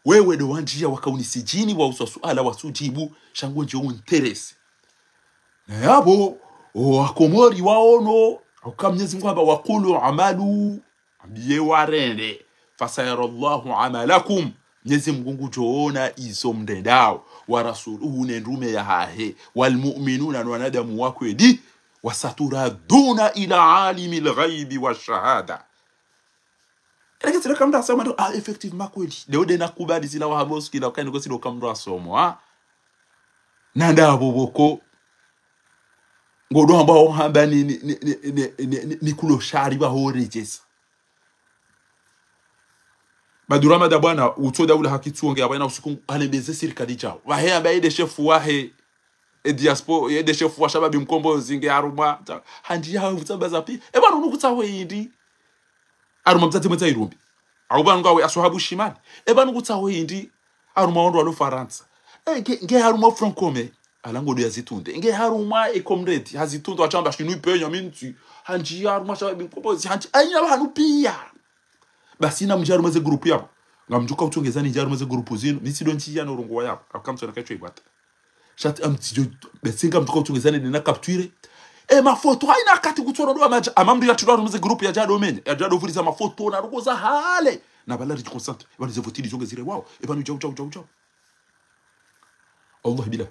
Wewe ndo wandjia wakaunisijini wa uswa suala wasujibu, sha ngo ndjio unterese. Na yapvo, o Wakomori waono, uka Mwenyezi Mungu amba, وقولوا واعملوا, ambiye warende. فسيرى الله عملكم. Mwenyezi Mungu ngudjoona izo mrendao. ورسوله, ne ndrume yahahe. والمؤمنون, no wanadamu wa kweli. وستردون إلى عالم الغيب والشهادة. Kile kesi leka mndru asoma ndo, ah, effectivement kweli. Leo de nakubali zila wahabo sikila, ukaini kosi ndo ka mndru asomo, ah. Na ndapvo pvoko. Ngodo amba ohamba ni, ni, ni kulo shari ba ho rejesa. Badura mada bwana, utsoda ula haki tsuonge, apvo ina usiku, halembeze sirikali djao. Wahe amba ede shefu wahe, e diaspo, ede shefu wa Shababi Mkombozi nge harumwa. Handji ya utsambaza pi. E pvanu nukutsaho hindri. Harumwa mdzadze mwedza irumbi. Au pvanu ngawe aswahabu shimali. E pvanu kutsaho hindri. Harumwa wandru walo Farantsa. E, nge, nge harumwa Francome. Ala ngodo yazitunde. Nge harumwa e comrade. Hazitunde watsamba shinu ipenya mintsi. Handji ya harumwa Shababi Mkombozi. Handji. Aina pvanu pia. Basi na mdje harumwa ze groupe yapvo. Ngamdjuka utsongezani ndje harumwa ze groupe zinu. Mi tsi ndo ndjiya no urongowa yapvo. Akamtsona kaitso ibwata. Sha ti amtsidjo, basi ngamdjuka utsongezani nde na capture. E mafoto, haina wakati kutsona ndo amadja. Ama mndru yatulwa harumwa ze groupe yadja ndo menya. Yadja ndo vuliza mafoto na ndrongoo za hale. Na pvala ridji concentré. E pvanu ze voti ndizonge zile wao. E pvanu djau, djau, djau, djau. Allah billah.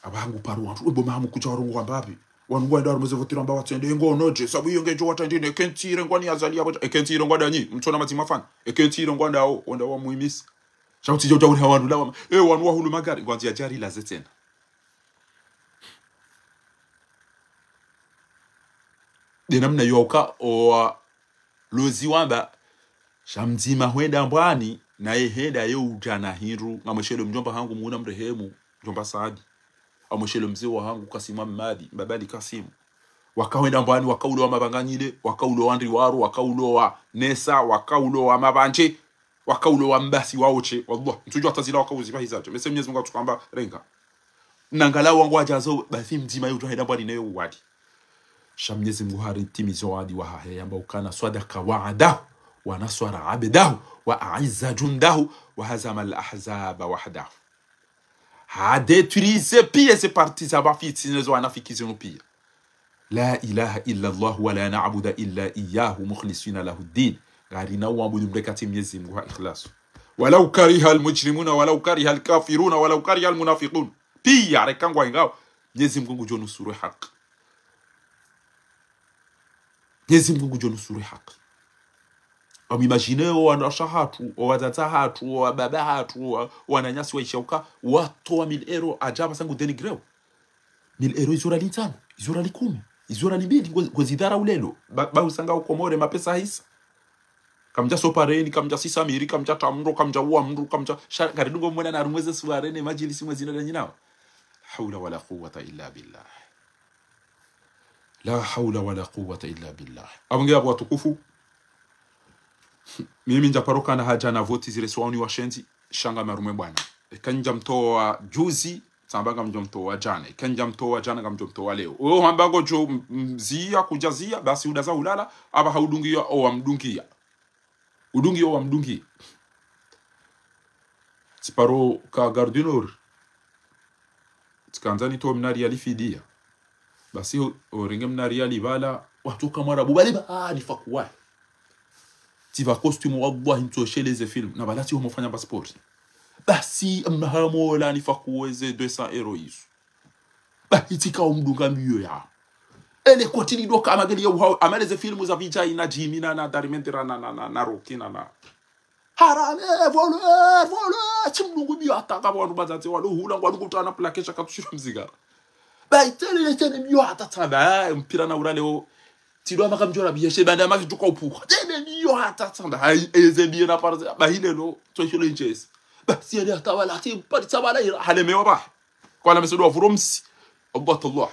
Apvaha ngu paro wandru, ebo mahamu kudja warongowa mbapvi. Wanu ngwenda harumwa ze voti ramba watsende, ngo nodje, sabu iyo ngedjo wata ndine, e kentsi irengwa ni Azali yapvo, e kentsi irengwa ndanyi, mtsona madzi mafanya. E kentsi irengwa ndawo, wenda wa muhimisa. Sha utsidja udja uri ha wandru lawa, e wanu wahulu magari, ngwandzo ya djari la ze tsena. De namna yo uka, o, lozi wamba, sha mdzima hwenda mbwani, naye henda ye udja na hindru, ngamweshelo mdjomba hangu Mngu na mrehemu, mdjomba Saadi. Ngamweshelo mze wahangu Kasimu Ahmadi, Mbabali Kasimu. Wakahwenda mbwani, wakaulowa mabanganyile, wakaulowa ndriwaro, wakaulowa nesa, wakaulowa mabandje, wakaulowa mbasi waoche, wallah. Ntsudjua hata zila wakauzi pvahizaje. Mese Mwenyezi Mungu atsukamba renga. Nangala wangu wadjazo, basi mdzima yo udja henda mbwani nayo uwadi. Sha Mwenyezi Mungu haritimizo wadi wahahe, yamba ukana, صدق وعده ونصر عبده وأعز جنده وهزم الأحزاب وحده. Ha détruise pia ze parti za bafitsi ne zo wanafiki zinu pia. لا إله إلا الله ولا نعبد إلا إياه مخلصين له الدين. Ngarina uabudu mndru katsi Mwenyezi Mungu ha ikhlasu. ولو كره المجرمون ولو كره الكافرون ولو كره المنافقون. Piya reka ngwayingao, Mnyezi Mngu ngudjo nusuru haki. Mnyezi Mngu ngudjo nusuru haki. Amu imagine o wanawashe hatru, o wadzadze hatru, o wababa hatru, o wa-, o wananyasi waishia uka, watowa mille euros, adja pvasa ngu dénigreo. Mille euros izo riali ntsanu, izo riali kume, izo riali mbili, ngo, ngozidharau leo. Ba, ba usanga o Komori mapesa haisa. Kamdja sopareni, kamdja sisamiri, kamdja tamro, kamdja uwa mndru, kamdja sha-, ngaridungo mwana na rumweze suarene, majilisi mwezi na danyinao. حول ولا قوة إلا بالله. لا حول ولا قوة إلا بالله. Abonge abo watukufu. Mimi ndja paro kana hadja na voti zile swani washenzi, sha ngam harumwa bwana. Eka ndja mtowa juzi, tsamba ngamdjo mtowa djana. Eka ndja mtowa djana, ngamdjo mtowa leo. Oyo hamba ngodjo m-, mziya, kudjaziya, basi udaza ulala, aba haudungiya, owa mdungiya. Udungiya, owa mdungiya. Tsiparo ka Gare du Nord. Tsikandza nitowe mna riali fidiya. Basi o, orenge mna riali bala, watsoka mwarabu bale ba, ah, nifakuwa. Tsiva costume wallahi ntsosheleze film. Na bala tsi homo fanya passeport. Basi mna hamola nifakuwe ze deux cents euros izo. Ba, itsika umdunga mbiyo ya. Ele koti lidoka amageli ya uhao, amaleze filmu za Vijay na Jimmy na, na Dharmendra na, na, na, na Rocky na, na. Haram, eh, voleur, voleur, tsimdungu mbiyo hata ka wandru bazatse walo hula, ngwa dungu tana plakesha katsushira mzigara. Ba, itele, itele mbiyo hata tsamba, eh, mpira na ura leo. Tsido amaka mdjora biye, she banda amaka tuka upuka. Itele mbiyo hata tsamba, hai, eze biye na parze, ba, hile lo, so shole nches. Ba, si ele hata wala, tsi, pari tsamba la, halemewa ba. Kwa la mesedo wa vuromsi. Abbatullah.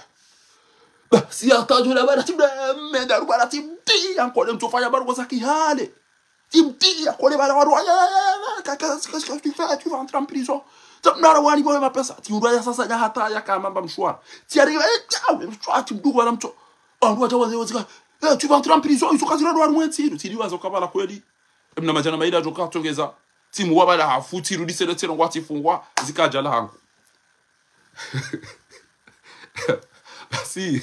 Ba, si ata djola bala tsi mda, menda ru bala tsi mti, ankole mtsofanya bala kwa saki hale. Tsi mti, ankole bala waru, ya, ya, ya, ya, ka, ka, ka, ka, tu fais, tu vas entrer en prison. Tsi mnara wani boye mapesa. Tsi mnara ya sasa ya hata ya kama mba mshwara. Tsi ari, eh, ya, mshwara, tsi mdugu wala mtso. Wangu wacha waze, waze, eh, tu vas entrer en prison, izo kazira ndo wanu mwentsi, tsi liwazo kabala kweli. Emna madjana maili adjoka tsongeza. Tsimu wabala hafu, tsirudi sele tsele ngwa tsifungwa, zikadja la hangu. Basi.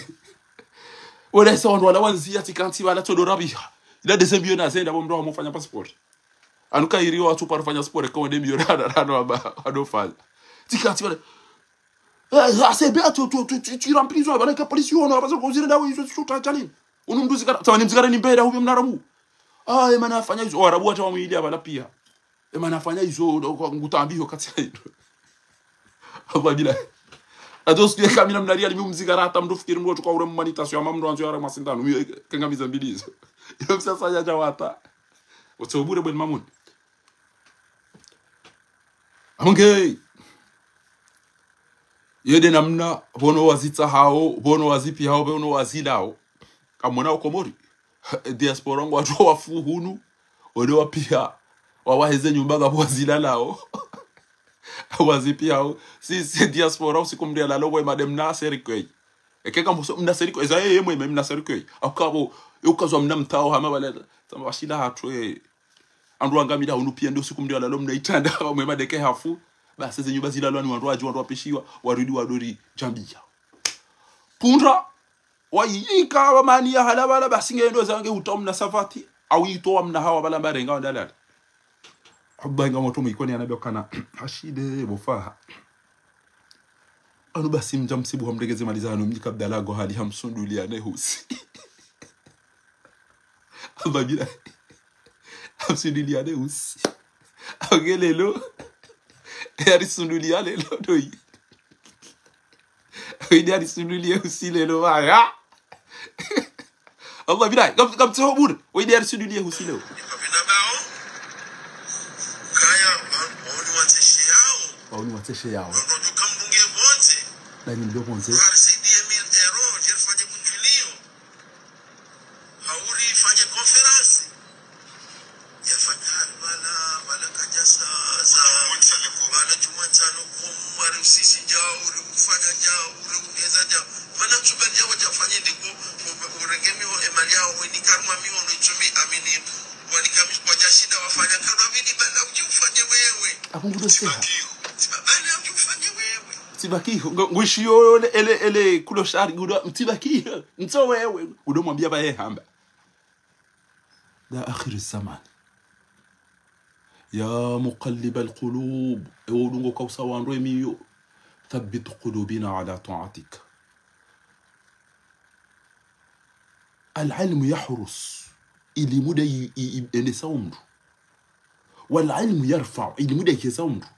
Wala isa wandru wala wanziya tsikantsi wala todo rabiha. Ila deuxième biyo na zenda bo mndru wa mufanya passeport. Anu ka iriyo watsu paro fanya sport, kwa nde biyo na, na, na, na, wadofanya. Tsikantsi wala. Eh, ah, c'est bien, tu, tu, tu, tu, tu remplis ça, wala ka polisi yono, parce que uzire ndawo izo tsuta tsalini. Unu mndru zikara, tsawani mzikara ni mbeda huyo mnarabu. Ah, emana afanya izo, o Arabu wata wamwili abala piya. Emana afanya izo, ndo kwa ngutambiho katsi izo. Allah bila. Ato siku ya kamina mna riali mi umzikara hata mndru fikiri mndru kwa ure mmanitasion ama mndru andzo yara masindano. Mi, eh, kanga miza mbili izo. Iyo msasa ya jawata. Otso bure bwen Mamun. Amonge. Yede namna, bono wazitsahao, bono wazipihao, bono wazilao. Kamona o Komori. Diaspora ngwatso wafu hunu. Ole wapiha. Wawaheze nyumba ngapvo wazilalao. Wazipihao. Si, si diaspora usiku mndru yalalo we madem na cercueil. Eke kambo so mna cercueil. Eza ye, ye mwe mna cercueil. Akabo, yo kazwa mna mtao hama wale. Tsamba washila hatru, eh. Andru wangamila hunu piya ndo usiku mndru yalalo mna itanda, mwe madeke hafu. Basi ze nyumba zilalwa ni wandru wadji, wandru wapishiwa, warudi wadori djambiya. Pundra, wayika wamani ya halabala, basi nge ndo zange uta mna savati, au ito wa mna hawa bala mbarenga wandalala. Abba inga moto mwikoni anabi okana, hashide, bofaha. Anu basi mdja msibu hamregeze mali za hanu mdji kabdala go hali hamsunduliane husi. Abba bila. Hamsunduliane husi. Agelelo. Yari sunduliane lo doi. Widi yari sundulie husi lelo baya. Allah bila, kam, kam tseho bure. Widi yari sundulie husi lelo. Kaya, wa, waoni watseshe yao. Waoni watseshe yao. Wandru kamdunge bonze. Na nyimdo bonze. Wari saidie mille euros, jerifanye kunjulio. Hauri fanye conférence. Yafanya hali wala, wala kajasa, za, wala chuma ntsano, kumwari usisi nja, uri ufanya nja, uri ungeza nja. Mana tsuka nja wadja fanye ndiko, u-, urengemi wa emali yao, weni karma mi ono chumi, amini. Wani kamish kwa jashinda wafanya, kama vini bala uji ufanye wewe. Akungudo seha. Tsibakiho. Tsiba-, bala uji ufanye wewe. Tsibakiho. Ngo-, ngwishiyo ele, ele, ele, kulo shari, gudo, tsibakiho. Ntso wewe. Udo mwambia baye hamba. Da akhiri zaman. يا مقلب القلوب, ewe udungo kausa wandru emiyo, ثبت قلوبنا على طاعتك. العلم يحرس, ilimu nde i, i, i, endesa umndru. والعلم يرفع, ilimu nde iheza umndru.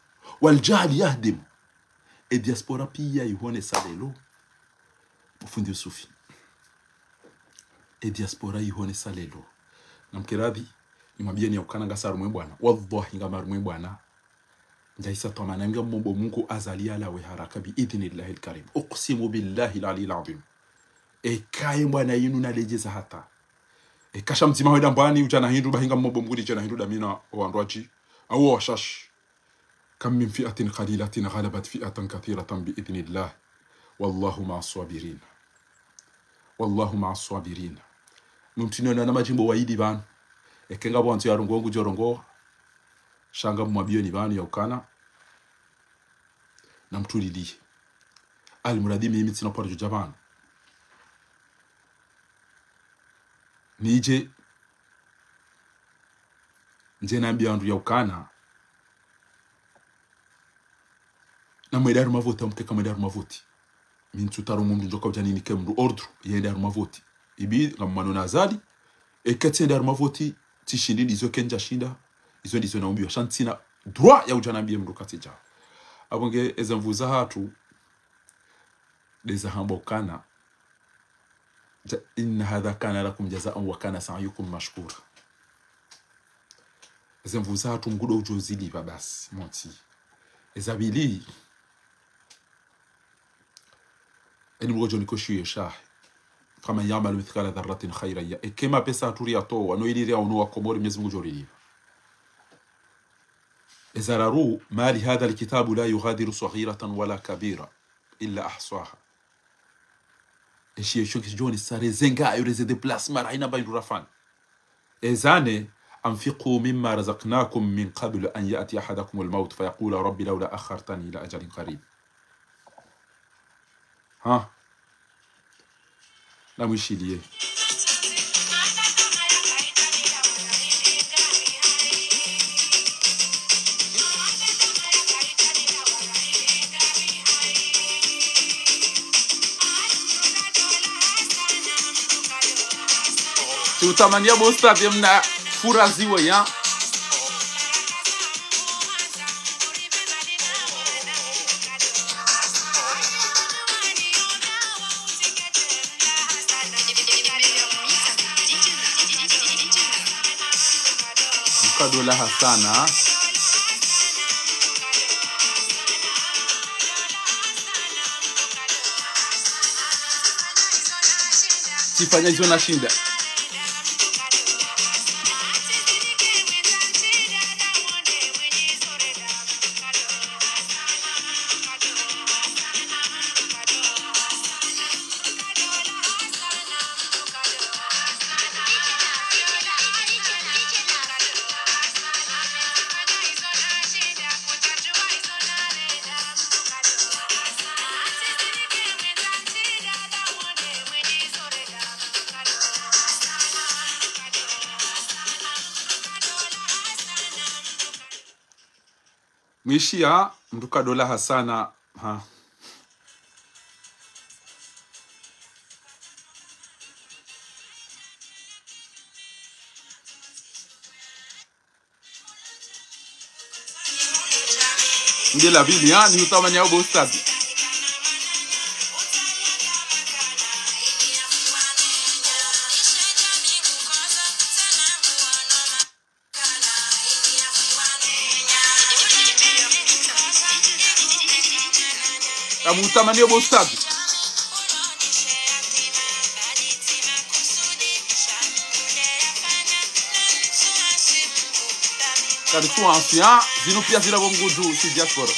والجهل يهدم. E diaspora piya ihonesa lelo. Fundi Yusufi. E diaspora ihonesa lelo. Namkiradhi, nimwambiyeni ya ukana ngasi harumwa e bwana. Wallahi ngami harumwa e bwana. Ndjahisa twamana ngamomba Mungu Azali yalawe haraka بإذن الله الكريم. أقسم بالله العلي العظيم. Eka ye bwana yinu naledjeza hata. Eka sha mdzima hwenda mbwani udja na hindru, bahi ngamomba Mungu nidje na hindru damina owandru wadji. Awo washashi. كم من فئة قليلة غلبت فئة كثيرة بإذن الله. والله مع الصابرين. والله مع الصابرين. Mumtini ona na madjimbo wayili pvanu. Eka ngapvo wandru ya rongoa ngudjo rongoa. Sha ngamwambiyoni pvanu ya ukana. Namtuliliye. Almuradi mimi tsina paro djodja pvanu. Nidje. Ndje nambiye wandru ya ukana. Namwende harumwa voti, amkeka mwende harumwa voti. Mi ntsutaro mndru ndjoka udja ninike mndru ordre, yende harumwa voti. Ibi, ngamwamano na Azali, eka tsende harumwa voti, tsishindi ndizo kendja shinda, izo ndizo naumbiwa, sha ntsina droit ya udja nambiye mndru katsidja. Apvo nge eze nvu zahatru, ndeza hamba ukana, ja-, إن هذا كان لكم جزاء وكان سعيكم مشكورا. Eze nvu zahatru Mngu ndo udjo zilipva basi, monti. Eza pvili, eni Mngu djo niko shiyo shahe. فمن يعمل مثقال ذرة خيرا يره. Eka mapesa hatru riyatowa, no ili riyaono wa Komori Mwenyezi Mngu djo rilipva. Eza raru, ما لهذا الكتاب لا يغادر صغيرة ولا كبيرة إلا أحصاها. Eshiyo esho kidjoni sa rezenga, yo reze déplacement, rahina ba hindru rafanya. Eza nne, أنفقوا مما رزقناكم من قبل أن يأتي أحدكم الموت فيقول رب لولا أخرتني إلى أجل قريب. Ha. Namwishiliye. Tsi utamaniya bo ustadh mna furaha ziwe ya. Mkadola Hasana. Tsifanya izo nashinda. Mwishiya, mndru kadola Hasana, ha. Nde la pvili, ha, ni utamaniya bo ustadh. Amu utamaniya bo ustadh. Kari tu ancien, zinu piya zila bo Mngu dju, si diaspora.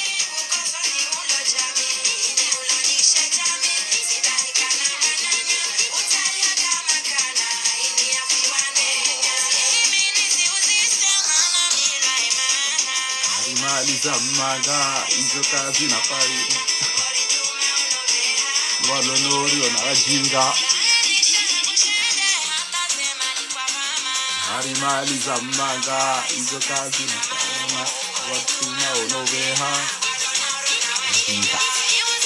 Mali za maga, izo kazina faida. Walo nori wana wajinga. Harimaliza manga, izo kazina mana, wandru maono veha.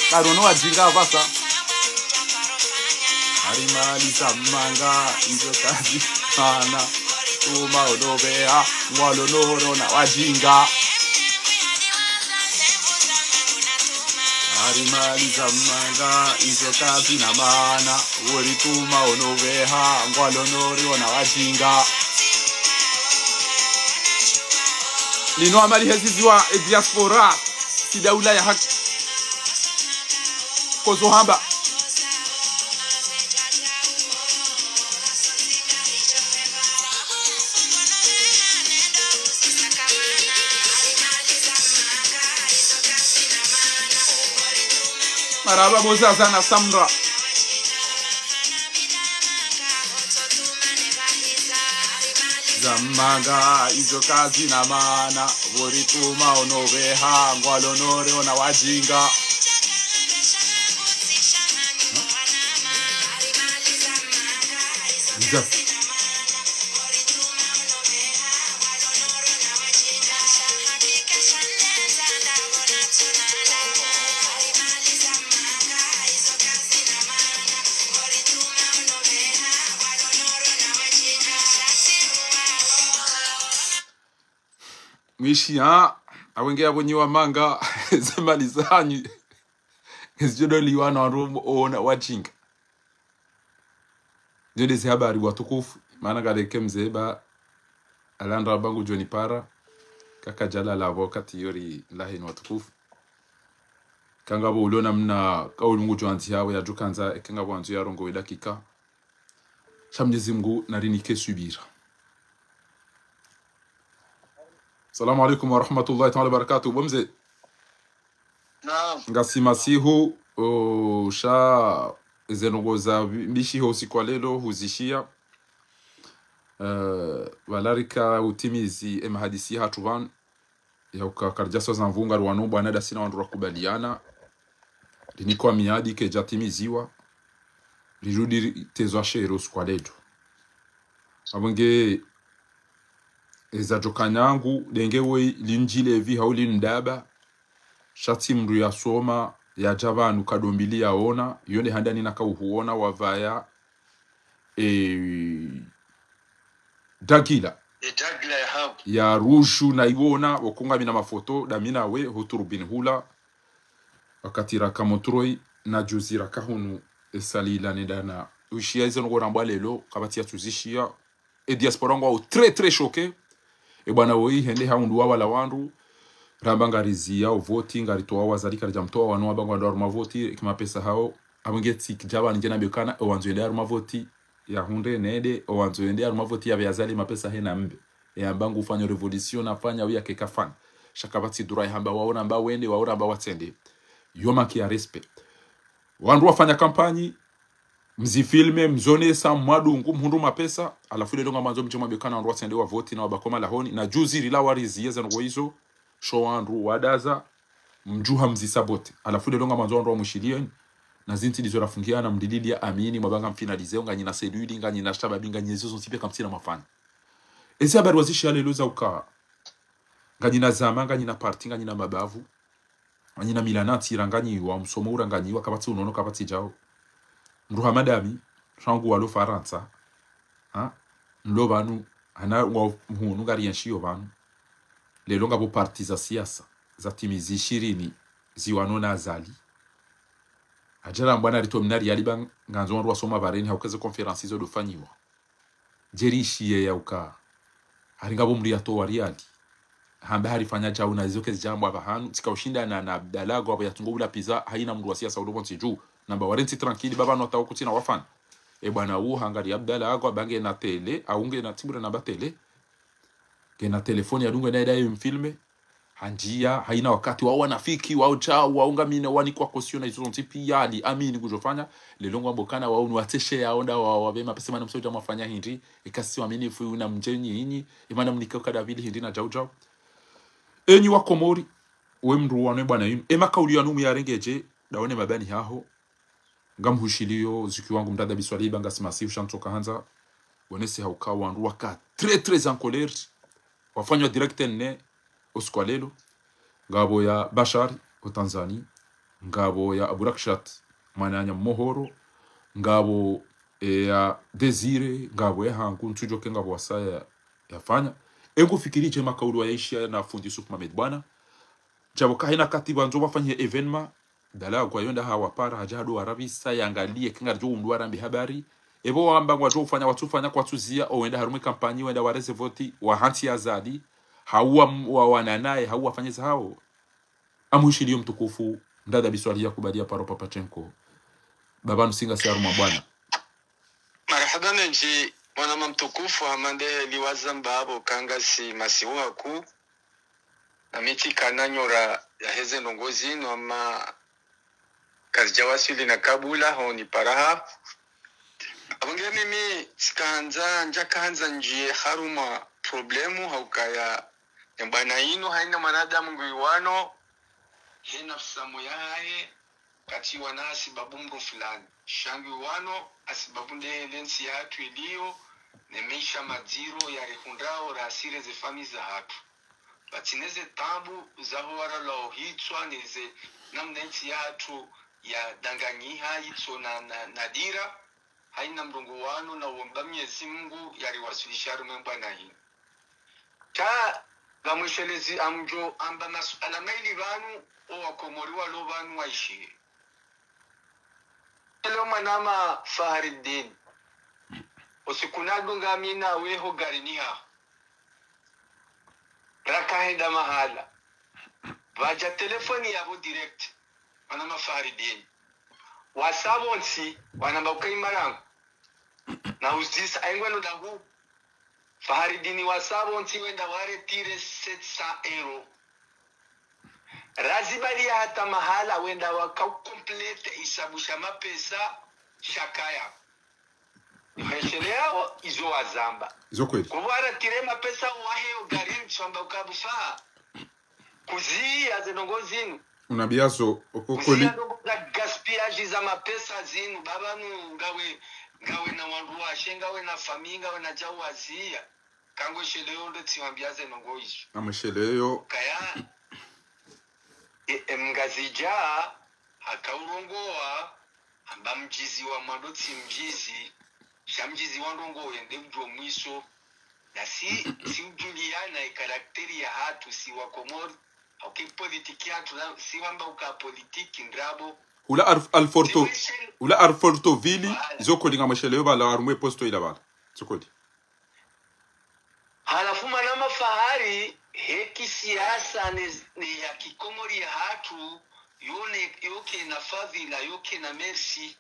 Karono wadjinga apvasa. Harimaliza manga, izo kazina mana, wandru maono veha, ngwalo noro na wadjinga. Harimaliza manga, izo kazina mana, wori wandru maono veha, ngwalo noro na wadjinga. Lino amali heziziwa e diaspora, si daula ya haki. Kozo hamba. Marahaba bo Zaza na Samra. Za manga, izo kazina mana, wori wandru maono veha, ngwalo noro na wadjinga. Nza. Mwishi, ha? Awenge yapvo nyi wa manga, ze mali zanyu. Ngezidjo doliwa na wandru ona wadjinga. Nde ze habari watukufu, mana ngareke mze ba, alandra bangu djoni para, kakadjala lapvo wakati yori laheni watukufu. Kangapvo ulo namna kauli ngudjo andzi hawe yadjo kandza, eka ngapvo andzo yarongowe dakika. Sha Mnyezi Mngu narinike subira. Salamu alaikum wa rahmatullahi ta'ala wa barakatuh. Bo mze. Naam. Ngasi masihu, o, sha ze ndrongoo za mbi-, mbishiho usiku wa lelo, huzishiya. Eh, pvala rika utimizi e mahadisi hatru pvanu. Yauka karidja soza mvunga rwanu bwana dasi na wandru rakubaliana. Rinikwa miadi kaidja timiziwa. Rirudi ri-, tezwa shere usiku wa lelo. Apvo nge eza djoka nyangu, denge woyi lindjile pvi hau lindaba. Sha tsi mndru yasoma, yadja pvanu kadombili yaona, yo nde handani naka uhuona wapvaya, e, dagila. E dagila ya habu. Ya rushu na iwona, wakunga mi na mafoto, dami nawe, huturubini hula. Wakati raka Montreuil, na juzi raka hunu, e salila nendana. Ushiya izo ndrongoo rambwa lelo, kapvatsi yatsuzishiya, e diaspora ngwao très, très choqué. E bwana woyi hende haundru wa wala wandru. Ramba ngariziya o voti, ngaritowa wazali karidja mtowa wanu wamba ngwandro harumwa voti, ki mapesa hao. Apvo nge tsi kidjaba nindje nambe kana, o wandzo yende harumwa voti, yahundre nende, o wandzo yende harumwa voti yapve yazali mapesa hena mbe. E amba ngufanyo révolution nafanya, uya kekafanya. Sha kapvatsi dura yahamba waona mba wende, waona mba watsende. Yo manque ya respect. Wandru wafanya kampanyi, mzifilme, mzonesa, mwadungu, mhundru mapesa, halafu lelo ngamwandzo mdje mwambe kana wandru watsende wavoti na wabaki ho malahoni, na juzi rila wariziye ze ndrongoo izo, sho wandru wadaza, mdjuha mzisabote. Halafu lelo ngamwandzo wandru wamwishiliyeni, na zintsi ndizo rafungiana, mdilili ya amini, mwabanga mfinalize, nganyina cellule, nganyina shababi, nganyina zizo zontsi pia kamtsina mafanya. Ezi habari wazishiya lelo za uka, nganyina zama, nganyina parti, nganyina mabavu. Nganyina mila na ntsira nganyiwa, msomo uranganyiwa, kapvatsi unono, kapvatsi djao. Mndru hama dami, shangu walo Farantsa. Ha? Nlo pvanu, hana wa mhunu ngari yenshiyo pvanu. Lelo ngapvo parti za siasa, za timizi ishirini, ziwano na Azali. Hadja rambwa naritowe mi nari yali ba ngandzo wandru wasoma pvareni, hauka ze conférence izo dofanyiwa. Djeri ishiye yauka. Hari ngapvo mndru yatowa riali. Hamba harifanya djau na izo kezi djambwa pvahanu. Tsika ushindana na Abdallah Agwa apvo yatungo ula pizza, hayina mndru wa siasa ulo pvontsi dju. Namba warentsi tranquille, baba no hata wo kutsina wafana. E bwana uwo hangari Abdallah Agwa, ba ngena télé, au ngena tibura namba télé. Ngena téléphone yadunga naye daye mfilme. Handjiya, hayina wakati wao wanafiki, wao djau, wao ngamina, wanikwa caution na izo zontsi pia, ali amini kudjofanya. Lelo ngwambo kana wao ni watseshe yao nda wa, wapve mapesa mana msodja mwafanya hindri, eka si waaminifu na mdjenyi inyi, imana mnike ukadavili hindri na djau djau. Enyi wa Komori, we mndru wanu e bwana yinu, e makauli yanu muyarenge dje, daone mabani haho, ngamhushiliyo, zuki wangu mdada biswaliba, ngasi masihu sha ntsoka handza, Wonese hauka wandru waka très très en colère. Wafanywa direct ne usiku wa lelo. Ngapvo ya Bashar o Tanzanie. Ngapvo ya Aburakshat mwananya Mohoro. Ngapvo, eh, ya Désiré. Ngapvo ya hangu ntsudjoke ngapvo wasaya yafanya. Engu fikiri dje makaulu wa yaishiya na fundi Yusuf Mohamed bwana. Djapvo kahina kati pvandzo wafanye événement. Dala kwa yonda hawapara, hadja hado warapvisa, yangaliye, kenga djo undru warambe habari. Epvo wamba ngwadjo ufanya, watsufanya, kwatsuziya, owenda harumwa kampanyi, wenda wareze voti, wahantsi Azali, hau wa, wa, wananaye, hau wafanye zahao. Amuishiliyo mtukufu, ndada biswali ya kubaliya paro Papachenko. Baba nusinga si harumwa bwana. Marahaba mendji, mwanama mtukufu, hama nde liwaza mbapvo, kanga si masihu haku. Na mi tsikana nyora yaheze ndrongo zinu, ama kazidja waswili na kabula ho nipara ha. Apvo nge mimi tsikahandza, ndjakahandza ndjiye harumwa problème, haukaya ye mbwana inu, haina mwanadamu nguiwano, he nafsi yahahe, katsiwana hasibabu mndru fulani. Sha nguiwano hasibabu nde le ntsi yahatru iliyo, ne maesha madziro yarihundrao rasi ne ze famiyi zahatru. Pvatsina ze taabu zaho waralwao hitswa, ne ze namna ntsi yahatru yadanganyiha hitswa na, na, na dira, haina mndru nguiwano na uomba Mwenyezi Mungu yariwaswilishe harumwa ye mbwana inu. Sha ngamweshelezi amdjo amba masuala mayili pvanu, owakomori walo pvanu waishiye. Leo mwanama Fahridin, usiku nadunga mi nawe ho garini haho. Rakahenda mahala. Pvadja telefoni yapvo direct. Mwanama Fahridin. Wasaya pvontsi, wanamba uka imarangu. Na uzisa, aingwe no dahu. Faharidini wasaya pvontsi wenda waretire sept cents euros. Razibaliya hata mahala wenda waka ukomplete isabu sha mapesa shakaya. Hesheleyao izo wazamba. Izo kweli. Kwapvo waretire mapesa wahe yo garini tsamba uka bufa. Kuziya ze ndrongo zinu. Unabiyazo, oko kweli. Kuziya ndrongo za gaspillage za mapesa zinu, baba nu ngawe, ngawe na wandru washe, ngawe na famiyi, ngawe na djau waziya. Kangwesheleyo ndo tsiwambiya ze ndrongo izo. Amwesheleyo. Kaya, e, e, Mngazidja, hakaurongowa, amba mdjizi wa mwando tsi mdjizi, sha mdjizi wa ndrongo yende mdjo mwiso, na si, si udjuliana e karakteri yahatru si Wakomori, hauka e politiki yahatru, na, si wamba uka politiki ndrabo. Ula Alf-, Alforto, si mweshele- ula Alforto Vili, voilà. Zokoli ngamwesheleyo pvala, harumwa e posto ila pvala. Zokoli. Halafu mwanama Fahari, he kisiyasa ne, ne ya kikomori yahatru, yo ne, yo kena fadhila, yo kena merci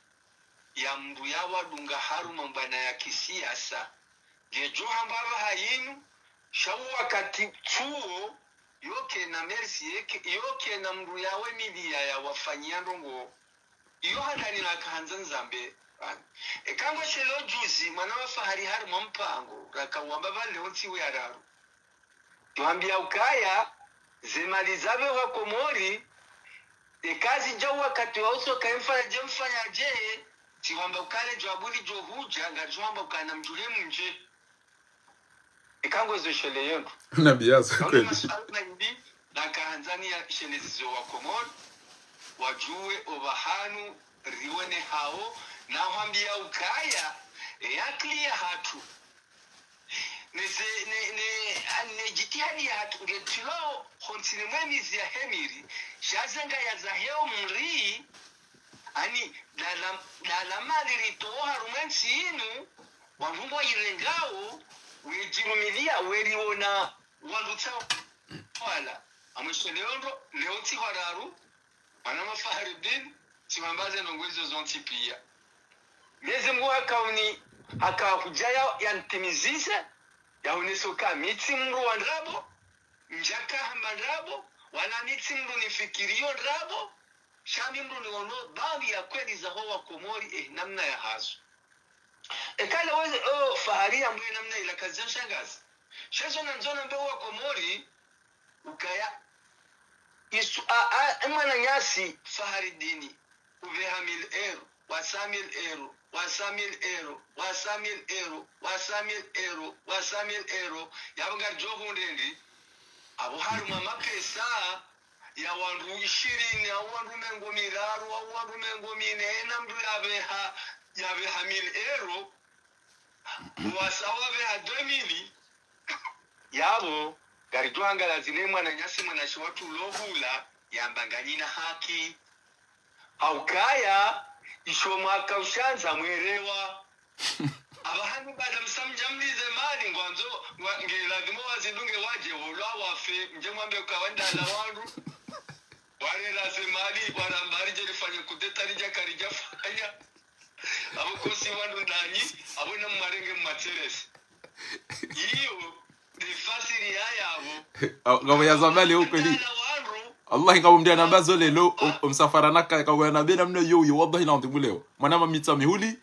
ya mndru yawadunga harumwa mbwana ya kisiyasa. Ngedjo hamba pvaha yinu, sha wo wakati tsuwo, yo kena merci, ye ke-, yo kena mndru yawemiliya yawafanyiya ndrongo. Iyo handani nakahandza nizambe. Eka ngwesheleyo juzi, mwanama Fahari harumwa mpango, rakawamba pvale o ntsihu ya raru. Twambiya ukaya, ze mali zapve Wakomori, eka zidja wakati wa uso kaye mfanya dje, mfanya dje, tsiwamba ukaya le djawabu lidjo hudja, ngaridjo wamba ukaya na mdjuhe mndje. Eka ngwezesheleyo ndro. Nabiyazo kweli. Masuala mayili, nakahandza niyasheleze Wakomori, wadjuwe opvahanu, riwone hawo, na hwambiya ukaya, e akili yahatru. Ne ze, ne, ne, ne jitihadi yahatru, ngetrilwao, ho ntsini mwe mizi yahe miri, sha ze ngaya zahe o mri, ani, dala, dala mali ritowo harumwa entsi inu, wandru ngwayirengao, wedjirumiliya, weriwona, wandru tsa wala. Amwesheleyo ndro, leo ntsihu ya raru, mwanama Faharidini, tsiwambaze ndrongo izo zontsi piya. Mwenyezi Mungu hakauni, hakahudja ya, yantimizise, yaonese uka mi tsi mndru wa ndrabo, ndjaka hamba ndrabo, wala mi tsi mndru nifikiriyo ndrabo, sha mi mndru niono baadhwi ya kweli zaho Wakomori, eh, namna yahazo. Eka leo, oh, Fahari yambe namna ila kazidja nshangaza. Sha izo nandzo nambe Wakomori, ukaya, isu, a, a, e mwananyasi Faharidini, upveha mille euros, wasaya mille euros, wa cent mille euros, wa cent mille euros, wa cent mille euros, wa cent mille euros. Yapvo ngaridjo hundre ndi, apvo harumwa mapesa ya wandru ishirini, au wandru mengo miraru, au wandru mengo mine, ena mndru yapveha, yapveha mille euros, wasa wapveha deux mille. Yapvo, ngaridjo hangala zile mwananyasi mwananyasi watru ulo hula, yamba nganyina haki. Haukaya, isho mwaka ushandza mwerewa. Apvahanu bada msamdja mlize mali, ngwandzo, wa- nge lazima wazidunge wadje, wolwa wafe, mdje mwambe uka wandala wandru. Warera ze mali, waramba ridje rifanye kudeta ridja karidja fanya. Apvo kosi wandru ndanyi, apvo na mwarenge mmateresi. Iyo, nde fasiri ya yapvo. Au, ngapvo ya zamani huko ni. Ndala wandru. Allah, ngapvo mndru yanamba zo lelo, o- omsafara naka, ngapvo yanambe namna yo, yo, wallahi na ndimu leo. Mwana mamitsa mihuli,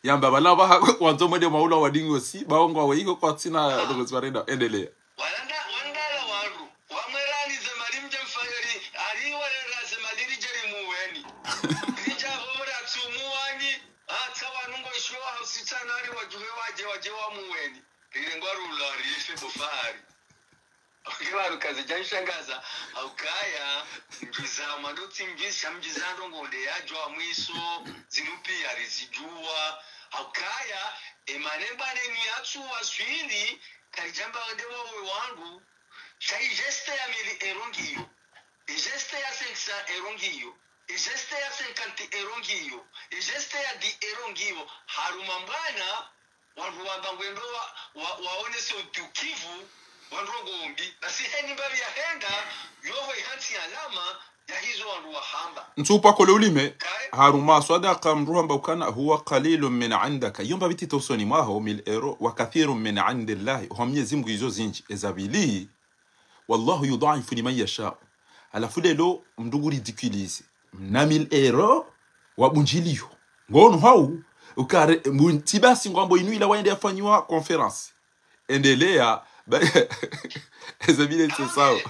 yamba pvala pvaha, wandzo mwende maula wadingo si, baongo wa iko kwatsina, ndrongo ziparenda, endelea. Walanda, wandala wandru. Wamwerani ze mali mdje mfanyeri, ari warera ze mali ridje rimuweni. Ridja apvo mura tsumuwani, ata wanu ngo ishiwa hausitanari wadjuwe wadje, wadje wamuweni. Rirengwa rula rife bo fahari. Nge pvanu kazidja nishangaza, haukaya, mdjiza, mwando tsi mdjiza, mdjiza ndrongo nde yadjuwa mwiso, zinu piya rizidjuwa, haukaya, emane bane ni yatsu waswili, karidjamba wende wawe wandru, sha i geste ya mille euros ngiyo, i geste ya cinq cents euros ngiyo, i geste ya cinquante euros ngiyo, i geste ya dix euros ngiyo, harumwa mbwana, wandru wamba ngwendo wa, wa, waonese utukivu, wandru ngombi, basi heni mbapvi yahenda, yoho ihantsi alama, ya hizo wandru wahamba. Ntsu upakole ulime, Kae? Harumwa swadaka mndru hamba ukana, هو قليل من عندك. Iyo mbapvi tito usoni mwaho, mille euros, وكثير من عند الله. Oha Mnyezi Mngu izo zindji, eza pvili, والله يضاعف لمن يشاء. Halafu lelo mndru ngu ridiculiser. Mna mille euros wa bundjiliyo. Ngono hau, ukare, mbu-, tsi basi ngwambo inu ila waende yafanyiwa conférence. Endelea, ba-, eze mille euros sawa.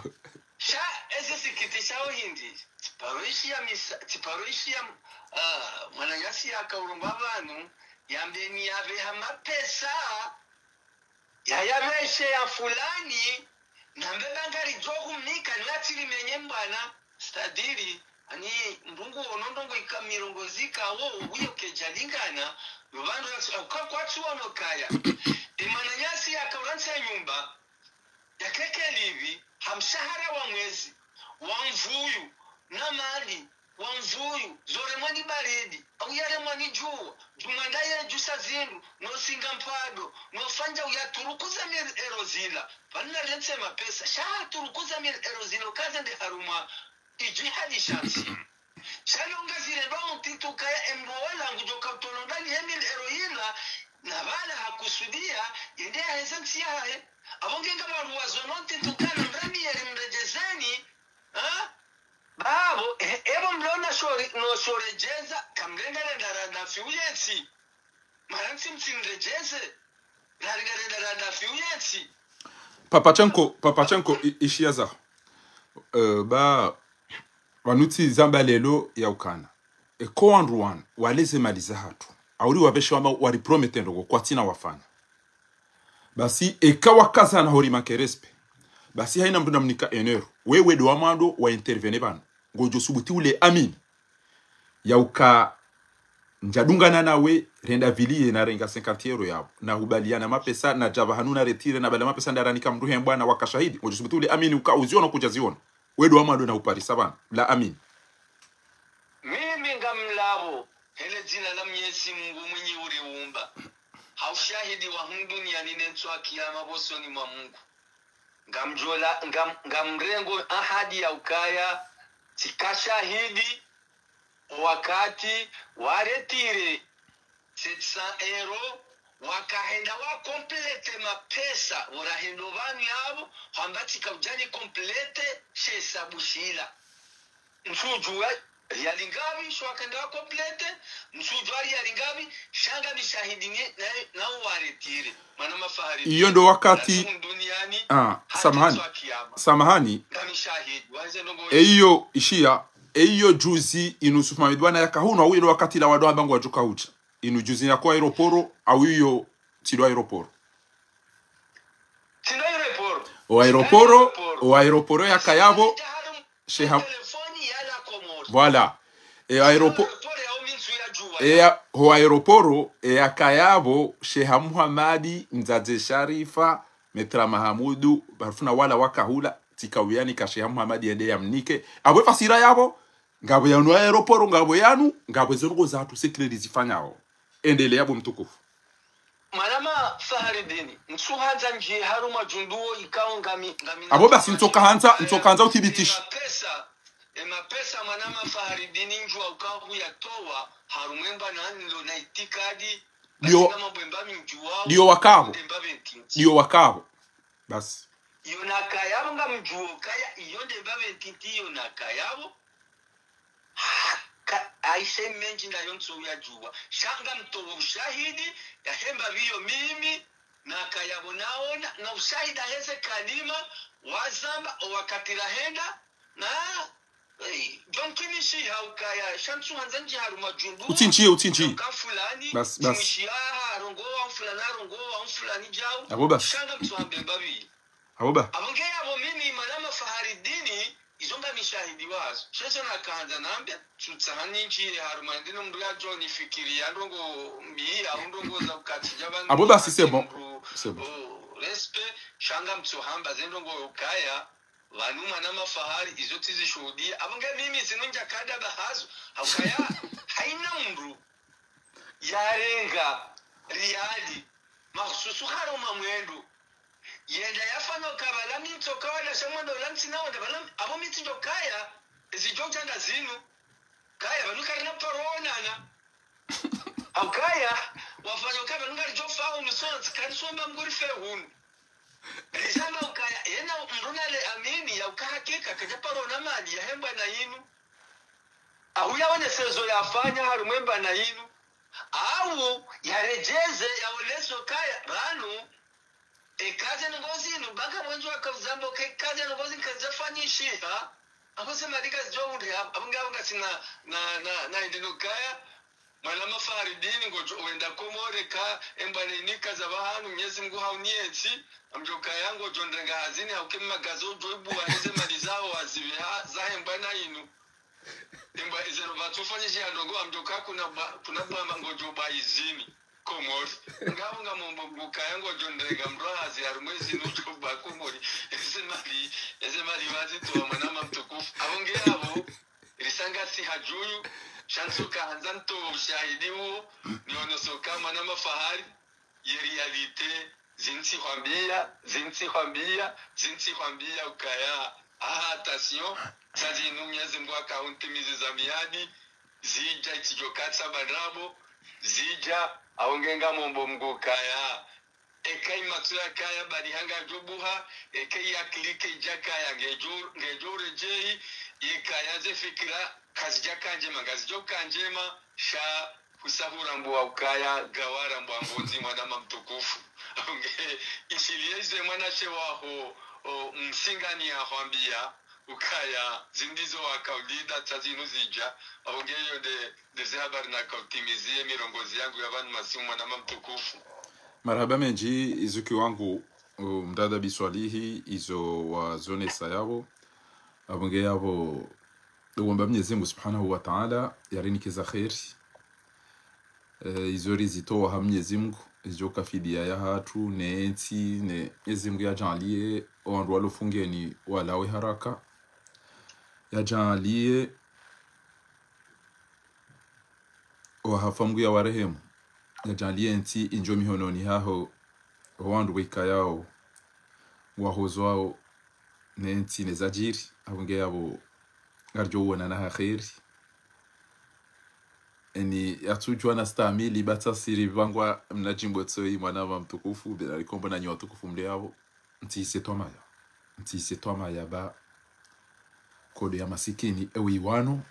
Sha, eze sikitisha o hindri. Tsiparoishi ya misa, tsiparoishi ya, ah, mwananyasi yaka urumba pvanu, yambeni yapveha mapesa, yayapveshe ya fulani, nambe ba ngaridjo humnika, ni atsi limenye mbwana, c'est-à-dire, ani mndru ngu ono ndrongo ika mirongo zika wo, uyo kedjalingana, yo pvandru yatsi, uka kwatsi wono kaya. E mwananyasi yaka urantsi ya nyumba, yakeke lipvi, ha mshahara wa mwezi, wa mvuyu, na mali, wa mvuyu, zoremwa ni baridi, au yaremwa ni djuwa, djumwa nda yedjusa zindru, no singa mpado, no fanya uyaturukuza mille euros zila, pvanu narentse mapesa, sha haturukuza mille euros zila, ukaze nde harumwa, idjihadi sha ntsi. Sha longa zile ndo mtiti ukaya emndru wala ngudjo ka utolonga ni mille euros yila, na pvala hakusudia, yende yaheze ntsi yahe. Apvo ngenga pvandru wazono mtiti ukana mrani yeri mredjezeni, ha? Bapvo, e-, epvo mlona shori, no shoredjeza, kamrenda renda randa fi uyetsi. Mara ntsi mtsi mredjeze, rari ngarenda randa fi uyetsi. Papachenko, Papachenko, i-, ishiya zaho. Eh, ba, pvanu tsi zamba lelo ya ukana. Eka wandru wanu, wale ze mali zahatru. Auri wapveshe wamba waripromete ndrongo, kwatsina wafanya. Basi, eka wakazana hori manque respect. Basi, haina mndru namnika un euro. Wewe ndo wa mwando wa intervenir pvanu. Ngodjo subuti ule amini. Ya uka ndjadungana nawe, renda pvili ye narenga cinquante euros yapvo. Na hubaliana mapesa, nadja pvahanu na retire, na bala mapesa ndaranika mndru hembwa na waka shahidi. Ngodjo subuti ule amini uka uziono kudja ziono. We ndo wa mwando na huparisa pvanu. La amini. Mimi ngamlapvo, hele dzina la Mnyezi Mngu mwinyi uriumba. Ha ushahidi wa hunu duniani ne ntsu ya kiyama pvosoni mwa Mngu. Ngamdjola, ngam-, ngamrengo ahadi ya ukaya, tsika shahidi, wakati, waretire, sept cents euros, wakahenda wa complète mapesa, orahendo pvanu yapvo, hwamba tsika udjani complète, she hesabu shila. Msudjuwa, riyali ngapvi, sho wakenda wa complète, msudjuwa riyali ngapvi, sha ngami shahidi ni, na, na uwaretire. Mwana mafahari. Iyo ndo wakati, duniani, ah, hata samahani. Ntsu ya kiyama. Samahani. Ngami shahidi, wanze ndrongo. Eiyo, ishiya, eiyo juzi, inu Yusuf Mohamed bwana yaka hunu, awu ilo wakati la wado hamba ngwadjo ka udja. Inu juzi yako aéroport, au iyo tsi ndo aéroport? Tsi ndo aéroport. O aéroport, o aéroport yakaya pvo, sheha. Voilà. E aéroport, e ya, ho aéroport, e yakaya pvo, sheha Muhamadi, mdzadze Sharifa, Maître Mahamudu, barfuna wala wakahula, tsika uyani ka sheha Muhamadi yende yamnike. Apvo fasira yapvo, ngapvo yanu aéroport, ngapvo yanu, ngapvo ezo ndrongoo zatru secret zifanyao. Endelea bo mtukufu. Mwanama Faharidini, ntsuhandza ndjiye harumwa djumba ikao ngami, ngami. Apvo basi, ntsokahandza, ntsokahandza uthibitishe. Mapesa, e mapesa mwanama Faharidini ndjuwa ukao yatowa, harumwa emba na nilo na itikadi, basi ngam mambo emba mi ndjuwao, ndiyo wakapvo. Ndiyo wakapvo. Basi. Iyo nakaya pvo ngamdjuwo kaya, iyo nde mbapvi ntiti iyo nakaya pvo. Ka, aishe mendji ndayo ntsu uyadjuwa. Sha ngamtowo ushahidi, yahe mbapvi iyo mimi, nakaya pvo naona, na ushahidi aheze kalima, wazamba, o wakati rahenda, na, eh, donc nishiha ukaya, sha ntsuhandza ndjiye harumwa djumba. Utsinjiye, utsinjiye. Ka fulani, basi, basi. Nishiha, arongowa mfulani, arongowa mfulani djau. Apvo basi. Sha ngamtsuhambe mbapvi. Apvo ba. Apvo nge yapvo mimi mwanama Faharidini, izo ngami shahidi wazo. Sha izo nakahandza nambe, tsutsaha nindjiye harumwa ndino mndru yadjo nifikiri ya ndrongoo mbi, ya ndrongoo za ukati dja pvanu. Apvo basi, c'est bon. C'est bon. Oh, respect, sha ngamtsuhamba ze ndrongoo ukaya, pvanu mwanama Fahari, izo tsizishuhudiya. Apvo nge mimi zinu ndjakadaba hazo, ha ukaya, haina mndru yarenga riali, mahususu harumwa mwendo. Yenda yafanya ukaya pvala mi ntsoka wala sha mwendo ula ntsina wenda pvala, apvo mi tsidjo kaya, ezidjo tsanda zinu. Kaya pvanu karina paro onana. Au kaya, wafanya ukaya pvanu ngaridjo fa hunu sontsi, karisomba mguri fe hunu. Rizamba ukaya, yena mndru nale amini, ya uka hakika, kadja paro na mali, yahe mbwana inu. Au yaonese zo yafanya harumwa emba na inu. Au yaredjeze, yaonese ukaya, pvanu, eka ze ndrongoo zinu, baka mwendji wakazamba, ke eka ze ndrongoo zinu kazafanyishiha, apvo ze mali kazidjo hundre, apvo, apvo nga, apvo ngasina, na, na, na indi nukaya, mwanama Faharidini, ngodjo wenda Komori ka, embwana ini kaza pvahanu, Mnyezi Mngu hauniyetsi, amdjo kaya ngodjo ndrenga hazini, hauke mmagazo udjo ibuwa, eze mali zaho wazipviha, zahe mbwana inu. Embwa, ize no pvatsu fanyishiha ndrongoo, amdjo ka kuna ba, kuna bwamba ngodjo ba izini. Komori. Ngapvo ngamomba Mngu kaya ngodjo ndrenga mndru hazi harumwa ezinu udjo ba Komori. Eze mali, eze mali wazitowa mwanama mtukufu. Apvo nge yapvo, risanga si hadjuyu, sha ntsukahandza ntowe ushahidi uwo, nionesao ukaya mwanama Fahari, ye réalité, zintsi hwambiya, zintsi hwambiya, zintsi hwambiya ukaya, ah, attention, sa zinu Mnyezi Mngu haka huntimiziza miadi, zidja itsidjo katsa bandrabo, zidja, apvo nge ngamomba Mngu kaya, eka imatso yakaya bali hanga djo buha, eka iya clique idja kaya ngedjo, ngedjo uredjeyi, ikaya ze fikira kazidja ka ndjema, ngazidjo ka ndjema, sha husa hurambwa ukaya, gawa rambwa mbondzi mwanama mtukufu. Nge, ishiliye ze mwanashe waho, o, msingani yahwambiya, ukaya, zindizo wakaulida, tsa zinu zidja, apvo nge iyo nde, nde ze habari nakautimiziye mirongozi yangu ya pvanu masimu mwanama mtukufu. Marahaba mendji, izuki wangu, o, mdada Biswalihi, izo wazonesa yapvo. Apvo nge yapvo, uwomba Mnyezi Mngu Subhanahu wa Ta'ala, yarinike za kheri. Eh, izo rizitowa ha Mnyezi Mngu, izo ka fidiya yahatru, ne ntsi, ne Mnyezi Mngu yadjaanliye, o wandru walo fungeni walawe haraka. Yadjaanliye, o wahafa Mngu yawarehemu. Yadjaanliye ntsi indjo mihononi haho, o wandru wekayao, wahozwao, ne ntsi ne zadjiri, apvo nge yapvo ngaridjo uonana ha kheri. Eni yatsudjuwa na stamili, ba tsa siri pvangwa mna djimbo tsoyi mwanama mtukufu, bela rikombo na nyi watukufu mle yapvo. Ntsi ise twamaya. Ntsi ise twamaya ba kodo ya masikini, ewe iwano,